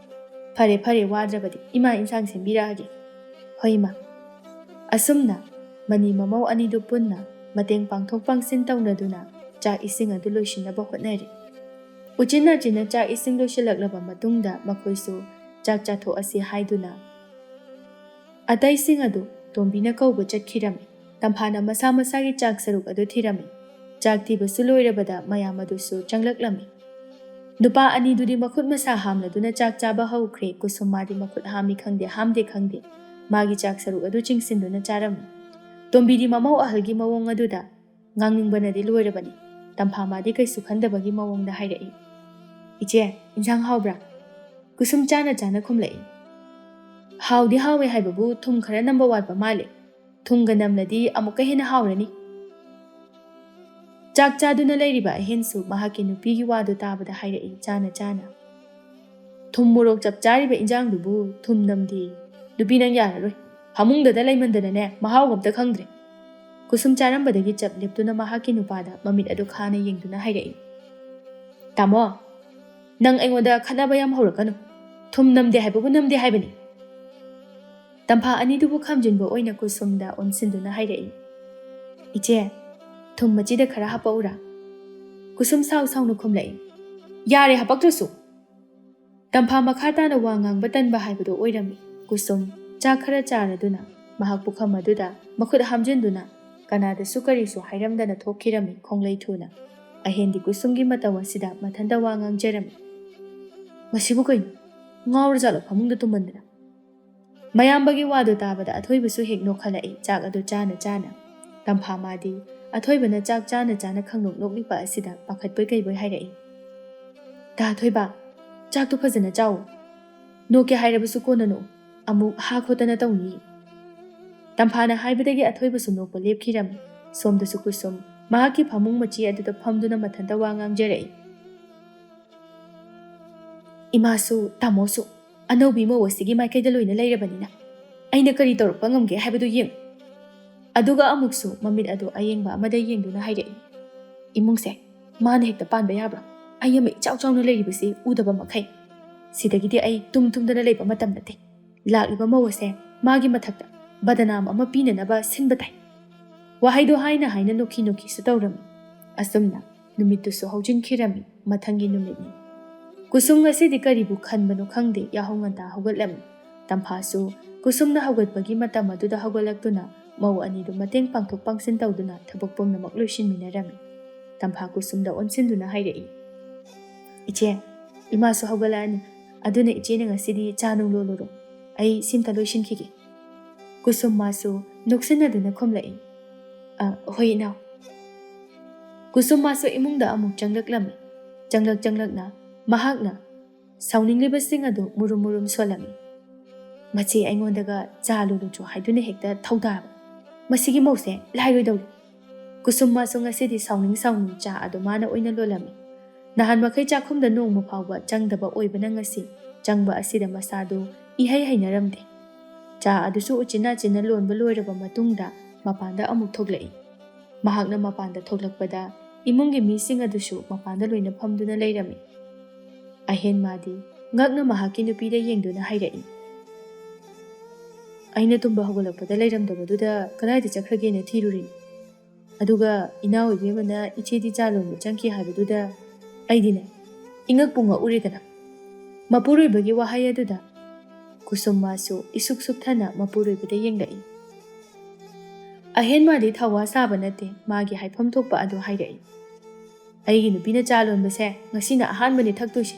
"ꯐꯔꯦ ꯐꯔꯦ, ꯋꯥꯗ꯭ꯔꯕꯗꯤ ꯏꯃꯥ ꯏꯟꯁꯥꯡ ꯁꯦꯝꯕꯤꯔꯛꯑꯒꯦ"꯫ "ꯍꯣꯏ ꯏꯃꯥ"꯫ ꯑꯁꯨꯝꯅ ꯃꯅꯤ ꯃꯃꯧ ꯑꯅꯤꯗꯨ ꯄꯨꯟꯅ ꯃꯇꯦꯡ ꯄꯥꯡꯊꯣꯛ ꯄꯥꯡꯁꯤꯟ ꯇꯧꯅꯗꯨꯅ ꯆꯥꯛ ꯏꯁꯤꯡ ꯑꯗꯨ ꯂꯣꯏꯁꯤꯟꯅꯕ ꯍꯣꯠꯅꯔꯤ꯫ ꯎꯆꯤꯟ ꯅꯥꯆꯤꯟꯅ ꯆꯥꯛ ꯏꯁꯤꯡ ꯂꯣꯏꯁꯤꯜꯂꯛꯂꯕ ꯃꯇꯨꯡꯗ ꯃꯈꯣꯏꯁꯨ ꯆꯥꯛ ꯆꯥꯊꯣꯛꯑꯁꯤ ꯍꯥꯏꯗꯨꯅ ꯑꯇꯩꯁꯤꯡ ꯑꯗꯨ ꯇꯣꯝꯕꯤꯅ ꯀꯧꯕ ꯆꯠꯈꯤꯔꯝꯃꯤ꯫ ꯇꯝꯐꯥꯅ ꯃꯁꯥ ꯃꯁꯥꯒꯤ ꯆꯥꯛ ꯁꯔꯨꯛ ꯑꯗꯨ ꯊꯤꯔꯝꯃꯤ꯫ ꯆꯥꯛ ꯊꯤꯕꯁꯨ ꯂꯣꯏꯔꯕꯗ ꯃꯌꯥꯝ ꯑꯗꯨꯁꯨ ꯆꯪꯂꯛꯂꯝꯃꯤ꯫ ꯅꯨꯄꯥ ꯑꯅꯤꯗꯨꯗꯤ ꯃꯈꯨꯠ ꯃꯁꯥ ꯍꯥꯝꯂꯗꯨꯅ ꯆꯥꯛ ꯆꯥꯕ ꯍꯧꯈ꯭ꯔꯦ꯫ ꯀꯨꯁꯨꯝ ꯃꯥꯗꯤ ꯃꯈꯨꯠ ꯍꯥꯝꯃꯤ ꯈꯪꯗꯦ, ꯍꯥꯝꯗꯦ ꯈꯪꯗꯦ, ꯃꯥꯒꯤ ꯆꯥꯛ ꯁꯔꯨꯛ ꯑꯗꯨ ꯆꯤꯡꯁꯤꯟꯗꯨꯅ ꯆꯥꯔꯝꯃꯤ꯫ ꯇꯣꯝꯕꯤꯗꯤ ꯃꯃꯧ ꯑꯍꯜꯒꯤ ꯃꯑꯣꯡ ꯑꯗꯨꯗ ꯉꯥꯡꯅꯤꯡꯕꯅꯗꯤ ꯂꯣꯏꯔꯕꯅꯤ꯫ ꯇꯝꯐꯥ ꯃꯥꯗꯤ ꯀꯩꯁꯨ ꯈꯟꯗꯕꯒꯤ ꯃꯑꯣꯡꯗ ꯍꯥꯏꯔꯛꯏ, "ꯏꯆꯦ, ꯏꯟꯁꯥꯡ ꯍꯥꯎꯕ꯭ꯔꯥ?" ꯀꯨꯁꯨꯝ ꯆꯥꯅ ꯆꯥꯅ ꯈꯨꯝꯂꯛꯏ, "ꯍꯥꯎꯗꯤ ꯍꯥꯎꯋꯦ ꯍꯥꯏꯕꯕꯨ ꯊꯨꯝ ꯈꯔ ꯅꯝꯕ ꯋꯥꯠꯄ ꯃꯥꯜꯂꯦ꯫ ꯊꯨꯝꯒ ꯅꯝꯂꯗꯤ ꯑꯃꯨꯛꯀ ꯍꯦꯟꯅ ꯍꯥꯎꯔꯅꯤ"꯫ ꯆꯥꯛ ꯆꯥꯗꯨꯅ ꯂꯩꯔꯤꯕ ꯑꯍꯦꯟꯁꯨ ꯃꯍꯥꯛꯀꯤ ꯅꯨꯄꯤꯒꯤ ꯋꯥꯗꯨ ꯇꯥꯕꯗ ꯍꯥꯏꯔꯛꯏ ꯆꯥꯅ ꯆꯥꯅ, "ꯊꯨꯝ ꯃꯣꯔꯣꯛ ꯆꯞ ꯆꯥꯔꯤꯕ ꯏꯟꯖꯥꯡꯗꯨꯕꯨ ꯊꯨꯝ ꯅꯝꯗꯦ꯫ ꯅꯨꯄꯤ ꯅꯪ ꯌꯥꯔꯔꯣꯏ꯫ ꯐꯃꯨꯡꯗꯗ ꯂꯩꯃꯟꯗꯅꯅꯦ ꯃꯍꯥꯎꯒ ꯑꯝꯇ ꯈꯪꯗ꯭ꯔꯦ"꯫ ꯀꯨꯁꯨꯝ ꯆꯥꯔꯝꯕꯗꯒꯤ ꯆꯞ ꯂꯦꯞꯇꯨꯅ ꯃꯍꯥꯛꯀꯤ ꯅꯨꯄꯥꯗ ꯃꯃꯤꯠ ꯑꯗꯨ ꯈꯥꯅ ꯌꯦꯡꯗꯨꯅ ꯍꯥꯏꯔꯛꯏ, "ꯇꯥꯃꯣ, "ꯅꯪ ꯑꯩꯉꯣꯟꯗ ꯈꯠꯅꯕ ꯌꯥꯝ ꯍꯧꯔꯛꯀꯅꯨ꯫ ꯊꯨꯝ ꯅꯝꯗꯦ ꯍꯥꯏꯕꯕꯨ ꯅꯝꯗꯦ ꯍꯥꯏꯕꯅꯤ"꯫ ꯇꯝꯐꯥ ꯑꯅꯤꯗꯨꯕꯨ ꯈꯥꯝꯖꯤꯟꯕ ꯑꯣꯏꯅ ꯀꯨꯁꯨꯝꯗ ꯑꯣꯟꯁꯤꯟꯗꯨꯅ ꯍꯥꯏꯔꯛꯏ, "ꯏꯆꯦ, ꯊꯨꯝ ꯃꯆꯤꯗ ꯈꯔ ꯍꯥꯄꯛꯎꯔꯥ?" ꯀꯨꯁꯨꯝ ꯁꯥꯎ ꯁꯥꯎꯅ ꯈꯨꯝꯂꯛꯏ, "ꯌꯥꯔꯦ, ꯍꯥꯄꯛꯇ꯭ꯔꯁꯨ"꯫ ꯇꯝꯐꯥ ꯃꯈꯥ ꯇꯥꯅ ꯋꯥ ꯉꯥꯡꯕ ꯇꯟꯕ ꯍꯥꯏꯕꯗꯨ ꯑꯣꯏꯔꯝꯃꯤ꯫ ꯀꯨꯁꯨꯝ ꯆꯥꯛ ꯈꯔ ꯆꯥꯔꯗꯨꯅ ꯃꯍꯥꯛ ꯄꯨꯈꯝ ꯑꯗꯨꯗ ꯃꯈꯨꯠ ꯍꯥꯝꯖꯤꯟꯗꯨꯅ ꯀꯅꯥꯗꯁꯨ ꯀꯔꯤꯁꯨ ꯍꯥꯏꯔꯝꯗꯅ ꯊꯣꯛꯈꯤꯔꯝꯃꯤ ꯈꯣꯡꯂꯩ ꯊꯨꯅ꯫ ꯑꯍꯦꯟꯗꯤ ꯀꯨꯁꯨꯝꯒꯤ ꯃꯇꯧ ꯑꯁꯤꯗ ꯃꯊꯟꯇ ꯋꯥ ꯉꯥꯡꯖꯔꯝꯃꯤ꯫ "ꯃꯁꯤꯕꯨ ꯀꯩꯅꯣ? ꯉꯥꯎꯔꯖꯥꯠꯂꯣ ꯐꯃꯨꯡꯗ ꯇꯨꯝꯃꯟꯗꯅ?" ꯃꯌꯥꯝꯕꯒꯤ ꯋꯥꯗꯨ ꯇꯥꯕꯗ ꯑꯊꯣꯏꯕꯁꯨ ꯍꯦꯛ ꯅꯣꯛꯈꯠꯂꯛꯏ, ꯆꯥꯛ ꯑꯗꯨ ꯆꯥꯅ ꯆꯥꯅ꯫ ꯇꯝꯐꯥ ꯃꯥꯗꯤ ꯑꯊꯣꯏꯕꯅ ꯆꯥꯛ ꯆꯥꯅ ꯆꯥꯅ ꯈꯪꯅꯣꯛ ꯅꯣꯛꯂꯤꯕ ꯑꯁꯤꯗ ꯄꯥꯈꯠꯄꯣꯏ ꯀꯩꯕꯣꯏ ꯍꯥꯏꯔꯛꯏ, "ꯇꯥ ꯑꯊꯣꯏꯕ, ꯆꯥꯛꯇꯨ ꯐꯖꯅ ꯆꯥꯎ꯫ ꯅꯣꯛꯀꯦ ꯍꯥꯏꯔꯕꯁꯨ ꯀꯣꯟꯅ ꯅꯣꯛꯎ꯫ ꯑꯃꯨꯛ ꯍꯥ ꯈꯣꯠꯇꯅ ꯇꯧꯅꯤ"꯫ ꯇꯝꯐꯥꯅ ꯍꯥꯏꯕꯗꯒꯤ ꯑꯊꯣꯏꯕꯁꯨ ꯅꯣꯛꯄ ꯂꯦꯞꯈꯤꯔꯝꯃꯤ꯫ ꯁꯣꯝꯗꯁꯨ ꯀꯨꯁꯨꯝ ꯃꯍꯥꯛꯀꯤ ꯐꯃꯨꯡ ꯃꯆꯤ ꯑꯗꯨꯗ ꯐꯝꯗꯨꯅ ꯃꯊꯟꯇ ꯋꯥ ꯉꯥꯡꯖꯔꯛꯏ, "ꯏꯃꯥꯁꯨ ꯇꯥꯃꯣꯁꯨ ꯑꯅꯧꯕꯤ ꯃꯧ ꯑꯁꯤꯒꯤ ꯃꯥꯏꯀꯩꯗ ꯂꯣꯏꯅ ꯂꯩꯔꯕꯅꯤꯅ ꯑꯩꯅ ꯀꯔꯤ ꯇꯧꯔꯛꯄ ꯉꯝꯒꯦ ꯍꯥꯏꯕꯗꯨ ꯌꯦꯡꯉꯨ"꯫ ꯑꯗꯨꯒ ꯑꯃꯨꯛꯁꯨ ꯃꯃꯤꯠ ꯑꯗꯨ ꯑꯌꯦꯡꯕ ꯑꯃꯗ ꯌꯦꯡꯗꯨꯅ ꯍꯥꯏꯔꯛꯏ, "ꯏꯃꯨꯡꯁꯦ ꯃꯥꯅ ꯍꯦꯛꯇ ꯄꯥꯟꯕ ꯌꯥꯕ꯭ꯔꯥ? ꯑꯩ ꯑꯃ ꯏꯆꯥꯎ ꯆꯥꯎꯅ ꯂꯩꯔꯤꯕꯁꯤ ꯎꯗꯕ ꯃꯈꯩ꯫ ꯁꯤꯗꯒꯤꯗꯤ ꯑꯩ ꯇꯨꯝ ꯇꯨꯝꯗꯅ ꯂꯩꯕ ꯃꯇꯝ ꯅꯠꯇꯦ꯫ ꯂꯥꯛꯂꯤꯕ ꯃꯧ ꯑꯁꯦ ꯃꯥꯒꯤ ꯃꯊꯛꯇ ꯕꯗꯅꯥꯝ ꯑꯃ ꯄꯤꯅꯅꯕ ꯁꯤꯟꯕ ꯇꯥꯏ"꯫ ꯋꯥꯍꯩꯗꯣ ꯍꯥꯏꯅ ꯍꯥꯏꯅ ꯅꯣꯛꯈꯤ ꯅꯣꯛꯈꯤꯁꯨ ꯇꯧꯔꯝꯃꯤ꯫ ꯑꯁꯨꯝꯅ ꯅꯨꯃꯤꯠꯇꯨꯁꯨ ꯍꯧꯖꯤꯟꯈꯤꯔꯝꯃꯤ꯫ ꯃꯊꯪꯒꯤ ꯅꯨꯃꯤꯠꯅꯤ꯫ ꯀꯨꯁꯨꯝ ꯉꯁꯤꯗꯤ ꯀꯔꯤꯕꯨ ꯈꯟꯕꯅꯣ ꯈꯪꯗꯦ, ꯌꯥꯍꯧ ꯉꯟꯇꯥ ꯍꯧꯒꯠꯂꯝꯃꯤ꯫ ꯇꯝꯐꯥꯁꯨ ꯀꯨꯁꯨꯝꯅ ꯍꯧꯒꯠꯄꯒꯤ ꯃꯇꯝ ꯑꯗꯨꯗ ꯍꯧꯒꯠꯂꯛꯇꯨꯅ ꯃꯧ ꯑꯅꯤꯗꯨ ꯃꯇꯦꯡ ꯄꯥꯡꯊꯣꯛ ꯄꯥꯡꯁꯤꯟ ꯇꯧꯗꯨꯅ ꯊꯕꯛ ꯄꯨꯝꯅꯃꯛ ꯂꯣꯏꯁꯤꯟꯃꯤꯟꯅꯔꯝꯃꯤ꯫ ꯇꯝꯐꯥ ꯀꯨꯁꯨꯝꯗ ꯑꯣꯟꯁꯤꯟꯗꯨꯅ ꯍꯥꯏꯔꯛꯏ, "ꯏꯆꯦ, ꯏꯃꯥꯁꯨ ꯍꯧꯒꯠꯂꯛꯑꯅꯤ, ꯑꯗꯨꯅ ꯏꯆꯦꯅ ꯉꯁꯤꯗꯤ ꯆꯥ ꯅꯨꯡ ꯂꯣꯜꯂꯨꯔꯣ, ꯑꯩ ꯁꯤꯝꯇ ꯂꯣꯏꯁꯤꯟꯈꯤꯒꯦ"꯫ ꯀꯨꯁꯨꯝ ꯃꯥꯁꯨ ꯅꯣꯛꯁꯤꯟꯅꯗꯨꯅ ꯈꯨꯝꯂꯛꯏ, "ꯑ, ꯍꯣꯏ ꯏꯅꯥꯎ"꯫ ꯀꯨꯁꯨꯝ ꯃꯥꯁꯨ ꯏꯃꯨꯡꯗ ꯑꯃꯨꯛ ꯆꯪꯂꯛꯂꯝꯃꯤ꯫ ꯆꯪꯂꯛ ꯆꯪꯂꯛꯅ ꯃꯍꯥꯛꯅ ꯁꯥꯎꯅꯤꯡꯂꯤꯕꯁꯤꯡ ꯑꯗꯨ ꯃꯨꯔꯨꯝ ꯃꯨꯔꯨꯝ ꯁꯣꯜꯂꯝꯃꯤ꯫ "ꯃꯆꯦ ꯑꯩꯉꯣꯟꯗꯒ ꯆꯥ ꯂꯣꯜꯂꯨꯆꯣ ꯍꯥꯏꯗꯨꯅ ꯍꯦꯛꯇ ꯊꯧꯗꯥꯕ꯫ ꯃꯁꯤꯒꯤ ꯃꯧꯁꯦ ꯂꯥꯏꯔꯣꯏꯗꯧꯔꯤ"꯫ ꯀꯨꯁꯨꯝ ꯃꯥꯁꯨ ꯉꯁꯤꯗꯤ ꯁꯥꯎꯅꯤꯡ ꯁꯥꯎꯅꯤꯡ ꯆꯥ ꯑꯗꯨ ꯃꯥꯅ ꯑꯣꯏꯅ ꯂꯣꯜꯂꯝꯃꯤ꯫ ꯅꯍꯥꯟ ꯃꯈꯩ ꯆꯥꯛꯈꯨꯝꯗ ꯅꯣꯡꯃ ꯐꯥꯎꯕ ꯆꯪꯗꯕ ꯑꯣꯏꯕꯅ ꯉꯁꯤ ꯆꯪꯕ ꯑꯁꯤꯗ ꯃꯁꯥꯗꯨ ꯏꯍꯩ ꯍꯩꯅꯔꯝꯗꯦ꯫ ꯆꯥ ꯑꯗꯨꯁꯨ ꯎꯆꯤꯟ ꯅꯥꯆꯤꯟꯅ ꯂꯣꯟꯕ ꯂꯣꯏꯔꯕ ꯃꯇꯨꯡꯗ ꯃꯄꯥꯟꯗ ꯑꯃꯨꯛ ꯊꯣꯛꯂꯛꯏ꯫ ꯃꯍꯥꯛꯅ ꯃꯄꯥꯟꯗ ꯊꯣꯛꯂꯛꯄꯗ ꯏꯃꯨꯡꯒꯤ ꯃꯤꯁꯤꯡ ꯑꯗꯨꯁꯨ ꯃꯄꯥꯟꯗ ꯂꯣꯏꯅ ꯐꯝꯗꯨꯅ ꯂꯩꯔꯝꯃꯤ꯫ ꯑꯍꯦꯟ ꯃꯥꯗꯤ ꯉꯛꯅ ꯃꯍꯥꯛꯀꯤ ꯅꯨꯄꯤꯗ ꯌꯦꯡꯗꯨꯅ ꯍꯥꯏꯔꯛꯏ, "ꯑꯩꯅ ꯇꯨꯝꯕ ꯍꯧꯒꯠꯂꯛꯄꯗ ꯂꯩꯔꯝꯗꯕꯗꯨꯗ ꯀꯗꯥꯏꯗ ꯆꯠꯈ꯭ꯔꯒꯦꯅ ꯊꯤꯔꯨꯔꯤꯅꯤ꯫ ꯑꯗꯨꯒ ꯏꯅꯥꯎ ꯏꯕꯦꯝꯃꯅ ꯏꯆꯦꯗꯤ ꯆꯥ ꯂꯣꯟꯕ ꯆꯪꯈꯤ ꯍꯥꯏꯕꯗꯨꯗ ꯑꯩꯗꯤꯅꯦ ꯏꯉꯛꯄꯨ ꯉꯛꯎꯔꯦꯗꯅ꯫ ꯃꯄꯨꯔꯣꯏꯕꯒꯤ ꯋꯥꯍꯩ ꯑꯗꯨꯗ ꯀꯨꯁꯨꯝ ꯃꯥꯁꯨ ꯏꯁꯨꯛ ꯁꯨꯛꯊꯅ ꯃꯄꯨꯔꯣꯏꯕꯗ ꯌꯦꯡꯂꯛꯏ꯫ ꯑꯍꯦꯟ ꯃꯥꯗꯤ ꯊꯧꯋꯥ ꯁꯥꯕ ꯅꯠꯇꯦ, ꯃꯥꯒꯤ ꯍꯥꯏꯐꯝ ꯊꯣꯛꯄ ꯑꯗꯨ ꯍꯥꯏꯔꯛꯏ꯫ "ꯑꯩꯒꯤ ꯅꯨꯄꯤꯅ ꯆꯥ ꯂꯣꯟꯕꯁꯦ ꯉꯁꯤꯅ ꯑꯍꯥꯟꯕꯅꯤ ꯊꯛꯇꯣꯏꯁꯦ꯫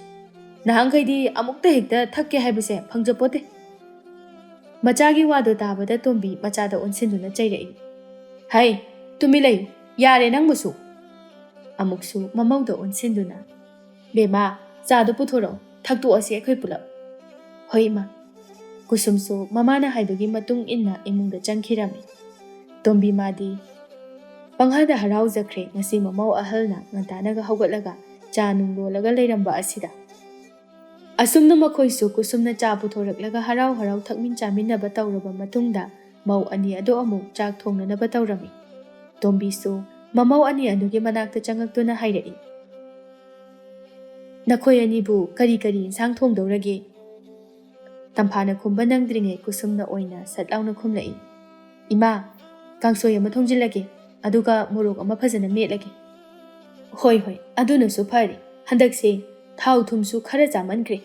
ꯅꯍꯥꯟꯈꯩꯗꯤ ꯑꯃꯨꯛꯇ ꯍꯦꯛꯇ ꯊꯛꯀꯦ ꯍꯥꯏꯕꯁꯦ ꯐꯪꯖꯄꯣꯠꯇꯦ꯫" ꯃꯆꯥꯒꯤ ꯋꯥꯗꯣ ꯇꯥꯕꯗ ꯇꯣꯝꯕꯤ ꯃꯆꯥꯗ ꯑꯣꯟꯁꯤꯟꯗꯨꯅ ꯆꯩꯔꯛꯏ, "ꯍꯩ, ꯇꯨꯃꯤꯟ ꯂꯩꯌꯨ, ꯌꯥꯔꯦ ꯅꯪꯕꯨꯁꯨ꯫" ꯑꯃꯨꯛꯁꯨ ꯃꯃꯧꯗ ꯑꯣꯟꯁꯤꯟꯗꯨꯅ, "ꯕꯦꯝꯃ, ꯆꯥꯗꯣ ꯄꯨꯊꯣꯔꯛꯑꯣ, ꯊꯛꯇꯣꯛꯑꯁꯤ ꯑꯩꯈꯣꯏ ꯄꯨꯂꯞ꯫" "ꯍꯣꯏ ꯏꯃꯥ꯫" ꯀꯨꯁꯨꯝꯁꯨ ꯃꯃꯥꯅ ꯍꯥꯏꯕꯒꯤ ꯃꯇꯨꯡ ꯏꯟꯅ ꯏꯃꯨꯡꯗ ꯆꯪꯈꯤꯔꯝꯃꯤ꯫ ꯇꯣꯝꯕꯤ ꯃꯥꯗꯤ ꯄꯪꯍꯥꯗ ꯍꯔꯥꯎꯖꯈ꯭ꯔꯦ ꯉꯁꯤ ꯃꯃꯧ ꯑꯍꯜꯅ ꯉꯟꯇꯥꯅꯒ ꯍꯧꯒꯠꯂꯒ ꯆꯥ ꯅꯨꯡ ꯂꯣꯜꯂꯒ ꯂꯩꯔꯝꯕ ꯑꯁꯤꯗ꯫ ꯑꯁꯨꯝꯅ ꯃꯈꯣꯏꯁꯨ ꯀꯨꯁꯨꯝꯅ ꯆꯥ ꯄꯨꯊꯣꯔꯛꯂꯒ ꯍꯔꯥꯎ ꯍꯔꯥꯎ ꯊꯛꯃꯤꯟ ꯆꯥꯃꯤꯟꯅꯕ ꯇꯧꯔꯕ ꯃꯇꯨꯡꯗ ꯃꯧ ꯑꯅꯤ ꯑꯗꯨ ꯑꯃꯨꯛ ꯆꯥꯛ ꯊꯣꯡꯅꯅꯕ ꯇꯧꯔꯝꯃꯤ꯫ ꯇꯣꯝꯕꯤꯁꯨ ꯃꯃꯧ ꯑꯅꯤ ꯑꯗꯨꯒꯤ ꯃꯅꯥꯛꯇ ꯆꯪꯉꯛꯇꯨꯅ ꯍꯥꯏꯔꯛꯏ, "ꯅꯈꯣꯏ ꯑꯅꯤꯕꯨ ꯀꯔꯤ ꯀꯔꯤ ꯏꯟꯁꯥꯡ ꯊꯣꯡꯗꯧꯔꯒꯦ?" ꯇꯝꯐꯥꯅ ꯈꯨꯝꯕ ꯅꯪꯗ꯭ꯔꯤꯉꯩ ꯀꯨꯁꯨꯝꯅ ꯑꯣꯏꯅ ꯁꯠ ꯂꯥꯎꯅ ꯈꯨꯝꯂꯛꯏ, "ꯏꯃꯥ, ꯀꯥꯡꯁꯣꯏ ꯑꯃ ꯊꯣꯡꯖꯤꯜꯂꯒꯦ, ꯑꯗꯨꯒ ꯃꯣꯔꯣꯛ ꯑꯃ ꯐꯖꯅ ꯃꯦꯠꯂꯒꯦ꯫" "ꯍꯣꯏ, ꯍꯣꯏ, ꯑꯗꯨꯅꯁꯨ ꯐꯔꯦ꯫ ꯍꯟꯗꯛꯁꯦ ꯊꯥꯎ ꯊꯨꯝꯁꯨ ꯈꯔ ꯆꯥꯃꯟꯈ꯭ꯔꯦ꯫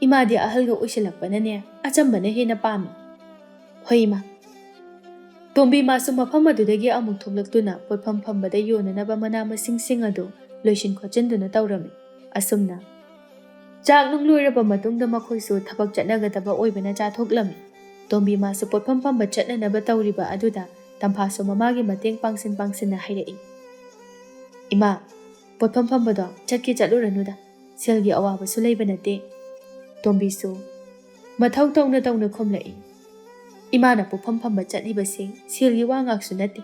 ꯏꯃꯥꯗꯤ ꯑꯍꯜꯒ ꯑꯣꯏꯁꯤꯜꯂꯛꯄꯅꯅꯦ, ꯑꯆꯝꯕꯅ ꯍꯦꯟꯅ ꯄꯥꯝꯃꯤ꯫" "ꯍꯣꯏ, ꯏꯃꯥ꯫" ꯇꯣꯝꯕꯤ ꯃꯥꯁꯨ ꯃꯐꯝ ꯑꯗꯨꯗꯒꯤ ꯑꯃꯨꯛ ꯊꯣꯛꯂꯛꯇꯨꯅ ꯄꯣꯠꯐꯝ ꯐꯝꯕꯗ ꯌꯣꯟꯅꯅꯕ ꯃꯅꯥ ꯃꯁꯤꯡꯁꯤꯡ ꯑꯗꯨ ꯂꯣꯏꯁꯤꯟ ꯈꯣꯠꯆꯤꯟꯗꯨꯅ ꯇꯧꯔꯝꯃꯤ꯫ ꯑꯁꯨꯝꯅ ꯆꯥꯛ ꯅꯨꯡ ꯂꯣꯏꯔꯕ ꯃꯇꯨꯡꯗ ꯃꯈꯣꯏꯁꯨ ꯊꯕꯛ ꯆꯠꯅꯒꯗꯕ ꯑꯣꯏꯕꯅ ꯆꯥꯊꯣꯛꯂꯝꯃꯤ꯫ ꯇꯣꯝꯕꯤ ꯃꯥꯁꯨ ꯄꯣꯠꯐꯝ ꯐꯝꯕ ꯆꯠꯅꯅꯕ ꯇꯧꯔꯤꯕ ꯑꯗꯨꯗ ꯇꯝꯐꯥꯁꯨ ꯃꯃꯥꯒꯤ ꯃꯇꯦꯡ ꯄꯥꯡꯁꯤꯟ ꯄꯥꯡꯁꯤꯟꯅ ꯍꯥꯏꯔꯛꯏ, "ꯏꯃꯥ, ꯄꯣꯠꯐꯝ ꯐꯝꯕꯗꯣ ꯆꯠꯀꯦ ꯆꯠꯂꯨꯔꯅꯨꯗ, ꯁꯦꯜꯒꯤ ꯑꯋꯥꯕꯁꯨ ꯂꯩꯕ ꯅꯠꯇꯦ꯫" ꯇꯣꯝꯕꯤꯁꯨ ꯃꯊꯧ ꯇꯧꯅ ꯇꯧꯅ ꯈꯨꯝꯂꯛꯏ, "ꯏꯃꯥꯅ ꯄꯣꯠꯐꯝ ꯐꯝꯕ ꯆꯠꯂꯤꯕꯁꯦ ꯁꯦꯜꯒꯤ ꯋꯥ ꯉꯥꯛꯁꯨ ꯅꯠꯇꯦ꯫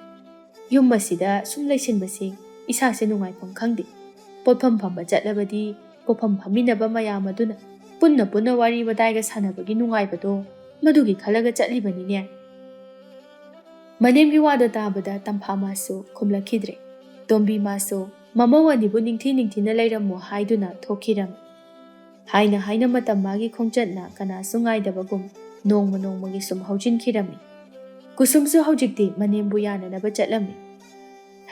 ꯌꯨꯝ ꯑꯁꯤꯗ ꯁꯨꯝ ꯂꯩꯁꯤꯟꯕꯁꯦ ꯏꯁꯥꯁꯦ ꯅꯨꯡꯉꯥꯏꯐꯝ ꯈꯪꯗꯦ꯫ ꯄꯣꯠꯐꯝ ꯐꯝꯕ ꯆꯠꯂꯕꯗꯤ ꯄꯣꯠꯐꯝ ꯐꯝꯃꯤꯟꯅꯕ ꯃꯌꯥꯝ ꯑꯗꯨꯅ ꯄꯨꯟꯅ ꯄꯨꯟꯅ ꯋꯥꯔꯤ ꯋꯥꯇꯥꯏꯒ ꯁꯥꯟꯅꯕꯒꯤ ꯅꯨꯡꯉꯥꯏꯕꯗꯣ, ꯃꯗꯨꯒꯤ ꯈꯜꯂꯒ ꯆꯠꯂꯤꯕꯅꯤꯅꯦ꯫" ꯃꯅꯦꯝꯒꯤ ꯋꯥꯗꯣ ꯇꯥꯕꯗ ꯇꯝꯐꯥ ꯃꯥꯁꯨ ꯈꯨꯝꯂꯛꯈꯤꯗ꯭ꯔꯦ꯫ ꯇꯣꯝꯕꯤ ꯃꯥꯁꯨ ꯃꯃꯧ ꯑꯅꯤꯕꯨ ꯅꯤꯡꯊꯤ ꯅꯤꯡꯊꯤꯅ ꯂꯩꯔꯝꯃꯣ ꯍꯥꯏꯗꯨꯅ ꯊꯣꯛꯈꯤꯔꯝꯃꯤ꯫ ꯍꯥꯏꯅ ꯍꯥꯏꯅ ꯃꯇꯝ ꯃꯥꯒꯤ ꯈꯣꯡꯆꯠꯅ ꯀꯅꯥꯁꯨ ꯉꯥꯏꯗꯕꯒꯨꯝ ꯅꯣꯡꯃ ꯅꯣꯡꯃꯒꯤ ꯁꯨꯝ ꯍꯧꯖꯤꯟꯈꯤꯔꯝꯃꯤ꯫ ꯀꯨꯁꯨꯝꯁꯨ ꯍꯧꯖꯤꯛꯇꯤ ꯃꯅꯦꯝꯕꯨ ꯌꯥꯅꯅꯕ ꯆꯠꯂꯝꯃꯤ꯫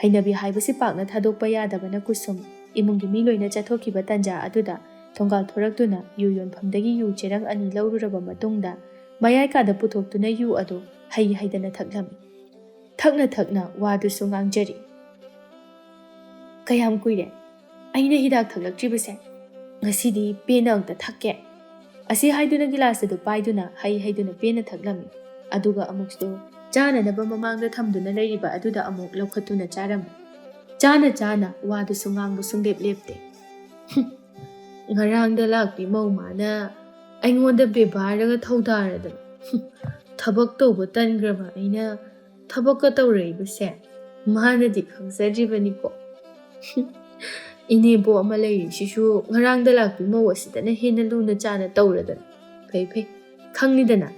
ꯍꯩꯅꯕꯤ ꯍꯥꯏꯕꯁꯤ ꯄꯥꯛꯅ ꯊꯥꯗꯣꯛꯄ ꯌꯥꯗꯕꯅ ꯀꯨꯁꯨꯝ ꯏꯃꯨꯡꯒꯤ ꯃꯤ ꯂꯣꯏꯅ ꯆꯠꯊꯣꯛꯈꯤꯕ ꯇꯟꯖꯥ ꯑꯗꯨꯗ ꯊꯣꯡꯒꯥꯜ ꯊꯣꯔꯛꯇꯨꯅ ꯌꯨ ꯌꯣꯟꯐꯝꯗꯒꯤ ꯌꯨ ꯆꯦꯔꯪ ꯑꯅꯤ ꯂꯧꯔꯨꯔꯕ ꯃꯇꯨꯡꯗ ꯃꯌꯥꯏ ꯀꯥꯗ ꯄꯨꯊꯣꯛꯇꯨꯅ ꯌꯨ ꯑꯗꯨ ꯍꯩ ꯍꯩꯗꯅ ꯊꯛꯂꯝꯃꯤ꯫ ꯊꯛꯅ ꯊꯛꯅ ꯋꯥꯗꯨꯁꯨ ꯉꯥꯡꯖꯔꯤ꯫ "ꯀꯌꯥꯝ ꯀꯨꯏꯔꯦ ꯑꯩꯅ ꯍꯤꯗꯥꯛ ꯊꯛꯂꯛꯇ꯭ꯔꯤꯕꯁꯦ? ꯉꯁꯤꯗꯤ ꯄꯦꯟꯅ ꯑꯝꯇ ꯊꯛꯀꯦ"꯫ ꯑꯁꯤ ꯍꯥꯏꯗꯨꯅ ꯒꯤꯂꯥꯁ ꯑꯗꯨ ꯄꯥꯏꯗꯨꯅ ꯍꯩ ꯍꯩꯗꯨꯅ ꯄꯦꯟꯅ ꯊꯛꯂꯝꯃꯤ꯫ ꯑꯗꯨꯒ ꯑꯃꯨꯛꯁꯨ ꯆꯥꯅꯅꯕ ꯃꯃꯥꯡꯗ ꯊꯝꯗꯨꯅ ꯂꯩꯔꯤꯕ ꯑꯗꯨꯗ ꯑꯃꯨꯛ ꯂꯧꯈꯠꯇꯨꯅ ꯆꯥꯔꯝꯃꯤ꯫ ꯆꯥꯅ ꯆꯥꯅ ꯋꯥꯗꯨꯁꯨ ꯉꯥꯡꯕ ꯁꯨꯡꯂꯦꯞ ꯂꯦꯞꯇꯦ꯫ "ꯉꯔꯥꯡꯗ ꯂꯥꯛꯄꯤ ꯃꯧ ꯃꯥꯅ ꯑꯩꯉꯣꯟꯗ ꯕꯦꯕꯥꯔꯒ ꯊꯧꯗꯥꯔꯗꯅ, ꯊꯕꯛ ꯇꯧꯕ ꯇꯟꯈ꯭ꯔꯕ ꯑꯩꯅ ꯊꯕꯛꯀ ꯇꯧꯔꯛꯏꯕꯁꯦ ꯃꯥꯅꯗꯤ ꯈꯪꯖꯗ꯭ꯔꯤꯕꯅꯤꯀꯣ꯫ ꯏꯅꯦꯕꯣꯛ ꯑꯃ ꯂꯩꯔꯤꯁꯤꯁꯨ ꯉꯔꯥꯡꯗ ꯂꯥꯛꯄꯤ ꯃꯧ ꯑꯁꯤꯗꯅ ꯍꯦꯟꯅ ꯂꯨꯅ ꯆꯥꯅ ꯇꯧꯔꯗꯅ꯫ ꯐꯩ ꯐꯩ, ꯈꯪꯅꯤꯗꯅ,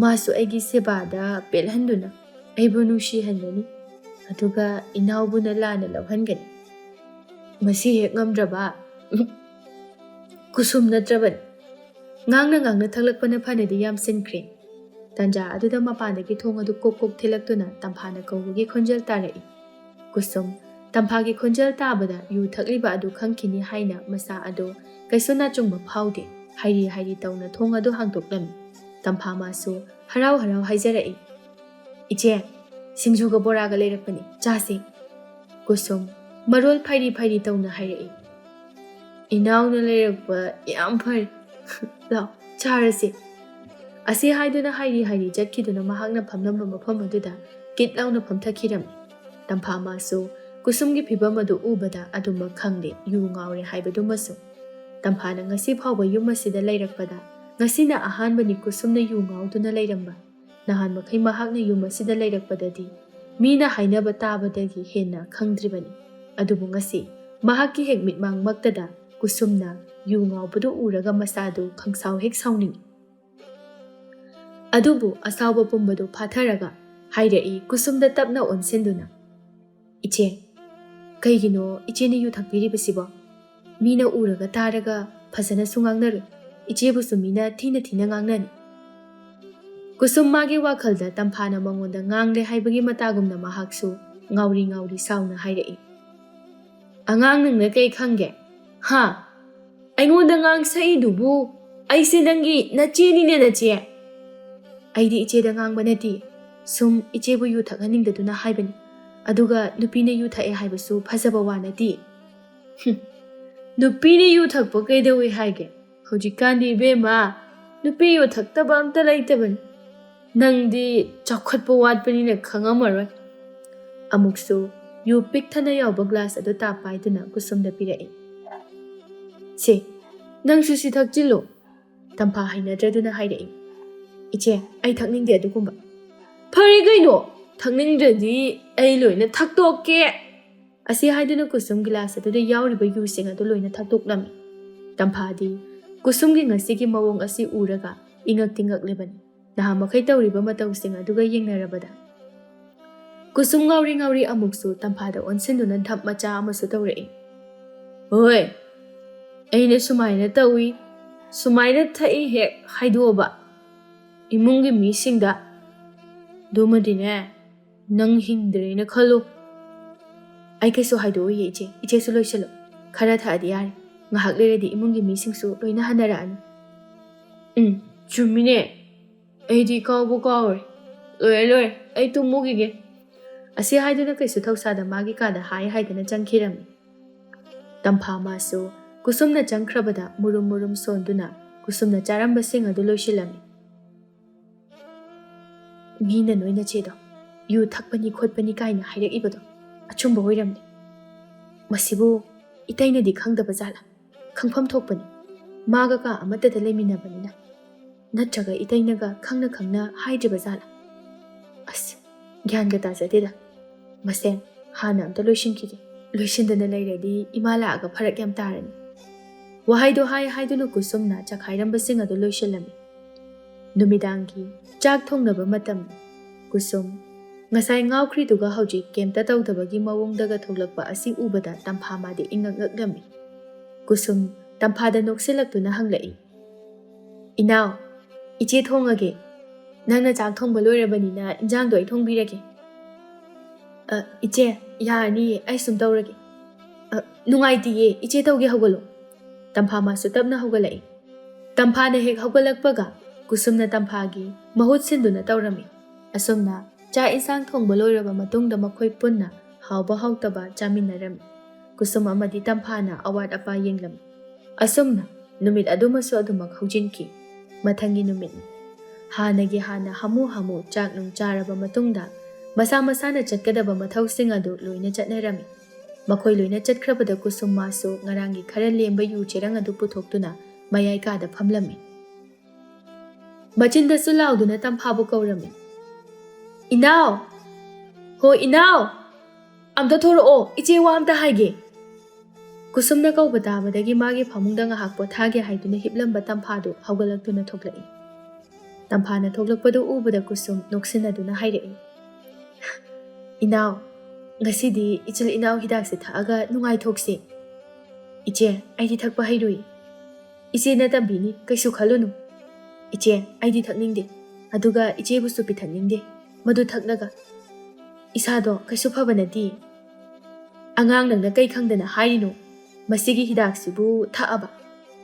ꯃꯥꯁꯨ ꯑꯩꯒꯤ ꯁꯦꯕꯥꯗ ꯄꯦꯜꯍꯟꯗꯨꯅ ꯑꯩꯕꯨ ꯅꯨꯡꯁꯤꯍꯟꯒꯅꯤ, ꯑꯗꯨꯒ ꯏꯅꯥꯎꯕꯨꯅ ꯂꯥꯟꯅ ꯂꯧꯍꯟꯒꯅꯤ꯫ ꯃꯁꯤ ꯍꯦꯛ ꯉꯝꯗ꯭ꯔꯕ ꯀꯨꯁꯨꯝ ꯅꯠꯇ꯭ꯔꯕꯅꯤ"꯫ ꯉꯥꯡꯅ ꯉꯥꯡꯅ ꯊꯛꯂꯛꯄꯅ ꯐꯅꯗꯤ ꯌꯥꯝꯁꯤꯟꯈ꯭ꯔꯦ꯫ ꯇꯟꯖꯥ ꯑꯗꯨꯗ ꯃꯄꯥꯟꯗꯒꯤ ꯊꯣꯡ ꯑꯗꯨ ꯀꯣꯛ ꯀꯣꯛ ꯊꯤꯜꯂꯛꯇꯨꯅ ꯇꯝꯐꯥꯅ ꯀꯧꯕꯒꯤ ꯈꯣꯟꯖꯦꯜ ꯇꯥꯔꯛꯏ꯫ ꯀꯨꯁꯨꯝ, ꯇꯝꯐꯥꯒꯤ ꯈꯣꯟꯖꯦꯜ ꯇꯥꯕꯗ ꯌꯨ ꯊꯛꯂꯤꯕ ꯑꯗꯨ ꯈꯪꯈꯤꯅꯤ ꯍꯥꯏꯅ ꯃꯁꯥ ꯑꯗꯨ ꯀꯩꯁꯨ ꯅꯥꯆꯨꯡꯕ ꯐꯥꯎꯗꯦ꯫ ꯍꯥꯏꯔꯤ ꯍꯥꯏꯔꯤ ꯇꯧꯅ ꯊꯣꯡ ꯑꯗꯨ ꯍꯥꯡꯗꯣꯛꯂꯝꯃꯤ꯫ ꯇꯝꯐꯥ ꯃꯥꯁꯨ ꯍꯔꯥꯎ ꯍꯔꯥꯎ ꯍꯥꯏꯖꯔꯛꯏ, "ꯏꯆꯦ, ꯁꯤꯡꯖꯨꯒ ꯕꯣꯔꯥꯒ ꯂꯩꯔꯛꯄꯅꯤ, ꯆꯥꯁꯤ"꯫ ꯀꯨꯁꯨꯝ ꯃꯔꯣꯜ ꯐꯩꯔꯤ ꯐꯩꯔꯤ ꯇꯧꯅ ꯍꯥꯏꯔꯛꯏ, "ꯏꯅꯥꯎꯅ ꯂꯩꯔꯛꯄ ꯌꯥꯝ ꯐꯔꯦ꯫ ꯂꯥꯎ, ꯆꯥꯔꯁꯤ"꯫ ꯑꯁꯤ ꯍꯥꯏꯗꯨꯅ ꯍꯥꯏꯔꯤ ꯍꯥꯏꯔꯤ ꯆꯠꯈꯤꯗꯨꯅ ꯃꯍꯥꯛꯅ ꯐꯝꯂꯝꯕ ꯃꯐꯝ ꯑꯗꯨꯗ ꯀꯤꯠ ꯂꯥꯎꯅ ꯐꯝꯊꯈꯤꯔꯝꯃꯤ꯫ ꯇꯝꯐꯥ ꯃꯥꯁꯨ ꯀꯨꯁꯨꯝꯒꯤ ꯐꯤꯕꯝ ꯑꯗꯨ ꯎꯕꯗ ꯑꯗꯨꯃꯛ ꯈꯪꯂꯦ, ꯌꯨ ꯉꯥꯎꯔꯦ ꯍꯥꯏꯕꯗꯨꯃꯁꯨ꯫ ꯇꯝꯐꯥꯅ ꯉꯁꯤ ꯐꯥꯎꯕ ꯌꯨꯝ ꯑꯁꯤꯗ ꯂꯩꯔꯛꯄꯗ ꯉꯁꯤꯅ ꯑꯍꯥꯟꯕꯅꯤ ꯀꯨꯁꯨꯝꯅ ꯌꯨ ꯉꯥꯎꯗꯨꯅ ꯂꯩꯔꯝꯕ꯫ ꯅꯍꯥꯟ ꯃꯈꯩ ꯃꯍꯥꯛꯅ ꯌꯨꯝ ꯑꯁꯤꯗ ꯂꯩꯔꯛꯄꯗꯗꯤ ꯃꯤꯅ ꯍꯥꯏꯅꯕ ꯇꯥꯕꯗꯒꯤ ꯍꯦꯟꯅ ꯈꯪꯗ꯭ꯔꯤꯕꯅꯤ꯫ ꯑꯗꯨꯕꯨ ꯉꯁꯤ ꯃꯍꯥꯛꯀꯤ ꯍꯦꯛ ꯃꯤꯠꯃꯥꯡꯃꯛꯇꯗ ꯀꯨꯁꯨꯝꯅ ꯌꯨ ꯉꯥꯎꯕꯗꯨ ꯎꯔꯒ ꯃꯁꯥꯗꯨ ꯈꯪꯁꯥꯎ ꯍꯦꯛ ꯁꯥꯎꯅꯤꯡꯏ꯫ ꯑꯗꯨꯕꯨ ꯑꯁꯥꯎꯕ ꯄꯨꯝꯕꯗꯨ ꯐꯥꯊꯔꯒ ꯍꯥꯏꯔꯛꯏ ꯀꯨꯁꯨꯝꯗ ꯇꯞꯅ ꯑꯣꯟꯁꯤꯟꯗꯨꯅ, "ꯏꯆꯦ, ꯀꯩꯒꯤꯅꯣ ꯏꯆꯦꯅ ꯌꯨ ꯊꯛꯄꯤꯔꯤꯕꯁꯤꯕꯣ? ꯃꯤꯅ ꯎꯔꯒ ꯇꯥꯔꯒ ꯐꯖꯅꯁꯨ ꯉꯥꯡꯅꯔꯣꯏ꯫ ꯏꯆꯦꯕꯨꯁꯨ ꯃꯤꯅ ꯊꯤꯅ ꯊꯤꯅ ꯉꯥꯡꯅꯅꯤ꯫ ꯀꯨꯁꯨꯝ ꯃꯥꯒꯤ ꯋꯥꯈꯜꯗ ꯇꯝꯐꯥꯅ ꯃꯉꯣꯟꯗ ꯉꯥꯡꯂꯦ ꯍꯥꯏꯕꯒꯤ ꯃꯇꯥꯒꯨꯝꯅ ꯃꯍꯥꯛꯁꯨ ꯉꯥꯎꯔꯤ ꯉꯥꯎꯔꯤ ꯁꯥꯎꯅ ꯍꯥꯏꯔꯛꯏ꯫ "ꯑꯉꯥꯡ ꯅꯪꯅ ꯀꯩ ꯈꯪꯒꯦ? ꯍꯥ? ꯑꯩꯉꯣꯟꯗ ꯉꯥꯡꯁꯛꯏꯗꯨꯕꯨ? ꯑꯩꯁꯦ ꯅꯪꯒꯤ ꯅꯆꯦꯅꯤꯅꯦ, ꯅꯆꯦ꯫ ꯑꯩꯗꯤ ꯏꯆꯦꯗ ꯉꯥꯡꯕ ꯅꯠꯇꯦ꯫ ꯁꯨꯝ ꯏꯆꯦꯕꯨ ꯌꯨ ꯊꯛꯍꯟꯅꯤꯡꯗꯗꯨꯅ ꯍꯥꯏꯕꯅꯤ꯫ ꯑꯗꯨꯒ ꯅꯨꯄꯤꯅ ꯌꯨ ꯊꯛꯑꯦ ꯍꯥꯏꯕꯁꯨ ꯐꯖꯕ ꯋꯥ ꯅꯠꯇꯦ꯫" "ꯍꯨꯝ, ꯅꯨꯄꯤꯅ ꯌꯨ ꯊꯛꯄ ꯀꯩꯗꯧꯏ ꯍꯥꯏꯒꯦ? ꯍꯧꯖꯤꯛꯀꯥꯟꯗꯤ ꯏꯕꯦꯝꯃ, ꯅꯨꯄꯤ ꯌꯨ ꯊꯛꯇꯕ ꯑꯝꯇ ꯂꯩꯇꯕꯅꯤ꯫ ꯅꯪꯗꯤ ꯆꯥꯎꯈꯠꯄ ꯋꯥꯠꯄꯅꯤꯅ ꯈꯪꯉꯝꯃꯔꯣꯏ꯫" ꯑꯃꯨꯛꯁꯨ ꯌꯨ ꯄꯤꯛ ꯊꯟꯅ ꯌꯥꯎꯕ ꯒ꯭ꯂꯥꯁ ꯑꯗꯨ ꯇꯥꯞ ꯄꯥꯏꯗꯨꯅ ꯀꯨꯁꯨꯝꯗ ꯄꯤꯔꯛꯏ꯫ "ꯁꯦ, ꯅꯪꯁꯨ ꯁꯤ ꯊꯛꯆꯤꯜꯂꯨ꯫" ꯇꯝꯐꯥ ꯍꯩꯅꯗ꯭ꯔꯗꯨꯅ ꯍꯥꯏꯔꯛꯏ꯫ "ꯏꯆꯦ, ꯑꯩ ꯊꯛꯅꯤꯡꯗꯦ ꯑꯗꯨꯒꯨꯝꯕ꯫" "ꯐꯔꯦ ꯀꯩꯅꯣ, ꯊꯛꯅꯤꯡꯗ꯭ꯔꯗꯤ ꯑꯩ ꯂꯣꯏꯅ ꯊꯛꯇꯣꯛꯀꯦ꯫" ꯑꯁꯤ ꯍꯥꯏꯗꯨꯅ ꯀꯨꯁꯨꯝ ꯒꯤꯂꯥꯁ ꯑꯗꯨꯗ ꯌꯥꯎꯔꯤꯕ ꯌꯨꯁꯤꯡ ꯑꯗꯨ ꯂꯣꯏꯅ ꯊꯛꯇꯣꯛꯂꯝꯃꯤ꯫ ꯇꯝꯐꯥꯗꯤ ꯀꯨꯁꯨꯝꯒꯤ ꯉꯁꯤꯒꯤ ꯃꯑꯣꯡ ꯑꯁꯤ ꯎꯔꯒ ꯏꯉꯛꯇꯤ ꯉꯛꯂꯤꯕꯅꯤ, ꯅꯍꯥꯟ ꯃꯈꯩ ꯇꯧꯔꯤꯕ ꯃꯇꯧꯁꯤꯡ ꯑꯗꯨꯒ ꯌꯦꯡꯅꯔꯕꯗ꯫ ꯀꯨꯁꯨꯝ ꯉꯥꯎꯔꯤ ꯉꯥꯎꯔꯤ ꯑꯃꯨꯛꯁꯨ ꯇꯝꯐꯥꯗ ꯑꯣꯟꯁꯤꯟꯗꯨꯅ ꯙꯞ ꯃꯆꯥ ꯑꯃꯁꯨ ꯇꯧꯔꯛꯏ꯫ "ꯍꯣꯏ, ꯑꯩꯅ ꯁꯨꯃꯥꯏꯅ ꯇꯧꯏ, ꯁꯨꯃꯥꯏꯅ ꯊꯛꯏ ꯍꯦꯛ ꯍꯥꯏꯗꯣꯛꯑꯕ ꯏꯃꯨꯡꯒꯤ ꯃꯤꯁꯤꯡꯗ, ꯑꯗꯨꯃꯗꯤꯅꯦ, ꯅꯪ ꯍꯤꯡꯗ꯭ꯔꯦꯅ ꯈꯜꯂꯨ꯫" "ꯑꯩ ꯀꯩꯁꯨ ꯍꯥꯏꯗꯣꯛꯑꯣꯏꯌꯦ ꯏꯆꯦ, ꯏꯆꯦꯁꯨ ꯂꯣꯏꯁꯤꯜꯂꯣ꯫ ꯈꯔ ꯊꯛꯑꯗꯤ ꯌꯥꯔꯦ, ꯉꯥꯏꯍꯥꯛ ꯂꯩꯔꯗꯤ ꯏꯃꯨꯡꯒꯤ ꯃꯤꯁꯤꯡꯁꯨ ꯂꯣꯏꯅ ꯍꯟꯅꯔꯛꯑꯅꯤ꯫" "ꯎꯝ, ꯆꯨꯝꯃꯤꯅꯦ, ꯑꯩꯗꯤ ꯀꯥꯎꯕꯨ ꯀꯥꯎꯔꯦ꯫ ꯂꯣꯏꯔꯦ, ꯂꯣꯏꯔꯦ, ꯑꯩ ꯇꯨꯝꯃꯨꯈꯤꯒꯦ꯫" ꯑꯁꯤ ꯍꯥꯏꯗꯨꯅ ꯀꯩꯁꯨ ꯊꯧꯁꯥꯗ ꯃꯥꯒꯤ ꯀꯥꯗ ꯍꯥꯏ ꯍꯥꯏꯗꯅ ꯆꯪꯈꯤꯔꯝꯃꯤ꯫ ꯇꯝꯐꯥ ꯃꯥꯁꯨ ꯀꯨꯁꯨꯝꯅ ꯆꯪꯈ꯭ꯔꯕꯗ ꯃꯨꯔꯨꯝ ꯃꯨꯔꯨꯝ ꯁꯣꯟꯗꯨꯅ ꯀꯨꯁꯨꯝꯅ ꯆꯥꯔꯝꯕꯁꯤꯡ ꯑꯗꯨ ꯂꯣꯏꯁꯤꯜꯂꯝꯃꯤ꯫ "ꯃꯤꯅ ꯅꯣꯏ ꯅꯆꯦꯗꯣ ꯌꯨ ꯊꯛꯄꯅꯤ ꯈꯣꯠꯄꯅꯤ ꯀꯥꯏꯅ ꯍꯥꯏꯔꯛꯏꯕꯗꯣ ꯑꯆꯨꯝꯕ ꯑꯣꯏꯔꯝꯂꯦ꯫ ꯃꯁꯤꯕꯨ ꯏꯇꯩꯅꯗꯤ ꯈꯪꯗꯕ ꯖꯥꯠꯂꯥ? ꯈꯪꯐꯝ ꯊꯣꯛꯄꯅꯤ꯫ ꯃꯥꯒ ꯀꯥ ꯑꯃꯠꯇꯗ ꯂꯩꯃꯤꯟꯅꯕꯅꯤꯅ꯫ ꯅꯠꯇ꯭ꯔꯒ ꯏꯇꯩꯅꯒ ꯈꯪꯅ ꯈꯪꯅ ꯍꯥꯏꯗ꯭ꯔꯤꯕ ꯖꯥꯠꯂꯥ? ꯑꯁ, ꯒ꯭ꯌꯥꯟꯒ ꯇꯥꯖꯗꯦꯗ꯫ ꯃꯁꯦꯟ ꯍꯥꯟꯅ ꯑꯝꯇ ꯂꯣꯏꯁꯤꯟꯈꯤꯒꯦ꯫ ꯂꯣꯏꯁꯤꯟꯗꯅ ꯂꯩꯔꯗꯤ ꯏꯃꯥ ꯂꯥꯛꯑꯒ ꯐꯔꯛ ꯌꯥꯝ ꯇꯥꯔꯅꯤ꯫" ꯋꯥꯍꯩꯗꯣ ꯍꯥꯏ ꯍꯥꯏꯗꯨꯅ ꯀꯨꯁꯨꯝꯅ ꯆꯈꯥꯏꯔꯝꯕꯁꯤꯡ ꯑꯗꯨ ꯂꯣꯏꯁꯤꯜꯂꯝꯃꯤ꯫ ꯅꯨꯃꯤꯗꯥꯡꯒꯤ ꯆꯥꯛ ꯊꯣꯡꯅꯕ ꯃꯇꯝ꯫ ꯀꯨꯁꯨꯝ ꯉꯁꯥꯏ ꯉꯥꯎꯈ꯭ꯔꯤꯗꯨꯒ ꯍꯧꯖꯤꯛ ꯀꯩꯝꯇ ꯇꯧꯗꯕꯒꯤ ꯃꯑꯣꯡꯗꯒ ꯊꯣꯛꯂꯛꯄ ꯑꯁꯤ ꯎꯕꯗ ꯇꯝꯐꯥ ꯃꯥꯗꯤ ꯏꯉꯛ ꯉꯛꯂꯝꯃꯤ꯫ ꯀꯨꯁꯨꯝ ꯇꯝꯐꯥꯗ ꯅꯣꯛꯁꯤꯜꯂꯛꯇꯨꯅ ꯍꯪꯂꯛꯏ, "ꯏꯅꯥꯎ, ꯏꯆꯦ ꯊꯣꯡꯉꯒꯦ꯫ ꯅꯪꯅ ꯆꯥꯛ ꯊꯣꯡꯕ ꯂꯣꯏꯔꯕꯅꯤꯅ ꯏꯟꯖꯥꯡꯗꯣ ꯑꯩ ꯊꯣꯡꯕꯤꯔꯒꯦ꯫" "ꯑ, ꯏꯆꯦ, ꯌꯥꯔꯅꯤꯌꯦ, ꯑꯩ ꯁꯨꯝ ꯇꯧꯔꯒꯦ꯫" "ꯑ, ꯅꯨꯡꯉꯥꯏꯇꯤꯌꯦ, ꯏꯆꯦ ꯇꯧꯒꯦ, ꯍꯧꯒꯠꯂꯣ꯫" ꯇꯝꯐꯥ ꯃꯥꯁꯨ ꯇꯞꯅ ꯍꯧꯒꯠꯂꯛꯏ꯫ ꯇꯝꯐꯥꯅ ꯍꯦꯛ ꯍꯧꯒꯠꯂꯛꯄꯒ ꯀꯨꯁꯨꯝꯅ ꯇꯝꯐꯥꯒꯤ ꯃꯍꯨꯠ ꯁꯤꯟꯗꯨꯅ ꯇꯧꯔꯝꯃꯤ꯫ ꯑꯁꯨꯝꯅ ꯆꯥꯛ ꯏꯟꯁꯥꯡ ꯊꯣꯡꯕ ꯂꯣꯏꯔꯕ ꯃꯇꯨꯡꯗ ꯃꯈꯣꯏ ꯄꯨꯟꯅ ꯍꯥꯎꯕ ꯍꯥꯎꯇꯕ ꯆꯥꯃꯤꯟꯅꯔꯝꯃꯤ꯫ ꯀꯨꯁꯨꯝ ꯑꯃꯗꯤ ꯇꯝꯐꯥꯅ ꯑꯋꯥꯠ ꯑꯄꯥ ꯌꯦꯡꯂꯝꯃꯤ꯫ ꯑꯁꯨꯝꯅ ꯅꯨꯃꯤꯠ ꯑꯗꯨꯃꯁꯨ ꯑꯗꯨꯃꯛ ꯍꯧꯖꯤꯟꯈꯤ꯫ ꯃꯊꯪꯒꯤ ꯅꯨꯃꯤꯠꯅꯤ꯫ ꯍꯥꯟꯅꯒꯤ ꯍꯥꯟꯅ ꯍꯥꯃꯨ ꯍꯥꯃꯨ ꯆꯥꯛ ꯅꯨꯡ ꯆꯥꯔꯕ ꯃꯇꯨꯡꯗ ꯃꯁꯥ ꯃꯁꯥꯅ ꯆꯠꯀꯗꯕ ꯃꯊꯧꯁꯤꯡ ꯑꯗꯨ ꯂꯣꯏꯅ ꯆꯠꯅꯔꯝꯃꯤ꯫ ꯃꯈꯣꯏ ꯂꯣꯏꯅ ꯆꯠꯈ꯭ꯔꯕꯗ ꯀꯨꯁꯨꯝ ꯃꯥꯁꯨ ꯉꯔꯥꯡꯒꯤ ꯈꯔ ꯂꯦꯝꯕ ꯌꯨ ꯆꯦꯔꯪ ꯑꯗꯨ ꯄꯨꯊꯣꯛꯇꯨꯅ ꯃꯌꯥꯏ ꯀꯥꯗ ꯐꯝꯂꯝꯃꯤ꯫ ꯃꯆꯤꯟꯗꯁꯨ ꯂꯥꯎꯗꯨꯅ ꯇꯝꯐꯥꯕꯨ ꯀꯧꯔꯝꯃꯤ꯫ "ꯏꯅꯥꯎ! ꯍꯣ ꯏꯅꯥꯎ! ꯑꯝꯇ ꯊꯣꯔꯛꯑꯣ, ꯏꯆꯦ ꯋꯥ ꯑꯝꯇ ꯍꯥꯏꯒꯦ꯫" ꯀꯨꯁꯨꯝꯅ ꯀꯧꯕ ꯇꯥꯕꯗꯒꯤ ꯃꯥꯒꯤ ꯐꯃꯨꯡꯗ ꯉꯥꯏꯍꯥꯛ ꯄꯣꯊꯥꯒꯦ ꯍꯥꯏꯗꯨꯅ ꯍꯤꯞꯂꯝꯕ ꯇꯝꯐꯥꯗꯨ ꯍꯧꯒꯠꯂꯛꯇꯨꯅ ꯊꯣꯛꯂꯛꯏ꯫ ꯇꯝꯐꯥꯅ ꯊꯣꯛꯂꯛꯄꯗꯨ ꯎꯕꯗ ꯀꯨꯁꯨꯝ ꯅꯣꯛꯁꯤꯟꯅꯗꯨꯅ ꯍꯥꯏꯔꯛꯏ, "ꯏꯅꯥꯎ, ꯉꯁꯤꯗꯤ ꯏꯆꯤꯜ ꯏꯅꯥꯎ ꯍꯤꯗꯥꯛꯁꯦ ꯊꯛꯑꯒ ꯅꯨꯡꯉꯥꯏꯊꯣꯛꯁꯤ꯫" "ꯏꯆꯦ, ꯑꯩꯗꯤ ꯊꯛꯄ ꯍꯩꯔꯣꯏ꯫" "ꯏꯆꯦꯅ ꯇꯝꯕꯤꯅꯤ, ꯀꯩꯁꯨ ꯈꯜꯂꯨꯅꯨ꯫" "ꯏꯆꯦ, ꯑꯩꯗꯤ ꯊꯛꯅꯤꯡꯗꯦ꯫ ꯑꯗꯨꯒ ꯏꯆꯦꯕꯨꯁꯨ ꯄꯤꯊꯛꯅꯤꯡꯗꯦ꯫ ꯃꯗꯨ ꯊꯛꯂꯒ ꯏꯁꯥꯗꯣ ꯀꯩꯁꯨ ꯐꯕ ꯅꯠꯇꯦ꯫" "ꯑꯉꯥꯡ ꯅꯪꯅ ꯀꯩ ꯈꯪꯗꯅ ꯍꯥꯏꯔꯤꯅꯣ? ꯃꯁꯤꯒꯤ ꯍꯤꯗꯥꯛꯁꯤꯕꯨ ꯊꯛꯑꯕ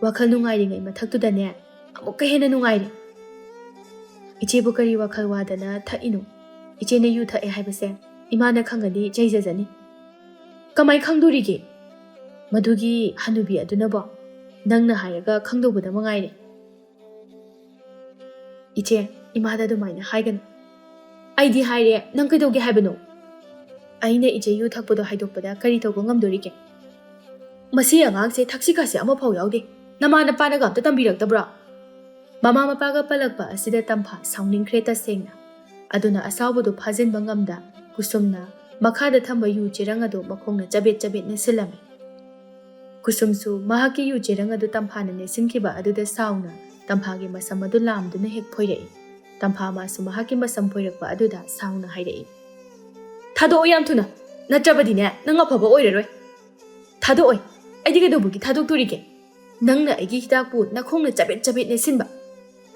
ꯋꯥꯈꯜ ꯅꯨꯡꯉꯥꯏꯔꯤꯉꯩ ꯃꯊꯛꯇꯨꯗꯅꯦ, ꯑꯃꯨꯛꯀ ꯍꯦꯟꯅ ꯅꯨꯡꯉꯥꯏꯔꯦ꯫" "ꯏꯆꯦꯕꯨ ꯀꯔꯤ ꯋꯥꯈꯜ ꯋꯥꯗꯅ ꯊꯛꯏꯅꯣ? ꯏꯆꯦꯅ ꯌꯨ ꯊꯛꯑꯦ ꯍꯥꯏꯕꯁꯦ ꯏꯃꯥꯅ ꯈꯪꯉꯗꯤ ꯆꯩꯖꯖꯅꯤ꯫" "ꯀꯃꯥꯏ ꯈꯪꯗꯣꯔꯤꯒꯦ? ꯃꯗꯨꯒꯤ ꯍꯅꯨꯕꯤ ꯑꯗꯨꯅꯕꯣ ꯅꯪꯅ ꯍꯥꯏꯔꯒ ꯈꯪꯗꯧꯕꯗ ꯃꯉꯥꯏꯔꯦ꯫" "ꯏꯆꯦ, ꯏꯃꯥꯗ ꯑꯗꯨꯃꯥꯏꯅ ꯍꯥꯏꯒꯅꯨ꯫" "ꯑꯩꯗꯤ ꯍꯥꯏꯔꯦ, ꯅꯪ ꯀꯩꯗꯧꯒꯦ ꯍꯥꯏꯕꯅꯣ?" "ꯑꯩꯅ ꯏꯆꯦ ꯌꯨ ꯊꯛꯄꯗꯣ ꯍꯥꯏꯗꯣꯛꯄꯗ ꯀꯔꯤ ꯇꯧꯕ ꯉꯝꯗꯣꯔꯤꯒꯦ? ꯃꯁꯤ ꯑꯉꯥꯡꯁꯦ ꯊꯛꯁꯤ ꯈꯥꯁꯤ ꯑꯃꯐꯥꯎ ꯌꯥꯎꯗꯦ꯫ ꯅꯃꯥ ꯅꯄꯥꯅꯒ ꯑꯝꯇ ꯇꯝꯕꯤꯔꯛꯇꯕ꯭ꯔꯣ?" ꯃꯃꯥ ꯃꯄꯥꯒ ꯄꯜꯂꯛꯄ ꯑꯁꯤꯗ ꯇꯝꯐꯥ ꯁꯥꯎꯅꯤꯡꯈ꯭ꯔꯦ ꯇꯁꯦꯡꯅ꯫ ꯑꯗꯨꯅ ꯑꯁꯥꯎꯕꯗꯨ ꯐꯥꯖꯤꯟꯕ ꯉꯝꯗ ꯀꯨꯁꯨꯝꯅ ꯃꯈꯥꯗ ꯊꯝꯕ ꯌꯨ ꯆꯦꯔꯪ ꯑꯗꯨ ꯃꯈꯣꯡꯅ ꯆꯕꯦꯠ ꯆꯕꯦꯠ ꯅꯦꯠꯁꯤꯜꯂꯝꯃꯤ꯫ ꯀꯨꯁꯨꯝꯁꯨ ꯃꯍꯥꯛꯀꯤ ꯌꯨ ꯆꯦꯔꯪ ꯑꯗꯨ ꯇꯝꯐꯥꯅ ꯅꯦꯠꯁꯤꯟꯈꯤꯕ ꯑꯗꯨꯗ ꯁꯥꯎꯅ ꯇꯝꯐꯥꯒꯤ ꯃꯁꯝ ꯑꯗꯨ ꯂꯥꯝꯗꯨꯅ ꯍꯦꯛ ꯐꯣꯏꯔꯛꯏ꯫ ꯇꯝꯐꯥ ꯃꯥꯁꯨ ꯃꯍꯥꯛꯀꯤ ꯃꯁꯝ ꯐꯣꯏꯔꯛꯄ ꯑꯗꯨꯗ ꯁꯥꯎꯅ ꯍꯥꯏꯔꯛꯏ, "ꯊꯥꯗꯣꯛꯑꯣ ꯌꯥꯝ ꯊꯨꯅ, ꯅꯠꯇ꯭ꯔꯕꯗꯤꯅꯦ ꯅꯪ ꯑꯐꯕ ꯑꯣꯏꯔꯔꯣꯏ꯫" "ꯊꯥꯗꯣꯛꯑꯣꯏ꯫ ꯑꯩꯗꯤ ꯀꯩꯗꯧꯕꯒꯤ ꯊꯥꯗꯣꯛꯇꯣꯔꯤꯒꯦ? ꯅꯪꯅ ꯑꯩꯒꯤ ꯍꯤꯗꯥꯛꯄꯨ ꯅꯈꯣꯡꯅ ꯆꯕꯦꯠ ꯆꯕꯦꯠ ꯅꯦꯠꯁꯤꯟꯕ꯫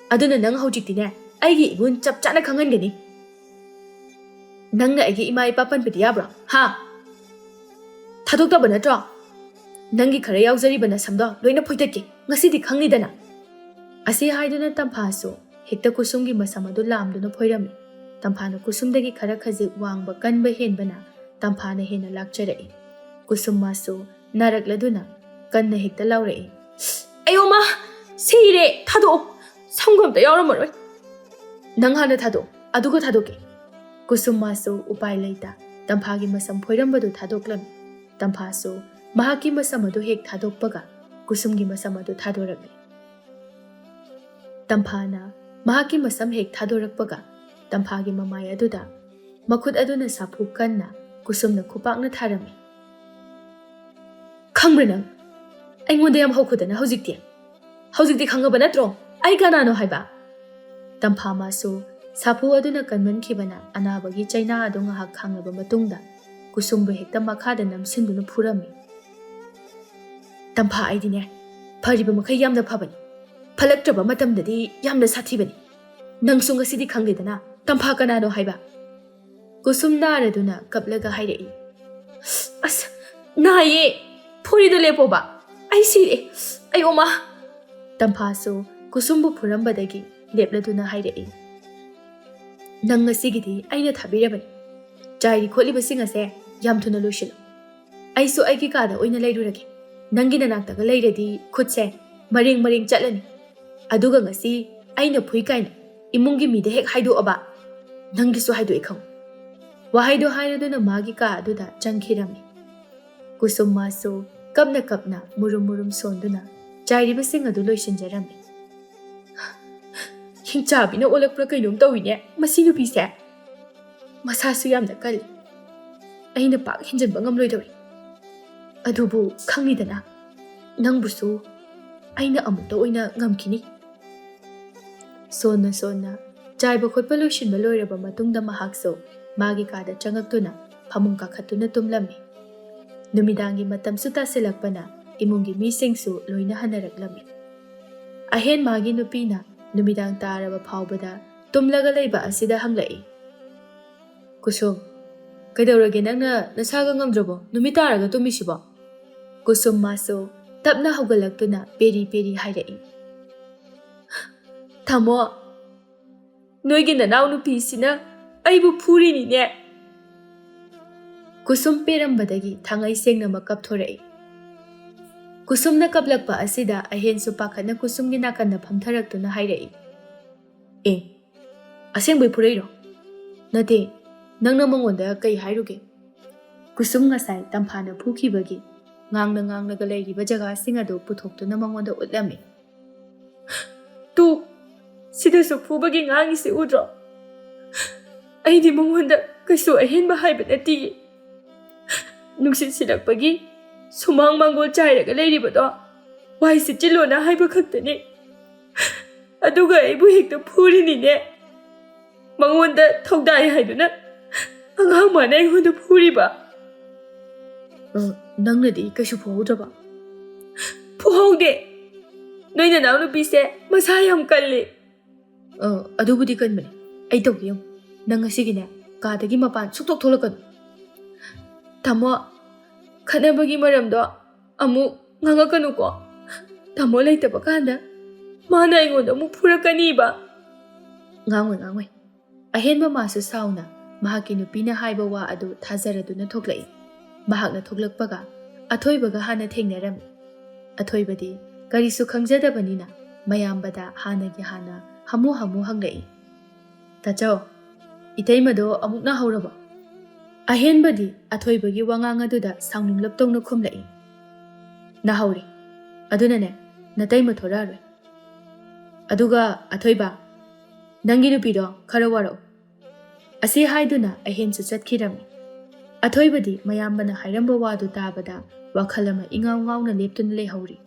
ꯑꯗꯨꯅ ꯅꯪ ꯍꯧꯖꯤꯛꯇꯤꯅꯦ, ꯑꯩꯒꯤ ꯏꯒꯨꯟ ꯆꯞ ꯆꯥꯅ ꯈꯪꯍꯟꯒꯅꯤ꯫ ꯅꯪꯅ ꯑꯩꯒꯤ ꯏꯃꯥ ꯏꯄꯥ ꯄꯟꯕꯗꯤ ꯌꯥꯕ꯭ꯔꯣ? ꯍꯥ? ꯊꯥꯗꯣꯛꯇꯕ ꯅꯠꯇ꯭ꯔꯣ? ꯅꯪꯒꯤ ꯈꯔ ꯌꯥꯎꯖꯔꯤꯕ ꯅꯁꯝꯗꯣ ꯂꯣꯏꯅ ꯐꯣꯏꯗꯠꯀꯦ꯫ ꯉꯁꯤꯗꯤ ꯈꯪꯅꯤꯗꯅ꯫ ꯑꯁꯤ ꯍꯥꯏꯗꯨꯅ ꯇꯝꯐꯥꯁꯨ ꯍꯦꯛꯇ ꯀꯨꯁꯨꯝꯒꯤ ꯃꯁꯝ ꯑꯗꯨ ꯂꯥꯝꯗꯨꯅ ꯐꯣꯏꯔꯝꯃꯤ꯫ ꯇꯝꯐꯥꯅ ꯀꯨꯁꯨꯝꯗꯒꯤ ꯈꯔ ꯈꯖꯤꯛ ꯋꯥꯡꯕ ꯀꯟꯕ ꯍꯦꯟꯕꯅ ꯇꯝꯐꯥꯅ ꯍꯦꯟꯅ ꯂꯥꯛꯆꯔꯛꯏ꯫ ꯀꯨꯁꯨꯝ ꯃꯥꯁꯨ ꯅꯥꯔꯛꯂꯗꯨꯅ ꯀꯟꯅ ꯍꯦꯛꯇ ꯂꯥꯎꯔꯛꯏ꯫ "ꯑꯌꯣ ꯃꯥ! ꯁꯤꯔꯦ! ꯊꯥꯗꯣꯛꯑꯣ! ꯁꯝꯒ ꯑꯝꯇ ꯌꯥꯎꯔꯝꯃꯔꯣꯏ!" "ꯅꯪ ꯍꯥꯟꯅ ꯊꯥꯗꯣꯛꯑꯣ, ꯑꯗꯨꯒ ꯊꯥꯗꯣꯛꯀꯦ꯫" ꯀꯨꯁꯨꯝ ꯃꯥꯁꯨ ꯎꯄꯥꯏ ꯂꯩꯇ ꯇꯝꯐꯥꯒꯤ ꯃꯁꯝ ꯐꯣꯏꯔꯝꯕꯗꯨ ꯊꯥꯗꯣꯛꯂꯝꯃꯤ꯫ ꯇꯝꯐꯥꯁꯨ ꯃꯍꯥꯛꯀꯤ ꯃꯁꯝ ꯑꯗꯨ ꯍꯦꯛ ꯊꯥꯗꯣꯛꯄꯒ ꯀꯨꯁꯨꯝꯒꯤ ꯃꯁꯝ ꯑꯗꯨ ꯊꯥꯗꯣꯔꯛꯂꯤ꯫ ꯇꯝꯐꯥꯅ ꯃꯍꯥꯛꯀꯤ ꯃꯁꯝ ꯍꯦꯛ ꯊꯥꯗꯣꯔꯛꯄꯒ ꯇꯝꯐꯥꯒꯤ ꯃꯃꯥꯏ ꯑꯗꯨꯗ ꯃꯈꯨꯠ ꯑꯗꯨꯅ ꯁꯥꯐꯨ ꯀꯟꯅ ꯀꯨꯁꯨꯝꯅ ꯈꯨꯄꯥꯛꯅ ꯊꯥꯔꯝꯃꯤ꯫ "ꯈꯪꯕ꯭ꯔꯥ ꯅꯪ? ꯑꯩꯉꯣꯟꯗ ꯌꯥꯝ ꯍꯧꯈꯗꯅ ꯍꯧꯖꯤꯛꯇꯤ꯫ ꯍꯧꯖꯤꯛꯇꯤ ꯈꯪꯉꯕ ꯅꯠꯇ꯭ꯔꯣ ꯑꯩ ꯀꯅꯥꯅꯣ ꯍꯥꯏꯕ?" ꯇꯝꯐꯥ ꯃꯥꯁꯨ ꯁꯥꯐꯨ ꯑꯗꯨꯅ ꯀꯟꯃꯟꯈꯤꯕꯅ ꯑꯅꯥꯕꯒꯤ ꯆꯩꯅꯥ ꯑꯗꯨ ꯉꯥꯏꯍꯥꯛ ꯈꯥꯡꯂꯕ ꯃꯇꯨꯡꯗ ꯀꯨꯁꯨꯝꯕꯨ ꯍꯦꯛꯇ ꯃꯈꯥꯗ ꯅꯝꯁꯤꯟꯗꯨꯅ ꯐꯨꯔꯝꯃꯤ꯫ "ꯇꯝꯐꯥ, ꯑꯩꯗꯤꯅꯦ, ꯐꯔꯤꯕ ꯃꯈꯩ ꯌꯥꯝꯅ ꯐꯕꯅꯤ, ꯐꯠꯂꯛꯇ꯭ꯔꯕ ꯃꯇꯝꯗꯗꯤ ꯌꯥꯝꯅ ꯁꯥꯊꯤꯕꯅꯤ꯫ ꯅꯪꯁꯨ ꯉꯁꯤꯗꯤ ꯈꯪꯂꯦꯗꯅ ꯇꯝꯐꯥ ꯀꯅꯥꯅꯣ ꯍꯥꯏꯕ?" ꯀꯨꯁꯨꯝ ꯅꯥꯔꯗꯨꯅ ꯀꯞꯂꯒ ꯍꯥꯏꯔꯛꯏ꯫ "ꯑꯁ, ꯅꯥꯏꯌꯦ! ꯐꯨꯔꯤꯗꯣ ꯂꯦꯞꯄꯣꯕ! ꯑꯩ ꯁꯤꯔꯦ! ꯑꯩ ꯑꯣꯃꯥ!" ꯇꯝꯐꯥꯁꯨ ꯀꯨꯁꯨꯝꯕꯨ ꯐꯨꯔꯝꯕꯗꯒꯤ ꯂꯦꯞꯂꯗꯨꯅ ꯍꯥꯏꯔꯛꯏ꯫ "ꯅꯪ ꯉꯁꯤꯒꯤꯗꯤ ꯑꯩꯅ ꯊꯥꯕꯤꯔꯕꯅꯤ꯫ ꯆꯥꯏꯔꯤ ꯈꯣꯠꯂꯤꯕꯁꯤꯡ ꯑꯁꯦ ꯌꯥꯝ ꯊꯨꯅ ꯂꯣꯏꯁꯤꯜꯂꯨ꯫ ꯑꯩꯁꯨ ꯑꯩꯒꯤ ꯀꯥꯗ ꯑꯣꯏꯅ ꯂꯩꯔꯨꯔꯒꯦ꯫ ꯅꯪꯒꯤ ꯅꯅꯥꯛꯇꯒ ꯂꯩꯔꯗꯤ ꯈꯨꯠꯁꯦ ꯃꯔꯦꯡ ꯃꯔꯦꯡ ꯆꯠꯂꯅꯤ꯫ ꯑꯗꯨꯒ ꯉꯁꯤ ꯑꯩꯅ ꯐꯨꯏ ꯀꯥꯏꯅ ꯏꯃꯨꯡꯒꯤ ꯃꯤꯗ ꯍꯦꯛ ꯍꯥꯏꯗꯣꯛꯑꯕ, ꯅꯪꯒꯤꯁꯨ ꯍꯥꯏꯗꯣꯛꯑꯦ ꯈꯪꯉꯨ꯫" ꯋꯥꯍꯩꯗꯣ ꯍꯥꯏꯔꯗꯨꯅ ꯃꯥꯒꯤ ꯀꯥ ꯑꯗꯨꯗ ꯆꯪꯈꯤꯔꯝꯃꯤ꯫ ꯀꯨꯁꯨꯝ ꯃꯥꯁꯨ ꯀꯞꯅ ꯀꯞꯅ ꯃꯨꯔꯨꯝ ꯃꯨꯔꯨꯝ ꯁꯣꯟꯗꯨꯅ ꯆꯥꯏꯔꯤꯕꯁꯤꯡ ꯑꯗꯨ ꯂꯣꯏꯁꯤꯟꯖꯔꯝꯃꯤ꯫ "ꯍꯤꯡꯆꯥꯕꯤꯅ ꯑꯣꯜꯂꯛꯄ꯭ꯔꯥ ꯀꯩꯅꯣꯝ ꯇꯧꯏꯅꯦ ꯃꯁꯤ ꯅꯨꯄꯤꯁꯦ꯫ ꯃꯁꯥꯁꯨ ꯌꯥꯝꯅ ꯀꯜꯂꯤ꯫ ꯑꯩꯅ ꯄꯥꯛ ꯍꯦꯟꯖꯤꯟꯕ ꯉꯝꯂꯣꯏꯗꯧꯔꯤ꯫ ꯑꯗꯨꯕꯨ ꯈꯪꯂꯤꯗꯅ, ꯅꯪꯕꯨꯁꯨ ꯑꯩꯅ ꯑꯃꯨꯛꯇ ꯑꯣꯏꯅ ꯉꯝꯈꯤꯅꯤ꯫" ꯁꯣꯟꯅ ꯁꯣꯟꯅ ꯆꯥꯏꯕ ꯈꯣꯠꯄ ꯂꯣꯏꯁꯤꯟꯕ ꯂꯣꯏꯔꯕ ꯃꯇꯨꯡꯗ ꯃꯍꯥꯛꯁꯨ ꯃꯥꯒꯤ ꯀꯥꯗ ꯆꯪꯉꯛꯇꯨꯅ ꯐꯃꯨꯡ ꯀꯥꯈꯠꯇꯨꯅ ꯇꯨꯝꯂꯝꯃꯤ꯫ ꯅꯨꯃꯤꯗꯥꯡꯒꯤ ꯃꯇꯝꯁꯨ ꯇꯥꯁꯤꯜꯂꯛꯄꯅ ꯏꯃꯨꯡꯒꯤ ꯃꯤꯁꯤꯡꯁꯨ ꯂꯣꯏꯅ ꯍꯟꯅꯔꯛꯂꯝꯃꯤ꯫ ꯑꯍꯦꯟ ꯃꯥꯒꯤ ꯅꯨꯄꯤꯅ ꯅꯨꯃꯤꯗꯥꯡ ꯇꯥꯔꯕ ꯐꯥꯎꯕꯗ ꯇꯨꯝꯂꯒ ꯂꯩꯕ ꯑꯁꯤꯗ ꯍꯪꯂꯛꯏ, "ꯀꯨꯁꯨꯝ, ꯀꯩꯗꯧꯔꯒꯦ? ꯅꯪꯅ ꯅꯁꯥꯒ ꯉꯝꯗ꯭ꯔꯕꯣ? ꯅꯨꯃꯤꯠ ꯇꯥꯔꯒ ꯇꯨꯝꯃꯤꯁꯤꯕꯣ?" ꯀꯨꯁꯨꯝ ꯃꯥꯁꯨ ꯇꯞꯅ ꯍꯧꯒꯠꯂꯛꯇꯨꯅ ꯄꯦꯔꯤ ꯄꯦꯔꯤ ꯍꯥꯏꯔꯛꯏ, "ꯇꯥꯃꯣ, ꯅꯣꯏꯒꯤ ꯅꯅꯥꯎꯅꯨꯄꯤꯁꯤꯅ ꯑꯩꯕꯨ ꯐꯨꯔꯤꯅꯤꯅꯦ!" ꯀꯨꯁꯨꯝ ꯄꯦꯔꯝꯕꯗꯒꯤ ꯊꯥꯡꯉꯩ ꯁꯦꯡꯅꯃꯛ ꯀꯞꯊꯣꯔꯛꯏ꯫ ꯀꯨꯁꯨꯝꯅ ꯀꯞꯂꯛꯄ ꯑꯁꯤꯗ ꯑꯍꯦꯟꯁꯨ ꯄꯥꯈꯠꯅ ꯀꯨꯁꯨꯝꯒꯤ ꯅꯥꯀꯟꯗ ꯐꯝꯊꯔꯛꯇꯨꯅ ꯍꯥꯏꯔꯛꯏ, "ꯑꯦ, ꯑꯁꯦꯡꯕꯩ ꯐꯨꯔꯛꯏꯔꯣ? ꯅꯠꯇꯦ, ꯅꯪꯅ ꯃꯉꯣꯟꯗ ꯀꯩ ꯍꯥꯏꯔꯨꯒꯦ?" ꯀꯨꯁꯨꯝ ꯉꯁꯥꯏ ꯇꯝꯐꯥꯅ ꯐꯨꯈꯤꯕꯒꯤ ꯉꯥꯡꯅ ꯉꯥꯡꯂꯒ ꯂꯩꯔꯤꯕ ꯖꯒꯥꯁꯤꯡ ꯑꯗꯨ ꯄꯨꯊꯣꯛꯇꯨꯅ ꯃꯉꯣꯟꯗ ꯎꯠꯂꯝꯃꯤ꯫ "ꯇꯨ, ꯁꯤꯗꯁꯨ ꯐꯨꯕꯒꯤ ꯉꯥꯡꯉꯤꯁꯤ ꯎꯗ꯭ꯔꯣ? ꯑꯩꯗꯤ ꯃꯉꯣꯟꯗ ꯀꯩꯁꯨ ꯑꯍꯦꯟꯕ ꯍꯥꯏꯕ ꯅꯠꯇꯤꯌꯦ꯫ ꯅꯨꯡꯁꯤꯠ ꯁꯤꯜꯂꯛꯄꯒꯤ ꯁꯨꯃꯥꯡ ꯃꯥꯡꯒꯣꯜ ꯆꯥꯏꯔꯒ ꯂꯩꯔꯤꯕꯗꯣ ꯋꯥꯏ ꯁꯤꯠꯆꯤꯜꯂꯣꯅ ꯍꯥꯏꯕ ꯈꯛꯇꯅꯤ꯫ ꯑꯗꯨꯒ ꯑꯩꯕꯨ ꯍꯦꯛꯇ ꯐꯨꯔꯤꯅꯤꯅꯦ꯫ ꯃꯉꯣꯟꯗ ꯊꯧꯗꯥꯏ ꯍꯥꯏꯗꯨꯅ ꯑꯉꯥꯡ ꯃꯥꯅ ꯑꯩꯉꯣꯟꯗ ꯐꯨꯔꯤꯕ꯫" "ꯑ, ꯅꯪꯅꯗꯤ ꯀꯩꯁꯨ ꯐꯨꯍꯧꯗ꯭ꯔꯕ?" "ꯐꯨꯍꯧꯗꯦ꯫ ꯅꯣꯏ ꯅꯅꯥꯎꯅꯨꯄꯤꯁꯦ ꯃꯁꯥ ꯌꯥꯝ ꯀꯜꯂꯤ꯫" "ꯑ, ꯑꯗꯨꯕꯨꯗꯤ ꯀꯟꯕꯅꯦ꯫ ꯑꯩ ꯇꯧꯒꯦ ꯌꯦꯡꯉꯨ꯫ ꯅꯪ ꯉꯁꯤꯒꯤꯅꯦ ꯀꯥꯗꯒꯤ ꯃꯄꯥꯟ ꯁꯨꯛꯊꯣꯛ ꯊꯣꯛꯂꯛꯀꯅꯨ꯫" "ꯇꯥꯃꯣ, ꯈꯠꯅꯕꯒꯤ ꯃꯔꯝꯗꯣ ꯑꯃꯨꯛ ꯉꯥꯡꯉꯛꯀꯅꯨꯀꯣ꯫ ꯇꯥꯃꯣ ꯂꯩꯇꯕ ꯀꯥꯟꯗ ꯃꯥꯅ ꯑꯩꯉꯣꯟꯗ ꯑꯃꯨꯛ ꯐꯨꯔꯛꯀꯅꯤꯕ꯫" "ꯉꯥꯡꯉꯣꯏ, ꯉꯥꯡꯉꯣꯏ꯫" ꯑꯍꯦꯟꯕ ꯃꯥꯁꯨ ꯁꯥꯎꯅ ꯃꯍꯥꯛꯀꯤ ꯅꯨꯄꯤꯅ ꯍꯥꯏꯕ ꯋꯥ ꯑꯗꯨ ꯊꯥꯖꯔꯗꯨꯅ ꯊꯣꯛꯂꯛꯏ꯫ ꯃꯍꯥꯛꯅ ꯊꯣꯛꯂꯛꯄꯒ ꯑꯊꯣꯏꯕꯒ ꯍꯥꯟꯅ ꯊꯦꯡꯅꯔꯝꯃꯤ꯫ ꯑꯊꯣꯏꯕꯗꯤ ꯀꯔꯤꯁꯨ ꯈꯪꯖꯗꯕꯅꯤꯅ ꯃꯌꯥꯝꯕꯗ ꯍꯥꯟꯅꯒꯤ ꯍꯥꯟꯅ ꯍꯥꯃꯨ ꯍꯥꯃꯨ ꯍꯪꯂꯛꯏ, "ꯇꯥꯆꯧ, ꯏꯇꯩꯃꯗꯣ ꯑꯃꯨꯛ ꯅꯥꯍꯧꯔꯕꯣ?" ꯑꯍꯦꯟꯕꯗꯤ ꯑꯊꯣꯏꯕꯒꯤ ꯋꯥꯉꯥꯡ ꯑꯗꯨꯗ ꯁꯥꯎꯅꯤꯡꯂꯞ ꯇꯧꯅ ꯈꯨꯝꯂꯛꯏ, "ꯅꯥꯍꯧꯔꯦ꯫ ꯑꯗꯨꯅꯅꯦ, ꯅꯇꯩꯃ ꯊꯣꯔꯛꯑꯔꯣꯏ꯫ ꯑꯗꯨꯒ ꯑꯊꯣꯏꯕ, ꯅꯪꯒꯤ ꯅꯨꯄꯤꯗꯣ ꯈꯔ ꯋꯥꯔꯛꯎ꯫" ꯑꯁꯤ ꯍꯥꯏꯗꯨꯅ ꯑꯍꯦꯟꯁꯨ ꯆꯠꯈꯤꯔꯝꯃꯤ꯫ ꯑꯊꯣꯏꯕꯗꯤ ꯃꯌꯥꯝꯕꯅ ꯍꯥꯏꯔꯝꯕ ꯋꯥꯗꯨ ꯇꯥꯕꯗ ꯋꯥꯈꯜ ꯑꯃ ꯏꯉꯥꯎ ꯉꯥꯎꯅ ꯂꯦꯞꯇꯨꯅ ꯂꯩꯍꯧꯔꯤ꯫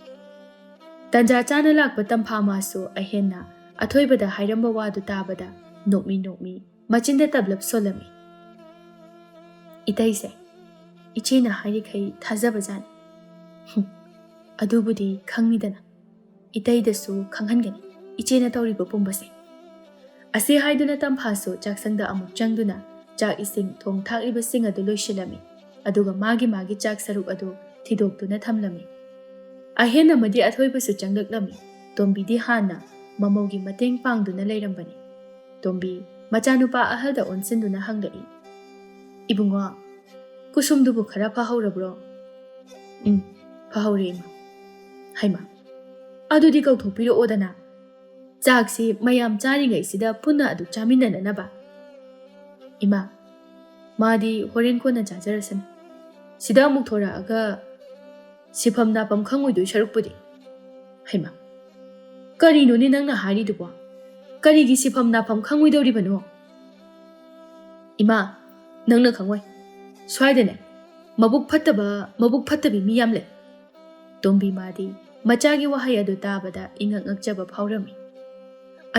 ꯇꯟꯖꯥ ꯆꯥꯅ ꯂꯥꯛꯄ ꯇꯝꯐꯥ ꯃꯥꯁꯨ ꯑꯍꯦꯟꯅ ꯑꯊꯣꯏꯕꯗ ꯍꯥꯏꯔꯝꯕ ꯋꯥꯗꯨ ꯇꯥꯕꯗ ꯅꯣꯛꯃꯤ ꯅꯣꯛꯃꯤ ꯃꯆꯤꯟꯗ ꯇꯞꯂꯞ ꯁꯣꯜꯂꯝꯃꯤ꯫ "ꯏꯇꯩꯁꯦ, ꯏꯆꯦꯅ ꯍꯥꯏꯔꯤꯈꯩ ꯊꯥꯖꯕꯖꯥꯠꯅꯤ꯫" "ꯍꯨꯝ, "ꯑꯗꯨꯕꯨꯗꯤ ꯈꯪꯅꯤꯗꯅ, ꯏꯇꯩꯗꯁꯨ ꯈꯪꯍꯟꯒꯅꯤ ꯏꯆꯦꯅ ꯇꯧꯔꯤꯕ ꯄꯨꯝꯕꯁꯦ"꯫ ꯑꯁꯤ ꯍꯥꯏꯗꯨꯅ ꯇꯝꯐꯥꯁꯨ ꯆꯥꯛꯁꯪꯗ ꯑꯃꯨꯛ ꯆꯪꯗꯨꯅ ꯆꯥꯛ ꯏꯁꯤꯡ ꯊꯣꯡ ꯊꯥꯛꯂꯤꯕꯁꯤꯡ ꯑꯗꯨ ꯂꯣꯏꯁꯤꯜꯂꯝꯃꯤ꯫ ꯑꯗꯨꯒ ꯃꯥꯒꯤ ꯃꯥꯒꯤ ꯆꯥꯛ ꯁꯔꯨꯛ ꯑꯗꯨ ꯊꯤꯗꯣꯛꯇꯨꯅ ꯊꯝꯂꯝꯃꯤ꯫ ꯑꯍꯦꯟ ꯑꯃꯗꯤ ꯑꯊꯣꯏꯕꯁꯨ ꯆꯪꯂꯛꯂꯝꯃꯤ꯫ ꯇꯣꯝꯕꯤꯗꯤ ꯍꯥꯟꯅ ꯃꯃꯧꯒꯤ ꯃꯇꯦꯡ ꯄꯥꯡꯗꯨꯅ ꯂꯩꯔꯝꯕꯅꯤ꯫ ꯇꯣꯝꯕꯤ ꯃꯆꯥꯅꯨꯄꯥ ꯑꯍꯜꯗ ꯑꯣꯟꯁꯤꯟꯗꯨꯅ ꯍꯪꯂꯛꯏ, "ꯏꯕꯨꯡꯉꯣ, ꯀꯨꯁꯨꯝꯗꯨꯕꯨ ꯈꯔ ꯐꯍꯧꯔꯕ꯭ꯔꯣ?" "ꯎꯝ, ꯐꯍꯧꯔꯦ, ꯏꯃꯥ"꯫ "ꯍꯩꯃꯥ, ꯑꯗꯨꯗꯤ ꯀꯧꯊꯣꯛꯄꯤꯔꯛꯑꯣꯗꯅ, ꯆꯥꯛꯁꯤ ꯃꯌꯥꯝ ꯆꯥꯔꯤꯉꯩꯁꯤꯗ ꯄꯨꯟꯅ ꯑꯗꯨ ꯆꯥꯃꯤꯟꯅꯅꯅꯕ"꯫ "ꯏꯃꯥ, ꯃꯥꯗꯤ ꯍꯣꯔꯦꯟ ꯀꯣꯟꯅ ꯆꯥꯖꯔꯁꯅꯨ, ꯁꯤꯗ ꯑꯃꯨꯛ ꯊꯣꯔꯛꯑꯒ ꯁꯤꯐꯝ ꯅꯥꯐꯝ ꯈꯪꯉꯣꯏꯗꯣꯏ ꯁꯔꯨꯛꯄꯨꯗꯤ"꯫ "ꯍꯩꯃꯥ, ꯀꯔꯤꯅꯣꯅꯦ ꯅꯪꯅ ꯍꯥꯏꯔꯤꯗꯨꯕꯣ? ꯀꯔꯤꯒꯤ ꯁꯤꯐꯝ ꯅꯥꯐꯝ ꯈꯪꯉꯣꯏꯗꯧꯔꯤꯕꯅꯣ?" "ꯏꯃꯥ, ꯅꯪꯅ ꯈꯪꯉꯣꯏ꯫ ꯁ꯭ꯋꯥꯏꯗꯅꯦ, ꯃꯕꯨꯛ ꯐꯠꯇꯕ, ꯃꯕꯨꯛ ꯐꯠꯇꯕꯤ ꯃꯤ ꯌꯥꯝ ꯂꯩ"꯫ ꯇꯣꯝꯕꯤ ꯃꯥꯗꯤ ꯃꯆꯥꯒꯤ ꯋꯥꯍꯩ ꯑꯗꯨ ꯇꯥꯕꯗ ꯏꯉꯛ ꯉꯛꯆꯕ ꯐꯥꯎꯔꯝꯃꯤ꯫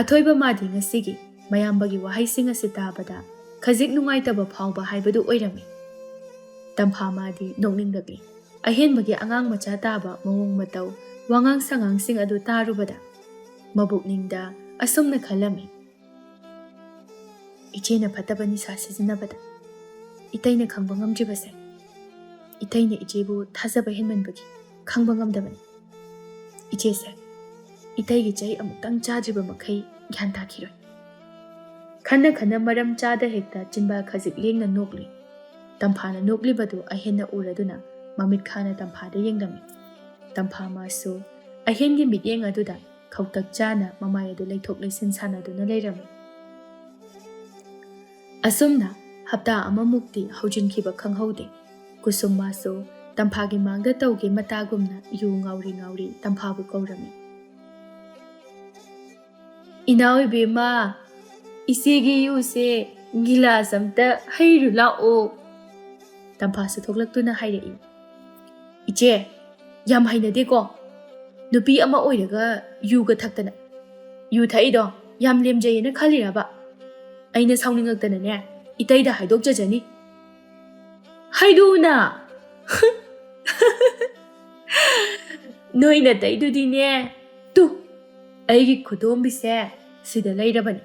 ꯑꯊꯣꯏꯕ ꯃꯥꯗꯤ ꯉꯁꯤꯒꯤ ꯃꯌꯥꯝꯕꯒꯤ ꯋꯥꯍꯩꯁꯤꯡ ꯑꯁꯤ ꯇꯥꯕꯗ ꯈꯖꯤꯛ ꯅꯨꯡꯉꯥꯏꯇꯕ ꯐꯥꯎꯕ ꯍꯥꯏꯕꯗꯨ ꯑꯣꯏꯔꯝꯃꯤ꯫ ꯇꯝꯐꯥ ꯃꯥꯗꯤ ꯅꯣꯛꯅꯤꯡꯂꯛꯂꯤ꯫ ꯑꯍꯦꯟꯕꯒꯤ ꯑꯉꯥꯡ ꯃꯆꯥ ꯇꯥꯕ ꯃꯑꯣꯡ ꯃꯇꯧ, ꯋꯥꯉꯥꯡ ꯁꯉꯥꯡꯁꯤꯡ ꯑꯗꯨ ꯇꯥꯔꯨꯕꯗ ꯃꯕꯨꯛꯅꯤꯡꯗ ꯑꯁꯨꯝꯅ ꯈꯜꯂꯝꯃꯤ, "ꯏꯆꯦꯅ ꯐꯠꯇꯕ ꯅꯤꯁꯥ ꯁꯤꯖꯤꯟꯅꯕꯗ ꯏꯇꯩꯅ ꯈꯪꯕ ꯉꯝꯗ꯭ꯔꯤꯕꯁꯦ, ꯏꯇꯩꯅ ꯏꯆꯦꯕꯨ ꯊꯥꯖꯕ ꯍꯦꯟꯃꯟꯕꯒꯤ ꯈꯪꯕ ꯉꯝꯗꯕꯅꯤ꯫ ꯏꯆꯦꯁꯦ ꯏꯇꯩꯒꯤ ꯆꯩ ꯑꯃꯨꯛꯇꯪ ꯆꯥꯗ꯭ꯔꯤꯕ ꯃꯈꯩ ꯒ꯭ꯌꯥꯟ ꯇꯥꯈꯤꯔꯣꯏ"꯫ ꯈꯟꯅ ꯈꯟꯅ ꯃꯔꯝ ꯆꯥꯗ ꯍꯦꯛꯇ ꯆꯤꯟꯕꯥ ꯈꯖꯤꯛ ꯂꯦꯡꯅ ꯅꯣꯛꯂꯤ꯫ ꯇꯝꯐꯥꯅ ꯅꯣꯛꯂꯤꯕꯗꯨ ꯑꯍꯦꯟꯅ ꯎꯔꯗꯨꯅ ꯃꯃꯤꯠ ꯈꯥꯅ ꯇꯝꯐꯥꯗ ꯌꯦꯡꯂꯝꯃꯤ꯫ ꯇꯝꯐꯥ ꯃꯥꯁꯨ ꯑꯍꯦꯟꯒꯤ ꯃꯤꯠꯌꯦꯡ ꯑꯗꯨꯗ ꯈꯧꯇꯛ ꯆꯥꯅ ꯃꯃꯥꯏ ꯑꯗꯨ ꯂꯩꯊꯣꯛ ꯂꯩꯁꯤꯟ ꯁꯥꯟꯅꯗꯨꯅ ꯂꯩꯔꯝꯃꯤ꯫ ꯑꯁꯨꯝꯅ ꯍꯞꯇꯥ ꯑꯃꯃꯨꯛꯇꯤ ꯍꯧꯖꯤꯟꯈꯤꯕ ꯈꯪꯍꯧꯗꯦ꯫ ꯀꯨꯁꯨꯝ ꯃꯥꯁꯨ ꯇꯝꯐꯥꯒꯤ ꯃꯥꯡꯗ ꯇꯧꯒꯦ ꯃꯇꯥꯒꯨꯝꯅ ꯌꯨ ꯉꯥꯎꯔꯤ ꯉꯥꯎꯔꯤ ꯇꯝꯐꯥꯕꯨ ꯀꯧꯔꯝꯃꯤ꯫ "ꯏꯅꯥꯎ ꯏꯕꯦꯝꯃ, ꯏꯆꯦꯒꯤ ꯌꯨꯁꯦ ꯒꯤꯂꯥꯁ ꯑꯝꯇ ꯍꯩꯔꯨ ꯂꯥꯛꯑꯣ"꯫ ꯇꯝꯐꯥꯁꯨ ꯊꯣꯛꯂꯛꯇꯨꯅ ꯍꯥꯏꯔꯛꯏ, "ꯏꯆꯦ, ꯌꯥꯝ ꯍꯩꯅꯗꯦꯀꯣ, ꯅꯨꯄꯤ ꯑꯃ ꯑꯣꯏꯔꯒ ꯌꯨꯒ ꯊꯛꯇꯅ꯫ ꯌꯨ ꯊꯛꯏꯗꯣ ꯌꯥꯝ ꯂꯦꯝꯖꯩꯌꯦꯅ ꯈꯜꯂꯤꯔꯕ? ꯑꯩꯅ ꯁꯥꯎꯅꯤꯡꯉꯛꯇꯅꯅꯦ, ꯏꯇꯩꯗ ꯍꯥꯏꯗꯣꯛꯆꯖꯅꯤ"꯫ "ꯍꯥꯏꯗꯣꯛꯎꯅ"꯫ ꯅꯣꯏ ꯅꯇꯩꯗꯨꯗꯤꯅꯦ, ꯇꯨ, ꯑꯩꯒꯤ ꯈꯨꯗꯣꯝꯕꯤꯁꯦ ꯁꯤꯗ ꯂꯩꯔꯕꯅꯤ꯫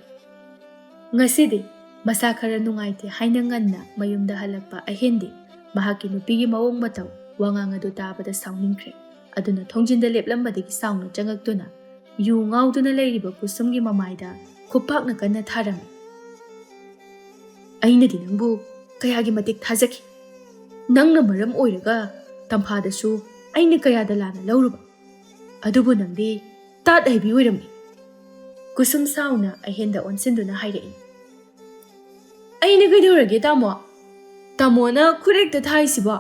ꯉꯁꯤꯗꯤ ꯃꯁꯥ ꯈꯔ ꯅꯨꯡꯉꯥꯏꯇꯦ ꯍꯥꯏꯅ ꯉꯟꯅ ꯃꯌꯨꯝꯗ ꯍꯜꯂꯛꯄ ꯑꯍꯦꯟꯗꯤ ꯃꯍꯥꯛꯀꯤ ꯅꯨꯄꯤꯒꯤ ꯃꯑꯣꯡ ꯃꯇꯧ, ꯋꯥꯉꯥꯡ ꯑꯗꯨ ꯇꯥꯕꯗ ꯁꯥꯎꯅꯤꯡꯈ꯭ꯔꯦ꯫ ꯑꯗꯨꯅ ꯊꯣꯡꯖꯤꯟꯗ ꯂꯦꯞꯂꯝꯕꯗꯒꯤ ꯁꯥꯎꯅ ꯆꯪꯉꯛꯇꯨꯅ ꯌꯨ ꯉꯥꯎꯗꯨꯅ ꯂꯩꯔꯤꯕ ꯀꯨꯁꯨꯝꯒꯤ ꯃꯃꯥꯏꯗ ꯈꯨꯄꯥꯛꯅ ꯀꯟꯅ ꯊꯥꯔꯝꯃꯤ꯫ "ꯑꯩꯅꯗꯤ ꯅꯪꯕꯨ ꯀꯌꯥꯒꯤ ꯃꯇꯤꯛ ꯊꯥꯖꯈꯤ꯫ ꯅꯪꯅ ꯃꯔꯝ ꯑꯣꯏꯔꯒ ꯇꯝꯐꯥꯗꯁꯨ ꯑꯩꯅ ꯀꯌꯥꯗ ꯂꯥꯟꯅ ꯂꯧꯔꯨꯕ꯫ ꯑꯗꯨꯕꯨ ꯅꯪꯗꯤ ꯇꯥꯠ ꯍꯩꯕꯤ ꯑꯣꯏꯔꯝꯃꯤ꯫" ꯀꯨꯁꯨꯝ ꯁꯥꯎꯅ ꯑꯍꯦꯟꯗ ꯑꯣꯟꯁꯤꯟꯗꯨꯅ ꯍꯥꯏꯔꯛꯏ꯫ "ꯑꯩꯅ ꯀꯩꯗꯧꯔꯒꯦ, ꯇꯥꯃꯣ? ꯇꯥꯃꯣꯅ ꯈꯨꯔꯦꯛꯇ ꯊꯥꯏꯁꯤꯕꯣ?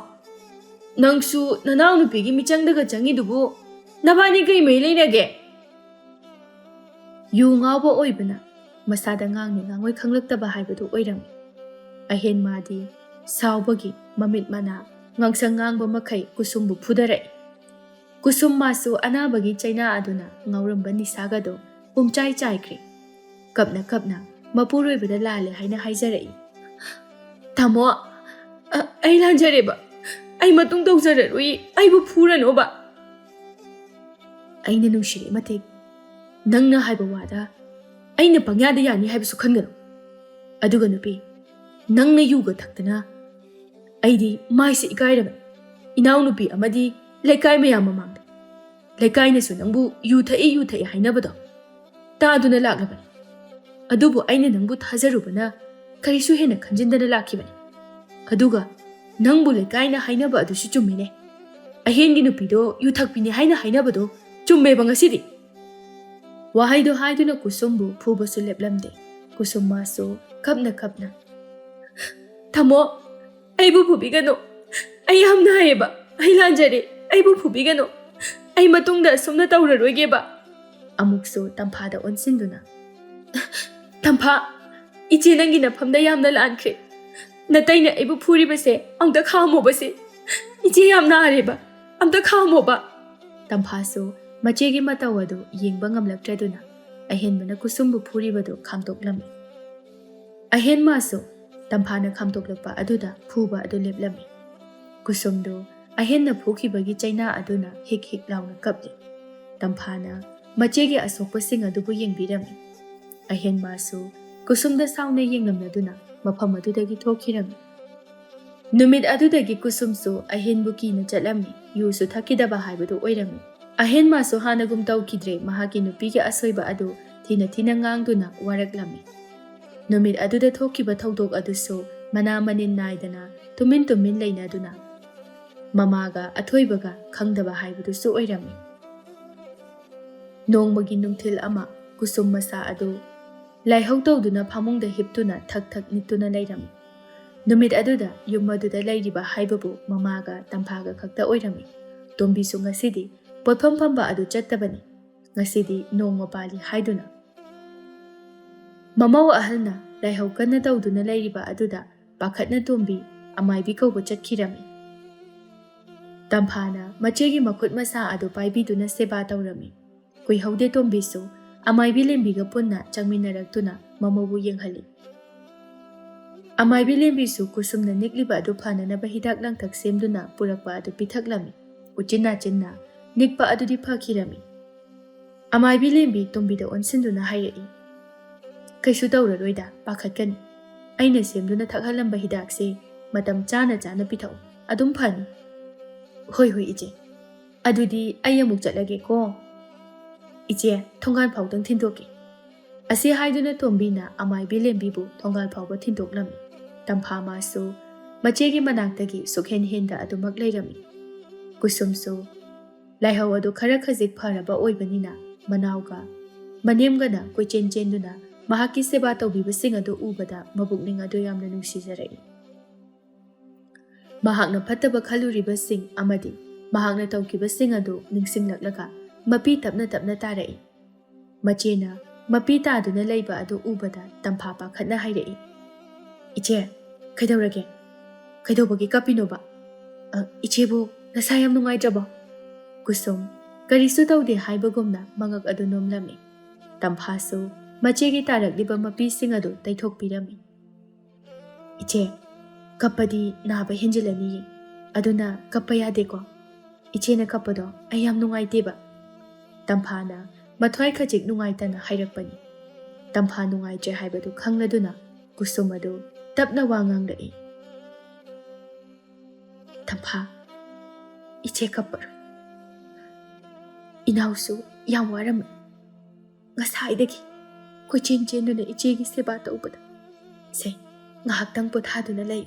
ꯅꯪꯁꯨ ꯅꯅꯥꯎꯅꯨꯄꯤꯒꯤ ꯃꯤꯆꯪꯗꯒ ꯆꯪꯉꯤꯗꯨꯕꯨ ꯅꯕꯥꯅꯤ ꯀꯩ ꯃꯔꯤ ꯂꯩꯅꯒꯦ?" ꯌꯨ ꯉꯥꯎꯕ ꯑꯣꯏꯕꯅ ꯃꯁꯥꯗ ꯉꯥꯡꯅꯤ ꯉꯥꯡꯉꯣꯏ ꯈꯪꯂꯛꯇꯕ ꯍꯥꯏꯕꯗꯨ ꯑꯣꯏꯔꯝꯃꯤ꯫ ꯑꯍꯦꯟ ꯃꯥꯗꯤ ꯁꯥꯎꯕꯒꯤ ꯃꯃꯤꯠ ꯃꯅꯥ ꯉꯥꯡꯁꯪ ꯉꯥꯡꯕ ꯃꯈꯩ ꯀꯨꯁꯨꯝꯕꯨ ꯐꯨꯗꯔꯛꯏ꯫ ꯀꯨꯁꯨꯝ ꯃꯥꯁꯨ ꯑꯅꯥꯕꯒꯤ ꯆꯩꯅꯥ ꯑꯗꯨꯅ ꯉꯥꯎꯔꯝꯕ ꯅꯤꯁꯥꯒꯗꯣ ꯄꯨꯝꯆꯥꯏ ꯆꯥꯏꯈ꯭ꯔꯦ꯫ ꯀꯞꯅ ꯀꯞꯅ ꯃꯄꯨꯔꯣꯏꯕꯗ ꯂꯥꯜꯂꯦ ꯍꯥꯏꯅ ꯍꯥꯏꯖꯔꯛꯏ꯫ "ꯇꯥꯃꯣ, ꯑ-, ꯑꯩ ꯂꯥꯟꯖꯔꯦꯕ꯫ ꯑꯩ ꯃꯇꯨꯡ ꯇꯧꯖꯔꯔꯣꯏ꯫ ꯑꯩꯕꯨ ꯐꯨꯔꯅꯣꯕ꯫" "ꯑꯩꯅ ꯅꯨꯡꯁꯤꯔꯦ ꯃꯇꯤꯛ꯫ ꯅꯪꯅ ꯍꯥꯏꯕ ꯋꯥꯗ ꯑꯩꯅ ꯄꯪꯌꯥꯗ ꯌꯥꯅꯤ ꯍꯥꯏꯕꯁꯨ ꯈꯟꯒꯅꯨ꯫ ꯑꯗꯨꯒ ꯅꯨꯄꯤ, ꯅꯪꯅ ꯌꯨꯒ ꯊꯛꯇꯅ ꯑꯩꯗꯤ ꯃꯥꯏꯁꯦ ꯏꯀꯥꯏꯔꯕꯅꯤ꯫ ꯏꯅꯥꯎꯅꯨꯄꯤ ꯑꯃꯗꯤ ꯂꯩꯀꯥꯏ ꯃꯌꯥꯝ ꯃꯃꯥꯡꯗ ꯂꯩꯀꯥꯏꯅꯁꯨ ꯅꯪꯕꯨ ꯌꯨ ꯊꯛꯏ, ꯌꯨ ꯊꯛꯏ ꯍꯥꯏꯅꯕꯗꯣ ꯇꯥꯗꯨꯅ ꯂꯥꯛꯂꯕꯅꯤ꯫ ꯑꯗꯨꯕꯨ ꯑꯩꯅ ꯅꯪꯕꯨ ꯊꯥꯖꯔꯨꯕꯅ ꯀꯔꯤꯁꯨ ꯍꯦꯟꯅ ꯈꯟꯖꯤꯟꯗꯅ ꯂꯥꯛꯈꯤꯕꯅꯤ꯫ ꯑꯗꯨꯒ ꯅꯪꯕꯨ ꯂꯩꯀꯥꯏꯅ ꯍꯥꯏꯅꯕ ꯑꯗꯨꯁꯨ ꯆꯨꯝꯃꯤꯅꯦ꯫ ꯑꯍꯦꯟꯒꯤ ꯅꯨꯄꯤꯗꯣ ꯌꯨ ꯊꯛꯄꯤꯅꯤ ꯍꯥꯏꯅ ꯍꯥꯏꯅꯕꯗꯣ ꯆꯨꯝꯃꯦꯕ ꯉꯁꯤꯗꯤ꯫" ꯋꯥꯍꯩꯗꯣ ꯍꯥꯏꯗꯨꯅ ꯀꯨꯁꯨꯝꯕꯨ ꯐꯨꯕꯁꯨ ꯂꯦꯞꯂꯝꯗꯦ꯫ ꯀꯨꯁꯨꯝ ꯃꯥꯁꯨ ꯀꯞꯅ ꯀꯞꯅ, "ꯇꯥꯃꯣ, ꯑꯩꯕꯨ ꯐꯨꯕꯤꯒꯅꯨ꯫ ꯑꯩ ꯌꯥꯝ ꯅꯥꯏꯌꯦꯕ꯫ ꯑꯩ ꯂꯥꯟꯖꯔꯦ꯫ ꯑꯩꯕꯨ ꯐꯨꯕꯤꯒꯅꯨ꯫ ꯑꯩ ꯃꯇꯨꯡꯗ ꯑꯁꯨꯝꯅ ꯇꯧꯔꯔꯣꯏꯒꯦꯕ꯫" ꯑꯃꯨꯛꯁꯨ ꯇꯝꯐꯥꯗ ꯑꯣꯟꯁꯤꯟꯗꯨꯅ, "ꯇꯝꯐꯥ, ꯏꯆꯦ ꯅꯪꯒꯤ ꯅꯐꯝꯗ ꯌꯥꯝꯅ ꯂꯥꯟꯈ꯭ꯔꯦ꯫ ꯅꯇꯩꯅ ꯑꯩꯕꯨ ꯐꯨꯔꯤꯕꯁꯦ ꯑꯝꯇ ꯈꯥꯝꯃꯣꯕꯁꯦ꯫ ꯏꯆꯦ ꯌꯥꯝ ꯅꯥꯔꯦꯕ꯫ ꯑꯝꯇ ꯈꯥꯝꯃꯣꯕ꯫" ꯇꯝꯐꯥꯁꯨ ꯃꯆꯦꯒꯤ ꯃꯇꯧ ꯑꯗꯨ ꯌꯦꯡꯕ ꯉꯝꯂꯛꯇ꯭ꯔꯗꯨꯅ ꯑꯍꯦꯟꯕꯅ ꯀꯨꯁꯨꯝꯕꯨ ꯐꯨꯔꯤꯕꯗꯨ ꯈꯥꯝꯇꯣꯛꯂꯝꯃꯤ꯫ ꯑꯍꯦꯟ ꯃꯥꯁꯨ ꯇꯝꯐꯥꯅ ꯈꯥꯝꯇꯣꯛꯂꯛꯄ ꯑꯗꯨꯗ ꯐꯨꯕ ꯑꯗꯨ ꯂꯦꯞꯂꯝꯃꯤ꯫ ꯀꯨꯁꯨꯝꯗꯨ ꯑꯍꯦꯟꯅ ꯐꯨꯈꯤꯕꯒꯤ ꯆꯩꯅꯥ ꯑꯗꯨꯅ ꯍꯤꯛ ꯍꯤꯛ ꯂꯥꯎꯅ ꯀꯞꯂꯤ꯫ ꯇꯝꯐꯥꯅ ꯃꯆꯦꯒꯤ ꯑꯁꯣꯛꯄꯁꯤꯡ ꯑꯗꯨꯕꯨ ꯌꯦꯡꯕꯤꯔꯝꯃꯤ꯫ ꯑꯍꯦꯟ ꯃꯥꯁꯨ ꯀꯨꯁꯨꯝꯗ ꯁꯥꯎꯅ ꯌꯦꯡꯂꯝꯂꯗꯨꯅ ꯃꯐꯝ ꯑꯗꯨꯗꯒꯤ ꯊꯣꯛꯈꯤꯔꯝꯃꯤ꯫ ꯅꯨꯃꯤꯠ ꯑꯗꯨꯗꯒꯤ ꯀꯨꯁꯨꯝꯁꯨ ꯑꯍꯦꯟꯕꯨ ꯀꯤꯅ ꯆꯠꯂꯝꯃꯤ꯫ ꯌꯨꯁꯨ ꯊꯛꯈꯤꯗꯕ ꯍꯥꯏꯕꯗꯨ ꯑꯣꯏꯔꯝꯃꯤ꯫ ꯑꯍꯦꯟ ꯃꯥꯁꯨ ꯍꯥꯟꯅꯒꯨꯝ ꯇꯧꯈꯤꯗ꯭ꯔꯦ꯫ ꯃꯍꯥꯛꯀꯤ ꯅꯨꯄꯤꯒꯤ ꯑꯁꯣꯏꯕ ꯑꯗꯨ ꯊꯤꯅ ꯊꯤꯅ ꯉꯥꯡꯗꯨꯅ ꯋꯥꯔꯛꯂꯝꯃꯤ꯫ ꯅꯨꯃꯤꯠ ꯑꯗꯨꯗ ꯊꯣꯛꯈꯤꯕ ꯊꯧꯗꯣꯛ ꯑꯗꯨꯁꯨ ꯃꯅꯥ ꯃꯅꯤꯟ ꯅꯥꯏꯗꯅ ꯇꯨꯃꯤꯟ ꯇꯨꯃꯤꯟ ꯂꯩꯅꯗꯨꯅ ꯃꯃꯥꯒ ꯑꯊꯣꯏꯕꯒ ꯈꯪꯗꯕ ꯍꯥꯏꯕꯗꯨꯁꯨ ꯑꯣꯏꯔꯝꯃꯤ꯫ ꯅꯣꯡꯃꯒꯤ ꯅꯨꯡꯊꯤꯜ ꯑꯃ ꯀꯨꯁꯨꯝ ꯃꯁꯥ ꯑꯗꯨ ꯂꯥꯏꯍꯧ ꯇꯧꯗꯨꯅ ꯐꯃꯨꯡꯗ ꯍꯤꯞꯇꯨꯅ ꯊꯛ ꯊꯛ ꯅꯤꯛꯇꯨꯅ ꯂꯩꯔꯝꯃꯤ꯫ ꯅꯨꯃꯤꯠ ꯑꯗꯨꯗ ꯌꯨꯝ ꯑꯗꯨꯗ ꯂꯩꯔꯤꯕ ꯍꯥꯏꯕꯕꯨ ꯃꯃꯥꯒ ꯇꯝꯐꯥꯒ ꯈꯛꯇ ꯑꯣꯏꯔꯝꯃꯤ꯫ ꯇꯣꯝꯕꯤꯁꯨ ꯉꯁꯤꯗꯤ ꯄꯣꯠꯐꯝ ꯐꯝꯕ ꯑꯗꯨ ꯆꯠꯇꯕꯅꯤ꯫ ꯉꯁꯤꯗꯤ ꯅꯣꯡꯃ ꯄꯥꯜꯂꯤ ꯍꯥꯏꯗꯨꯅ꯫ ꯃꯃꯧ ꯑꯍꯜꯅ ꯂꯥꯏꯍꯧ ꯀꯟꯅ ꯇꯧꯗꯨꯅ ꯂꯩꯔꯤꯕ ꯑꯗꯨꯗ ꯄꯥꯈꯠꯅ ꯇꯣꯝꯕꯤ ꯑꯃꯥꯏꯕꯤ ꯀꯧꯕ ꯆꯠꯈꯤꯔꯝꯃꯤ꯫ ꯇꯝꯐꯥꯅ ꯃꯆꯦꯒꯤ ꯃꯈꯨꯠ ꯃꯁꯥ ꯑꯗꯨ ꯄꯥꯏꯕꯤꯗꯨꯅ ꯁꯦꯕꯥ ꯇꯧꯔꯝꯃꯤ꯫ ꯀꯨꯏꯍꯧꯗꯦ ꯇꯣꯝꯕꯤꯁꯨ ꯑꯃꯥꯏꯕꯤ ꯂꯦꯝꯕꯤꯒ ꯄꯨꯟꯅ ꯆꯪꯃꯤꯟꯅꯔꯛꯇꯨꯅ ꯃꯃꯧꯕꯨ ꯌꯦꯡꯍꯜꯂꯤ꯫ ꯑꯃꯥꯏꯕꯤ ꯂꯦꯝꯕꯤꯁꯨ ꯀꯨꯁꯨꯝꯅ ꯅꯤꯛꯂꯤꯕ ꯑꯗꯨ ꯐꯅꯅꯕ ꯍꯤꯗꯥꯛ ꯂꯥꯡꯊꯛ ꯁꯦꯝꯗꯨꯅ ꯄꯨꯔꯛꯄ ꯑꯗꯨ ꯄꯤꯊꯛꯂꯝꯃꯤ꯫ ꯎꯆꯤꯟ ꯅꯥꯆꯤꯟꯅ ꯅꯤꯛꯄ ꯑꯗꯨꯗꯤ ꯐꯈꯤꯔꯝꯃꯤ꯫ ꯑꯃꯥꯏꯕꯤ ꯂꯦꯝꯕꯤ ꯇꯣꯝꯕꯤꯗ ꯑꯣꯟꯁꯤꯟꯗꯨꯅ ꯍꯥꯏꯔꯛꯏ, "ꯀꯩꯁꯨ ꯇꯧꯔꯔꯣꯏꯗ, ꯄꯥꯈꯠꯀꯅꯨ꯫ ꯑꯩꯅ ꯁꯦꯝꯗꯨꯅ ꯊꯛꯍꯜꯂꯝꯕ ꯍꯤꯗꯥꯛꯁꯦ ꯃꯇꯝ ꯆꯥꯅ ꯆꯥꯅ ꯄꯤꯊꯛꯎ, ꯑꯗꯨꯝ ꯐꯅꯤ꯫" "ꯍꯣꯏ, ꯍꯣꯏ, ꯏꯆꯦ꯫ ꯑꯗꯨꯗꯤ ꯑꯩ ꯑꯃꯨꯛ ꯆꯠꯂꯒꯦꯀꯣ꯫ ꯏꯆꯦ, ꯊꯣꯡꯒꯥꯟ ꯐꯥꯎꯗꯪ ꯊꯤꯟꯗꯣꯛꯀꯦ꯫" ꯑꯁꯤ ꯍꯥꯏꯗꯨꯅ ꯇꯣꯝꯕꯤꯅ ꯑꯃꯥꯏꯕꯤ ꯂꯦꯝꯕꯤꯕꯨ ꯊꯣꯡꯒꯥꯜ ꯐꯥꯎꯕ ꯊꯤꯟꯗꯣꯛꯂꯝꯃꯤ꯫ ꯇꯝꯐꯥ ꯃꯥꯁꯨ ꯃꯆꯦꯒꯤ ꯃꯅꯥꯛꯇꯒꯤ ꯁꯨꯛꯍꯦꯟ ꯍꯦꯟꯗ ꯑꯗꯨꯃꯛ ꯂꯩꯔꯝꯃꯤ꯫ ꯀꯨꯁꯨꯝꯁꯨ ꯂꯥꯏꯍꯧ ꯑꯗꯨ ꯈꯔ ꯈꯖꯤꯛ ꯐꯔꯕ ꯑꯣꯏꯕꯅꯤꯅ ꯃꯅꯥꯎꯒ ꯃꯅꯦꯝꯒꯅ ꯀꯣꯏꯆꯦꯟ ꯆꯦꯟꯗꯨꯅ ꯃꯍꯥꯛꯀꯤ ꯁꯦꯕꯥ ꯇꯧꯕꯤꯕꯁꯤꯡ ꯑꯗꯨ ꯎꯕꯗ ꯃꯕꯨꯛꯅꯤꯡ ꯑꯗꯨ ꯌꯥꯝꯅ ꯅꯨꯡꯁꯤꯖꯔꯛꯏ꯫ ꯃꯍꯥꯛꯅ ꯐꯠꯇꯕ ꯈꯜꯂꯨꯔꯤꯕꯁꯤꯡ ꯑꯃꯗꯤ ꯃꯍꯥꯛꯅ ꯇꯧꯈꯤꯕꯁꯤꯡ ꯑꯗꯨ ꯅꯤꯡꯁꯤꯡꯂꯛꯂꯒ ꯃꯄꯤ ꯇꯞꯅ ꯇꯞꯅ ꯇꯥꯔꯛꯏ꯫ ꯃꯆꯦꯅ ꯃꯄꯤ ꯇꯥꯗꯨꯅ ꯂꯩꯕ ꯑꯗꯨ ꯎꯕꯗ ꯇꯝꯐꯥ ꯄꯥꯈꯠꯅ ꯍꯥꯏꯔꯛꯏ, "ꯏꯆꯦ, ꯀꯩꯗꯧꯔꯒꯦ? ꯀꯩꯗꯧꯕꯒꯤ ꯀꯞꯄꯤꯅꯣꯕ? ꯑ, ꯏꯆꯦꯕꯨ ꯅꯁꯥ ꯌꯥꯝ ꯅꯨꯡꯉꯥꯏꯇ꯭ꯔꯕꯣ?" ꯀꯨꯁꯨꯝ ꯀꯔꯤꯁꯨ ꯇꯧꯗꯦ ꯍꯥꯏꯕꯒꯨꯝꯅ ꯃꯉꯛ ꯑꯗꯨ ꯅꯣꯝꯂꯝꯃꯤ꯫ ꯇꯝꯐꯥꯁꯨ ꯃꯆꯦꯒꯤ ꯇꯥꯔꯛꯂꯤꯕ ꯃꯄꯤꯁꯤꯡ ꯑꯗꯨ ꯇꯩꯊꯣꯛꯄꯤꯔꯝꯃꯤ꯫ "ꯏꯆꯦ, ꯀꯞꯄꯗꯤ ꯅꯥꯕ ꯍꯦꯟꯖꯤꯜꯂꯅꯤꯌꯦ꯫ "ꯑꯗꯨꯅ ꯀꯞꯄ ꯌꯥꯗꯦꯀꯣ꯫ ꯏꯆꯦꯅ ꯀꯞꯄꯗꯣ ꯑꯩ ꯌꯥꯝ ꯅꯨꯡꯉꯥꯏꯇꯦꯕ꯫" ꯇꯝꯐꯥꯅ ꯃꯊ꯭ꯋꯥꯏ ꯈꯖꯤꯛ ꯅꯨꯡꯉꯥꯏꯇꯅ ꯍꯥꯏꯔꯛꯄꯅꯤ꯫ ꯇꯝꯐꯥ ꯅꯨꯡꯉꯥꯏꯇ꯭ꯔꯦ ꯍꯥꯏꯕꯗꯨ ꯈꯪꯂꯗꯨꯅ ꯀꯨꯁꯨꯝ ꯑꯗꯨ ꯇꯞꯅ ꯋꯥ ꯉꯥꯡꯂꯛꯏ꯫ "ꯇꯝꯐꯥ, ꯏꯆꯦ ꯀꯞꯄꯔꯣꯏ꯫ ꯏꯅꯥꯎꯁꯨ ꯌꯥꯝ ꯋꯥꯔꯝꯃꯤ꯫ ꯉꯁꯥꯏꯗꯒꯤ ꯀꯣꯏꯆꯦꯟ ꯆꯦꯟꯗꯨꯅ ꯏꯆꯦꯒꯤ ꯁꯦꯕꯥ ꯇꯧꯕꯗ꯫ ꯁꯦ, ꯉꯥꯏꯍꯥꯛꯇꯪ ꯄꯣꯊꯥꯗꯨꯅ ꯂꯩ꯫"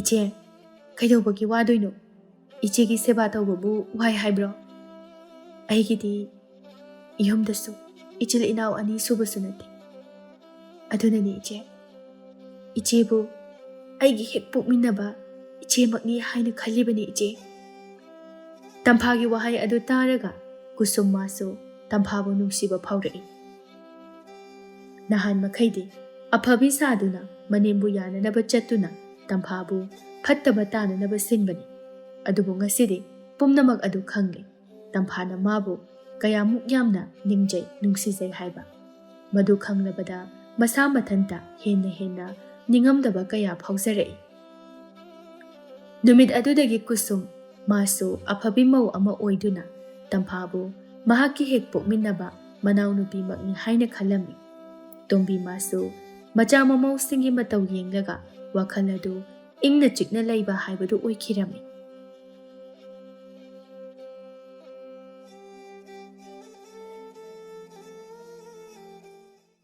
"ꯏꯆꯦ, ꯀꯩꯗꯧꯕꯒꯤ ꯋꯥꯗꯣꯏꯅꯣ? ꯏꯆꯦꯒꯤ ꯁꯦꯕꯥ ꯇꯧꯕꯕꯨ ꯋꯥꯏ ꯍꯥꯏꯕ꯭ꯔꯣ? ꯑꯩꯒꯤꯗꯤ ꯌꯨꯝꯗꯁꯨ ꯏꯆꯤꯜ ꯏꯅꯥꯎ ꯑꯅꯤ ꯁꯨꯕꯁꯨ ꯅꯠꯇꯦ꯫ ꯑꯗꯨꯅꯅꯦ ꯏꯆꯦ, ꯏꯆꯦꯕꯨ ꯑꯩꯒꯤ ꯍꯦꯛ ꯄꯣꯛꯃꯤꯟꯅꯕ ꯏꯆꯦꯃꯛꯅꯤ ꯍꯥꯏꯅ ꯈꯜꯂꯤꯕꯅꯤ ꯏꯆꯦ꯫" ꯇꯝꯐꯥꯒꯤ ꯋꯥꯍꯩ ꯑꯗꯨ ꯇꯥꯔꯒ ꯀꯨꯁꯨꯝ ꯃꯥꯁꯨ ꯇꯝꯐꯥꯕꯨ ꯅꯨꯡꯁꯤꯕ ꯐꯥꯎꯔꯛꯏ꯫ ꯅꯍꯥꯟ ꯃꯈꯩꯗꯤ ꯑꯐꯕꯤ ꯁꯥꯗꯨꯅ ꯃꯅꯦꯝꯕꯨ ꯌꯥꯅꯅꯕ ꯆꯠꯇꯨꯅ ꯇꯝꯐꯥꯕꯨ ꯐꯠꯇꯕ ꯇꯥꯅꯅꯕ ꯁꯤꯟꯕꯅꯤ꯫ ꯑꯗꯨꯕꯨ ꯉꯁꯤꯗꯤ ꯄꯨꯝꯅꯃꯛ ꯑꯗꯨ ꯈꯪꯂꯦ꯫ ꯇꯝꯐꯥꯅ ꯃꯥꯕꯨ ꯀꯌꯥꯃꯨꯛ ꯌꯥꯝꯅ ꯅꯤꯡꯖꯩ, ꯅꯨꯡꯁꯤꯖꯩ ꯍꯥꯏꯕ꯫ ꯃꯗꯨ ꯈꯪꯂꯕꯗ ꯃꯁꯥ ꯃꯊꯟꯇ ꯍꯦꯟꯅ ꯍꯦꯟꯅ ꯅꯤꯡꯉꯝꯗꯕ ꯀꯌꯥ ꯐꯥꯎꯖꯔꯛꯏ꯫ ꯅꯨꯃꯤꯠ ꯑꯗꯨꯗꯒꯤ ꯀꯨꯁꯨꯝ ꯃꯥꯁꯨ ꯑꯐꯕꯤ ꯃꯧ ꯑꯃ ꯑꯣꯏꯗꯨꯅ ꯇꯝꯐꯥꯕꯨ ꯃꯍꯥꯛꯀꯤ ꯍꯦꯛ ꯄꯣꯛꯃꯤꯟꯅꯕ ꯃꯅꯥꯎꯅꯨꯄꯤꯃꯛꯅꯤ ꯍꯥꯏꯅ ꯈꯜꯂꯝꯃꯤ꯫ ꯇꯣꯝꯕꯤ ꯃꯥꯁꯨ ꯃꯆꯥ ꯃꯃꯧꯁꯤꯡꯒꯤ ꯃꯇꯧ ꯌꯦꯡꯂꯒ ꯋꯥꯈꯜ ꯑꯗꯨ ꯏꯪꯅ ꯆꯤꯛꯅ ꯂꯩꯕ ꯍꯥꯏꯕꯗꯨ ꯑꯣꯏꯈꯤꯔꯝꯃꯤ꯫